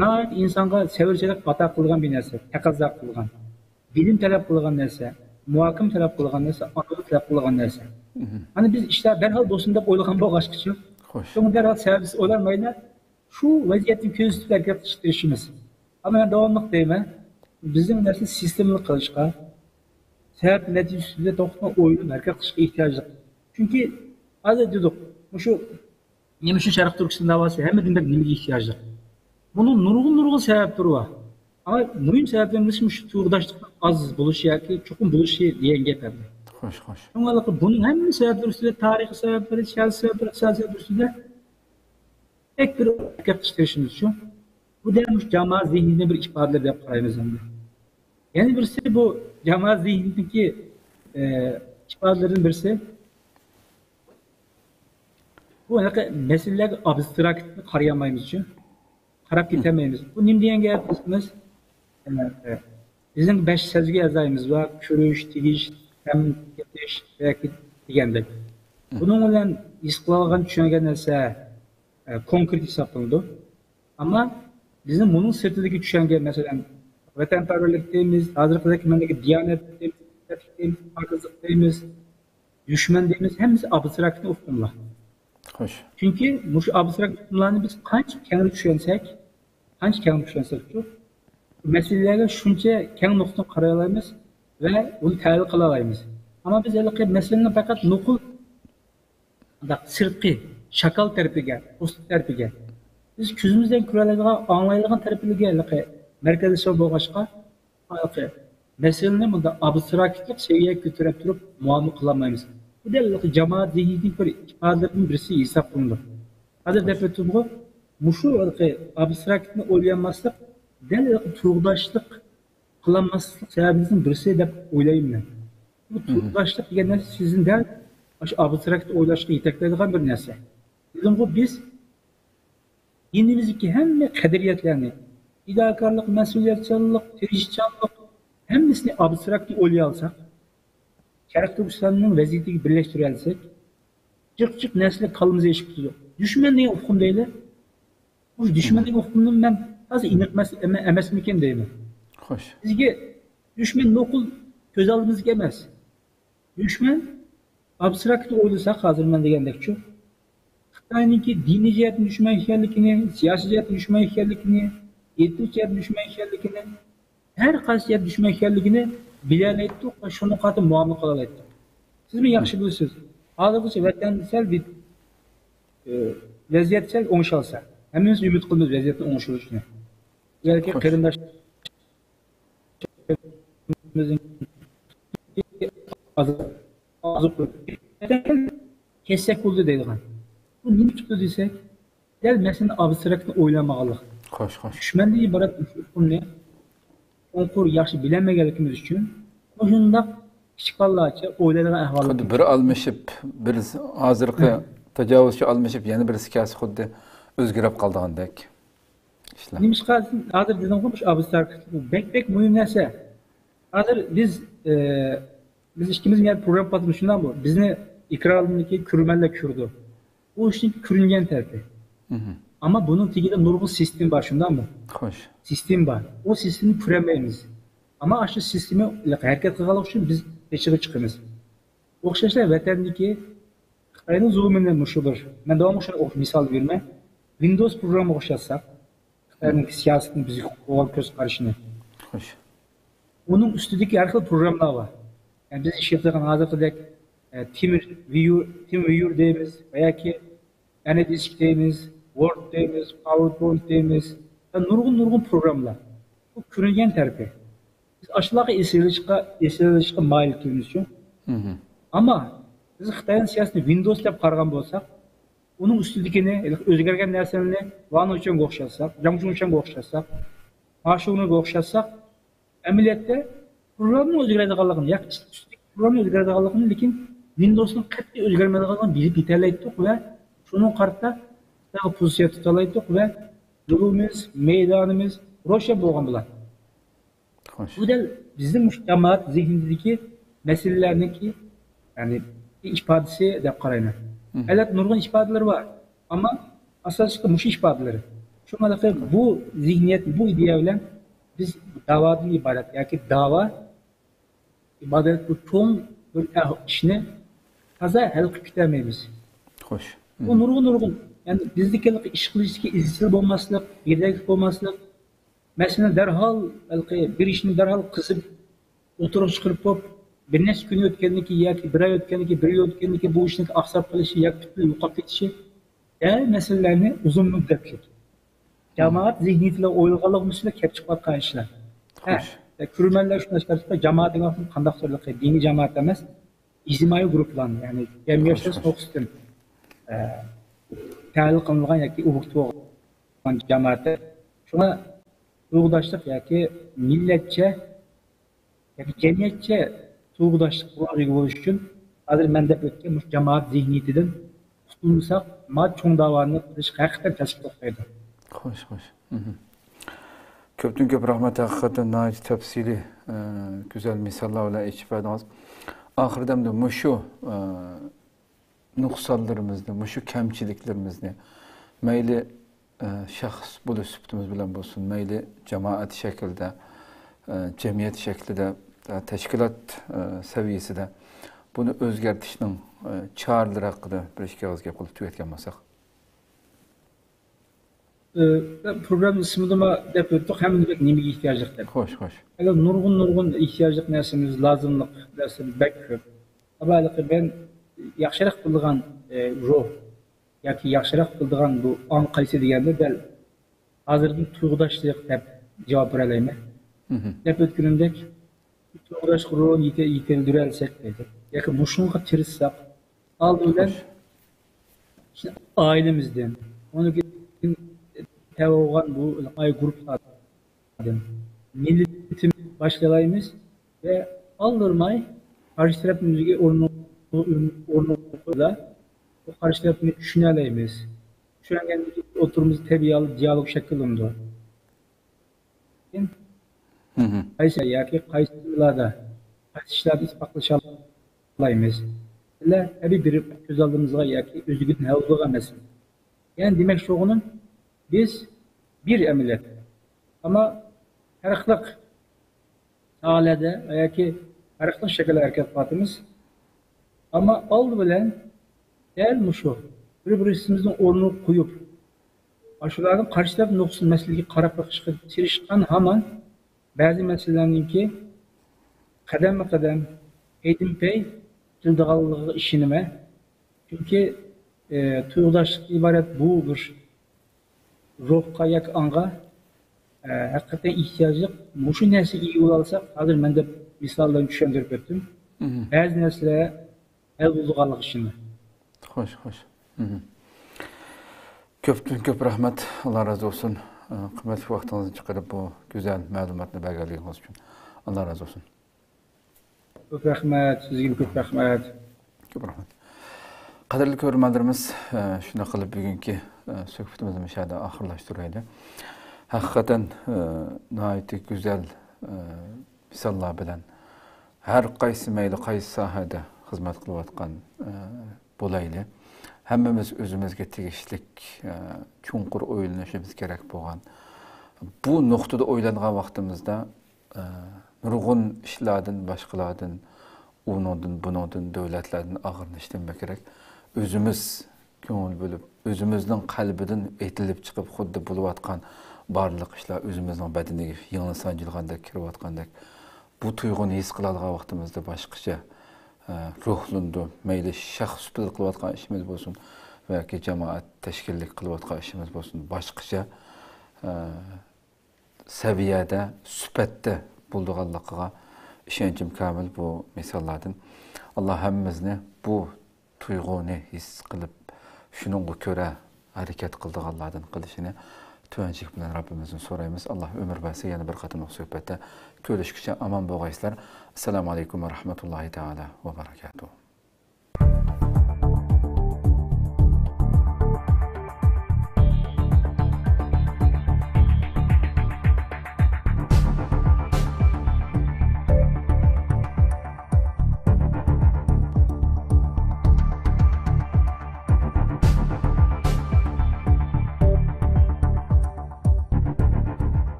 ناھايىتى ئىنسانغا سەۋرچانلىق ئاتا قىلىدىغان بىر نەرسە، تەقەززا قىلىدىغان، بىلىم تەلەپ قىلىدىغان نەرسە، مۇھاكىمە تەلەپ قىلىدىغان نەرسە، ئاقىل تەلەپ قىلىدىغان نەرسە. ئەمدى بىز ئىشلار دەرھال بولسۇن دەپ ئويلىغان بولغاچقىچۇ، شۇڭا دەرھال سەۋەبسىز ئويلانمايلا، شۇ ۋەزىيەتنى كۆزىتىپ ھەرىكەت قىلىشقا تىرىشىمىز. ئەمما مەن داۋاملىق دەيمەن، بىزنىڭ نەرسە سىستېمىلىق قىلىشقا، سەۋەب نەتىجە ئۈستىدە توختىماي ئويلىنىپ ھەرىكەت قىلىشقا ئېھتىياجلىق. چۈنكى ھازىر دېدۇق، مۇشۇ نېمە ئۈچۈن شەرقىي تۈركىستان داۋاسى ھەممىدىن بەك نېمىگە ئېھتىياجلىق؟ بۇنىڭ نۇرغۇن، نۇرغۇن سەۋەبلىرى بار. ئەمما مۇھىم سەۋەبلىرىدىن بىرسى مۇشۇ تۇيغۇداشلىقنىڭ ئاز بولۇشى ياكى چوقۇم بولۇشى دېگەن گەپ ئەمدى. خوش، خوش. شۇڭا بۇنىڭ ھەممە سەۋەبلىرى ئۈستىدە، تارىخىي سەۋەبلىرى، سىياسىي سەۋەبلىرى، ئىقتىسادىي سەۋەبلىرى ئۈستىدە بەك بىر ھەرىكەت قىلىش تىرىشىمىز شۇ. بۇ دەل مۇشۇ جامائەت زېھنىيىتىنىڭ بىر ئىپادىلىرى دەپ قارايمىز ئەمدى. يەنە بىرسى، بۇ جامائەت زېھنىيىتىنىڭكى، ئى، ئىپادىلىرىدىن بىرسى، بۇ ھېلىقى مەسىلىلەرگە ئابستراكت قارىيالمايمىز شۇ. قاراپ كېتەلمەيمىز. بۇ نېمە دېگەن گەپ دېسىڭىز، ئى، بىزنىڭ بەش سەزگۈ ئەزايىمىز بار، كۆرۈش، تېگىش، تەم تېتىش ياكى دېگەندەك. بۇنىڭ بىلەن ھېس قىلالىغان، چۈشەنگەن نەرسە، ئە، كونكرېت ھېسابلىنىدۇ. ئەمما بىزنىڭ بۇنىڭ سىرتىدىكى چۈشەنگە، مەسىلەن، ۋەتەنپەرۋەرلىك دەيمىز، ھازىرقىدەك مەنىدىكى دىيانەت دەيمىز، پاكىزلىق دەيمىز، دۈشمەن دەيمىز، ھەممىسى ئابستراكت ئۇقۇملار. خوش. چۈنكى مۇشۇ ئابستراكت ئۇقۇملارنى بىز قانچە كەڭرى چۈشەنسەك، قانچە كەڭرى چۈشەنسەكچۇ، مەسىلىلەرگە شۇنچە كەڭ نۇقتىدىن قارايالايمىز ۋە ئۇنى تەھلىل قىلالايمىز. ئەمما بىز ھېلىقى مەسىلىنى پەقەت نوقۇل مۇنداق سىرتقى شاكال تەرىپىگە، پوستى تەرىپىگە، بىز كۆزىمىز بىلەن كۆرەلەيدىغان، ئاڭلايدىغان تەرىپىگە ھېلىقى مەركەزلىشىپ بولغاچقا، ھېلىقى مەسىلىنى مۇنداق ئابستراكتلىق سەۋىيەگە كۆتۈرۈپ تۇرۇپ مۇئامىلە قىلالمايمىز. بۇ دەل ھېلىقى جامائەت زېھنىيىتىنىڭ بىر ئىپادىلىرىدىن بىرسى ھېساب قىلىنىدۇ. ھازىر دەپ ئۆتتۈمغۇ، مۇشۇ ھېلىقى ئابستراكتنى ئويلىيالماسلىق دەل ھېلىقى تۇرغۇداشلىق قىلالماسلىق سەۋەبىمىزنىڭ بىرسى دەپ ئويلايمەن مەن. بۇ تۇرداشلىق دېگەن نەرسە سىزدىن دەل ئاشۇ ئابستراكت ئويلاشقا يېتەكلەيدىغان بىر نەرسە. دېدىمغۇ، بىز دىنىمىزدىكى ھەممە قەدرىيەتلەرنى، پىداكارلىق، مەسئۇلىيەتچانلىق، تىرىشچانلىق، ھەممىسىنى ئابستراكت ئويلىيالساق، شەرقىي تۈركىستاننىڭ ۋەزىيىتىگە بىرلەشتۈرەلىسەك، جىق جىق نەرسىلەر كاللىمىزغا ئېشىپ كېتىدۇ. دۈشمەن دېگەن ئۇقۇم دەيلى. بۇ دۈشمەن دېگەن ئۇقۇمنى مەن تازا ئېنىق ئەمەس، ئەمە-، ئەمەسمىكىن دەيمەن. خوش. بىزگە دۈشمەن نوقۇل كۆز ئالدىمىزدىكى ئەمەس. دۈشمەن ئابستراكت ئويلىساق، ھازىر مەن دېگەندەكچۇ، خىتاينىڭكى دىنىي جەھەتتىن دۈشمەن ئىكەنلىكىنى، سىياسىي جەھەتتىن دۈشمەن ئىكەنلىكىنى، ئېتنىك جەھەتتىن دۈشمەن ئىكەنلىكىنى، ھەر قايسى جەھەتتىن دۈشمەن ئىكەنلىكىنى بىلەلەيتتۇق ۋە شۇنىڭغا قارىتا مۇئامىلە قىلالايتتۇق. سىز مېنى ياخشى بىلىسىز. ھازىرغىچە ۋەتەندە سەل بىر، ئە، ۋەزىيەت سەل ئوڭشالسا، ھەممىمىز ئۈمىد قىلىمىز ۋەزىيەتنىڭ ئوڭشىلىشىنى. بۇ يەردىكى قېرىنداش كەتسەك بولدى دەيدىغان. بۇ نېمە تۇتتى دېسەك، دەل مەسىلىنى ئابستراكتنى ئويلانمىغانلىق. خوش، خوش. دۈشمەندىن ئىبارەت مۇشۇ ئۇقۇمنى چوڭقۇر ياخشى بىلەلمىگەنلىكىمىز ئۈچۈن مۇشۇنداق كىچىك بالىلارچە ئويلايدىغان ئەھۋالغا خۇددى بىرى ئالمىشىپ، بىرسى ھازىرقى تاجاۋۇزچى ئالمىشىپ، يەنە بىرسى كەلسە خۇددى ئۆزگىرىپ قالىدىغاندەك ئىشلار. نېمىشقا ھازىر دېدىمغۇ، مۇشۇ ئابستراكت بەك، بەك مۇھىم نەرسە. ھازىر بىز، ئە، بىز ئىككىمىز يەنە پروگرامما قاتنىشىمىز شۇنداقمۇ؟ بىزنى ئېكرانىمىزدىكى كۆرۈرمەنلەر كۆرىدۇ. ئۇ ئىشنىڭ كۆرۈنگەن تەرىپى. مهم. ئەمما بۇنىڭ تېگىدە نۇرغۇن سىستېما بار، شۇنداقمۇ؟ خوش. سىستېما بار. ئۇ سىستېمىنى كۆرەلمەيمىز. ئەمما ئاشۇ سىستېما ھەرىكەت قىلغانلىقى ئۈچۈن بىز پېچىغا چىقىمىز. ئوخشاشلا ۋەتەندىكى خىتاينىڭ زۇلۇمىنى مۇشۇ بىر، مەن داۋاملىق شۇنى ئوخ-، مىسال بېرىمەن. ۋىندوۋس پروگراممىغا ئوخشاتساق، خىتاينىڭ سىياسىتىنى، بىزگە بولغان كۆز قارىشىنى. خوش. ئۇنىڭ ئۈستىدىكى ھەر خىل پروگراممىلار بار. يەنى بىز ئىشلىتىدىغان ھازىرقىدەك، ئە، تىم ۋىيۇ، تىم ۋىيۇر دەيمىز ۋە ياكى ئەنە دىسك دەيمىز، ۋورد دەيمىز، پاۋېرپوينت دەيمىز ۋە نۇرغۇن، نۇرغۇن پروگراممىلار. بۇ كۆرۈنگەن تەرىپى. بىز ئاشۇلارغا ئېسىلىشقا، ئېسىلىشقا مايىل ئىكەنمىزچۇ. مهم. ئەمما بىز خىتاينىڭ سىياسىتىنى ۋىندوۋس دەپ قارىغان بولساق، ئۇنىڭ ئۈستىدىكىنى، ئۆزگەرگەن نەرسىلەرنى ۋانۇچيەنگە ئوخشاتساق، جاڭ چۇڭشيەنگە ئوخشاتساق، ماشۇنىڭغا ئوخشاتساق، ئەمەلىيەتتە پروگرامما ئۆزگىرىدىغانلىقىنى، ياكى ئۈستىدىكى پروگرامما ئۆزگىرىدىغانلىقىنى، لېكىن ۋىندوۋسنىڭ قەتئىي ئۆزگەرمەيدىغانلىقىنى بىلىپ يېتەلەيتتۇق ۋە شۇنىڭغا قارىتا پوزىتسىيە تۇتالايتتۇق ۋە يولىمىز، مەيدانىمىز روشەن بولغان بولاتتى. خوش. بۇ دەل بىزنىڭ مۇشۇ جامائەت زېھنىيىتىدىكى مەسىلىلەرنىڭكى، يەنى، ئىپادىسى دەپ قارايمەن. مم. ئەلۋەتتە، نۇرغۇن ئىپادىلىرى بار، ئەمما ئاساسلىقى مۇشۇ ئىپادىلىرى. شۇڭا بۇ زېھنىيەت، بۇ ئىدىيە بىلەن بىز داۋادىن ئىبارەت ياكى داۋا ئىبادەت بۇ چوڭ بىر ئىشنى تازا ھەل قىلىپ كېتەلمەيمىز. خوش. بۇ نۇرغۇن، نۇرغۇن، يەنى بىزدىكى ئىش قىلىشتىكى ئىزچىل بولماسلىق، يېتەكلىك بولماسلىق، مەسىلىنى دەرھال، ھېلىقى بىر ئىشنى دەرھال قىزىپ ئوتتۇرىغا چىقىرىپ قويۇپ، بىر نەچچە كۈن ئۆتكەندىن كېيىن ياكى بىر ئاي ئۆتكەندىن كېيىن، بىر يىل ئۆتكەندىن كېيىن بۇ ئىشنىڭ ئاقساپ قېلىشى ياكى پۈتۈنلەي يوقاپ كېتىشى دەل مەسىلىلەرنى ئۇزۇن مۇددەتلىك جامائەت زېھنىيىتى بىلەن ئويلىغانلىقىمىز ئۈستىدە كەپ چىقىۋاتقان ئىشلار. ھە، خوش. كۆرۈرمەنلەر شۇنداق ئىشلار، جامائەت دېگەن قانداق تۈرلۈك دىنىي جامائەت ئەمەس، ئىجتىمائىي گۇرۇپپىلارنى، يەنى جەمئىيەتشۇناس نۇقتىسىدىن، ئە، تەھلىل قىلىنغان ياكى ئوبيېكت بولغان جامائەت. شۇڭا تۇرغۇداشلىق ياكى مىللەتچە ياكى جەمئىيەتچە تۇرغۇداشلىق بولغان ئىگە بولۇش ئۈچۈن ھازىر مەن دەپ ئۆتكەن مۇشۇ جامائەت زېھنىيىتىدىن قۇتۇلمىساق، ما چوڭ داۋانى قىلىش ھەقىقەتەن تەسكە توختايدۇ. خوش، خوش. مهم. كۆپتىن كۆپ رەھمەت، ھەقىقەتەن ناھايىتى تەپسىلىي، ئە، گۈزەل مىساللار بىلەن ئېچىپ بەردىڭىز. ئاخىرىدا ئەمدى مۇشۇ، ئە، نۇقسانلىرىمىزنى، مۇشۇ كەمچىلىكلىرىمىزنى مەيلى، ئە، شەخس بولۇش سۈپىتىمىز بىلەن بولسۇن، مەيلى جامائەت شەكلىدە، ئە، جەمئىيەت شەكلىدە، ئە، تەشكىلات، ئە، سەۋىيەسىدە بۇنى ئۆزگەرتىشنىڭ، ئە، چارىلىرى ھەققىدە بىر ئىككى ئاغىز گەپ قىلىپ تۈگەتكەن بولساق. ئى، پروگرامما ئىسمىدىمۇ دەپ ئۆتتۇق، ھەممىمىز بىلدۇق نېمىگە ئېھتىياجلىق دەپ. خوش، خوش. ھېلى نۇرغۇن، نۇرغۇن ئېھتىياجلىق نەرسىمىز، لازىملىق نەرسىمىز بەك كۆپ. ئەمما ھېلىقى مەن ياخشىراق بىلىدىغان، ئى، روھ ياكى ياخشىراق بىلىدىغان بۇ ئاڭ قايسى دېگەندە، دەل ھازىردىن تۇيغۇداشلىق دەپ جاۋاب بېرەلەيمەن. مهم. دەپ ئۆتكىنىمدەك، تۇيغۇداشلىق روھىنى يېتە-، يېتىلدۈرەلىسەك دەيدۇ. ياكى مۇشۇنىڭغا تىرىشساق، ئالدى بىلەن خوش. ئائىلىمىزدىن، ئۇنىڭ كېيىن تەۋە بولغان بۇ ئائىلە گۇرۇپپىلاردىن، مىللىتىمىز باشلايمىز ۋە ئالدىرىماي قارشى تەرەپنىڭ ئۆزىگە ئورنىنى، ئورنىنى قويىلا، بۇ قارشى تەرەپنى چۈشىنەلەيمىز. چۈشەنگەندىن كېيىن ئوتتۇرىمىزدا تەبىئىي ھالدا دىئالوگ شەكىللىنىدۇ. مهم. قايسى ياكى قايسى يوللاردا، قايسى ئىشلاردا ئىتتىپاقلىشالايمىز؟ بىللە تەبىئىي بىر كۆز ئالدىمىزغا ياكى ئۆزلۈكىدىن ھەل بولىدىغان مەسىلە. يەنى دېمەكچى بولغىنىم، بىز بىر ئەمەلىيەت. ئەمما پەرقلىق ساھەلەردە ياكى پەرقلىق شەكىلدە ھەرىكەت قىلىۋاتىمىز. ئەمما ئالدى بىلەن دەل مۇشۇ بىر-بىرىمىزنىڭ ئورنىغا قويۇپ، ئاشۇلارنىڭ قارشى تەرەپ نۇقتىسىدىن مەسىلىگە قاراپ بېقىشقا تىرىشقان ھامان بەزى مەسىلىلەرنىڭكى قەدەممۇ قەدەم، پەيدىنمۇ پەي تۈزىلىدىغانلىقىغا ئىشىنىمەن. چۈنكى، ئى، تۇيغۇداشلىقتىن ئىبارەت بۇ بىر روھقا ياكى ئاڭغا، ئە، ھەقىقەتەن ئېھتىياجلىق. مۇشۇ نەرسىگە ئىگە بولالىساق، ھازىر مەن دەپ مىسال بىلەن چۈشەندۈرۈپ ئۆتتۈم. مهم. بەزى نەرسىلەر ھەل بولىدىغانلىقىغا ئىشىنىمەن. خوش، خوش. مهم. كۆپتىن كۆپ رەھمەت، ئاللا رازى بولسۇن. ئە، قىممەتلىك ۋاقتىڭىزنى چىقىرىپ بۇ گۈزەل مەلۇماتنى بەرگەنلىكىڭىز ئۈچۈن. ئاللا رازى بولسۇن. كۆپ رەھمەت، سىزگىمۇ كۆپ رەھمەت. كۆپ رەھمەت. قەدىرلىك كۆرۈرمەنلىرىمىز، ئە، شۇنداق قىلىپ بۈگۈنكى، ئە، سۆھبىتىمىزنى مۇشۇ يەردە ئاخىرلاشتۇرايلى. ھەقىقەتەن، ئە، ناھايىتى گۈزەل، ئە، مىساللار بىلەن ھەر قايسى، مەيلى قايسى ساھەدە خىزمەت قىلىۋاتقان، ئە، بولايلى. ھەممىمىز ئۆزىمىزگە تېگىشلىك، ئە، چوڭقۇر ئويلىنىشىمىز كېرەك بولغان. بۇ نۇقتىدا ئويلانغان ۋاقتىمىزدا، ئە، نۇرغۇن ئىشلاردىن، باشقىلاردىن، ئۇنىڭدىن، بۇنىڭدىن، دۆلەتلەردىن ئاغرىنىشتىن بەكرەك ئۆزىمىز كۆڭۈل بۆلۈپ، ئۆزىمىزنىڭ قەلبىدىن ئېتىلىپ چىقىپ، خۇددى بولۇۋاتقان بارلىق ئىشلار ئۆزىمىزنىڭ بەدىنىگە يىڭنە سانجىلغاندەك، كىرىۋاتقاندەك، بۇ تۇيغۇنى ھېس قىلالىغان ۋاقتىمىزدا باشقىچە، ئە، روھلىنىدۇ. مەيلى شەخس سۈپىتىدە قىلىۋاتقان ئىشىمىز بولسۇن ياكى جامائەت تەشكىللىك قىلىۋاتقان ئىشىمىز بولسۇن، باشقىچە، ئە، سەۋىيەدە، سۈپەتتە بولىدىغانلىقىغا ئىشەنچىم كامىل بۇ مىساللاردىن. ئاللا ھەممىمىزنى بۇ تۇيغۇنى ھېس قىلىپ، شۇنىڭغا كۆرە ھەرىكەت قىلىدىغانلاردىن قىلىشىنى تۆۋەنچىلىك بىلەن رەببىمىزدىن سورايمىز. ئاللا ئۆمۈر بەرسە، يەنە بىر قېتىملىق سۆھبەتتە كۆرۈشكىچە ئامان بولغايسىلەر. ئەسسالامۇ ئەلەيكۇم ۋە رەھمەتۇللاھى تەئالا ۋە بەرەكاتۇھ.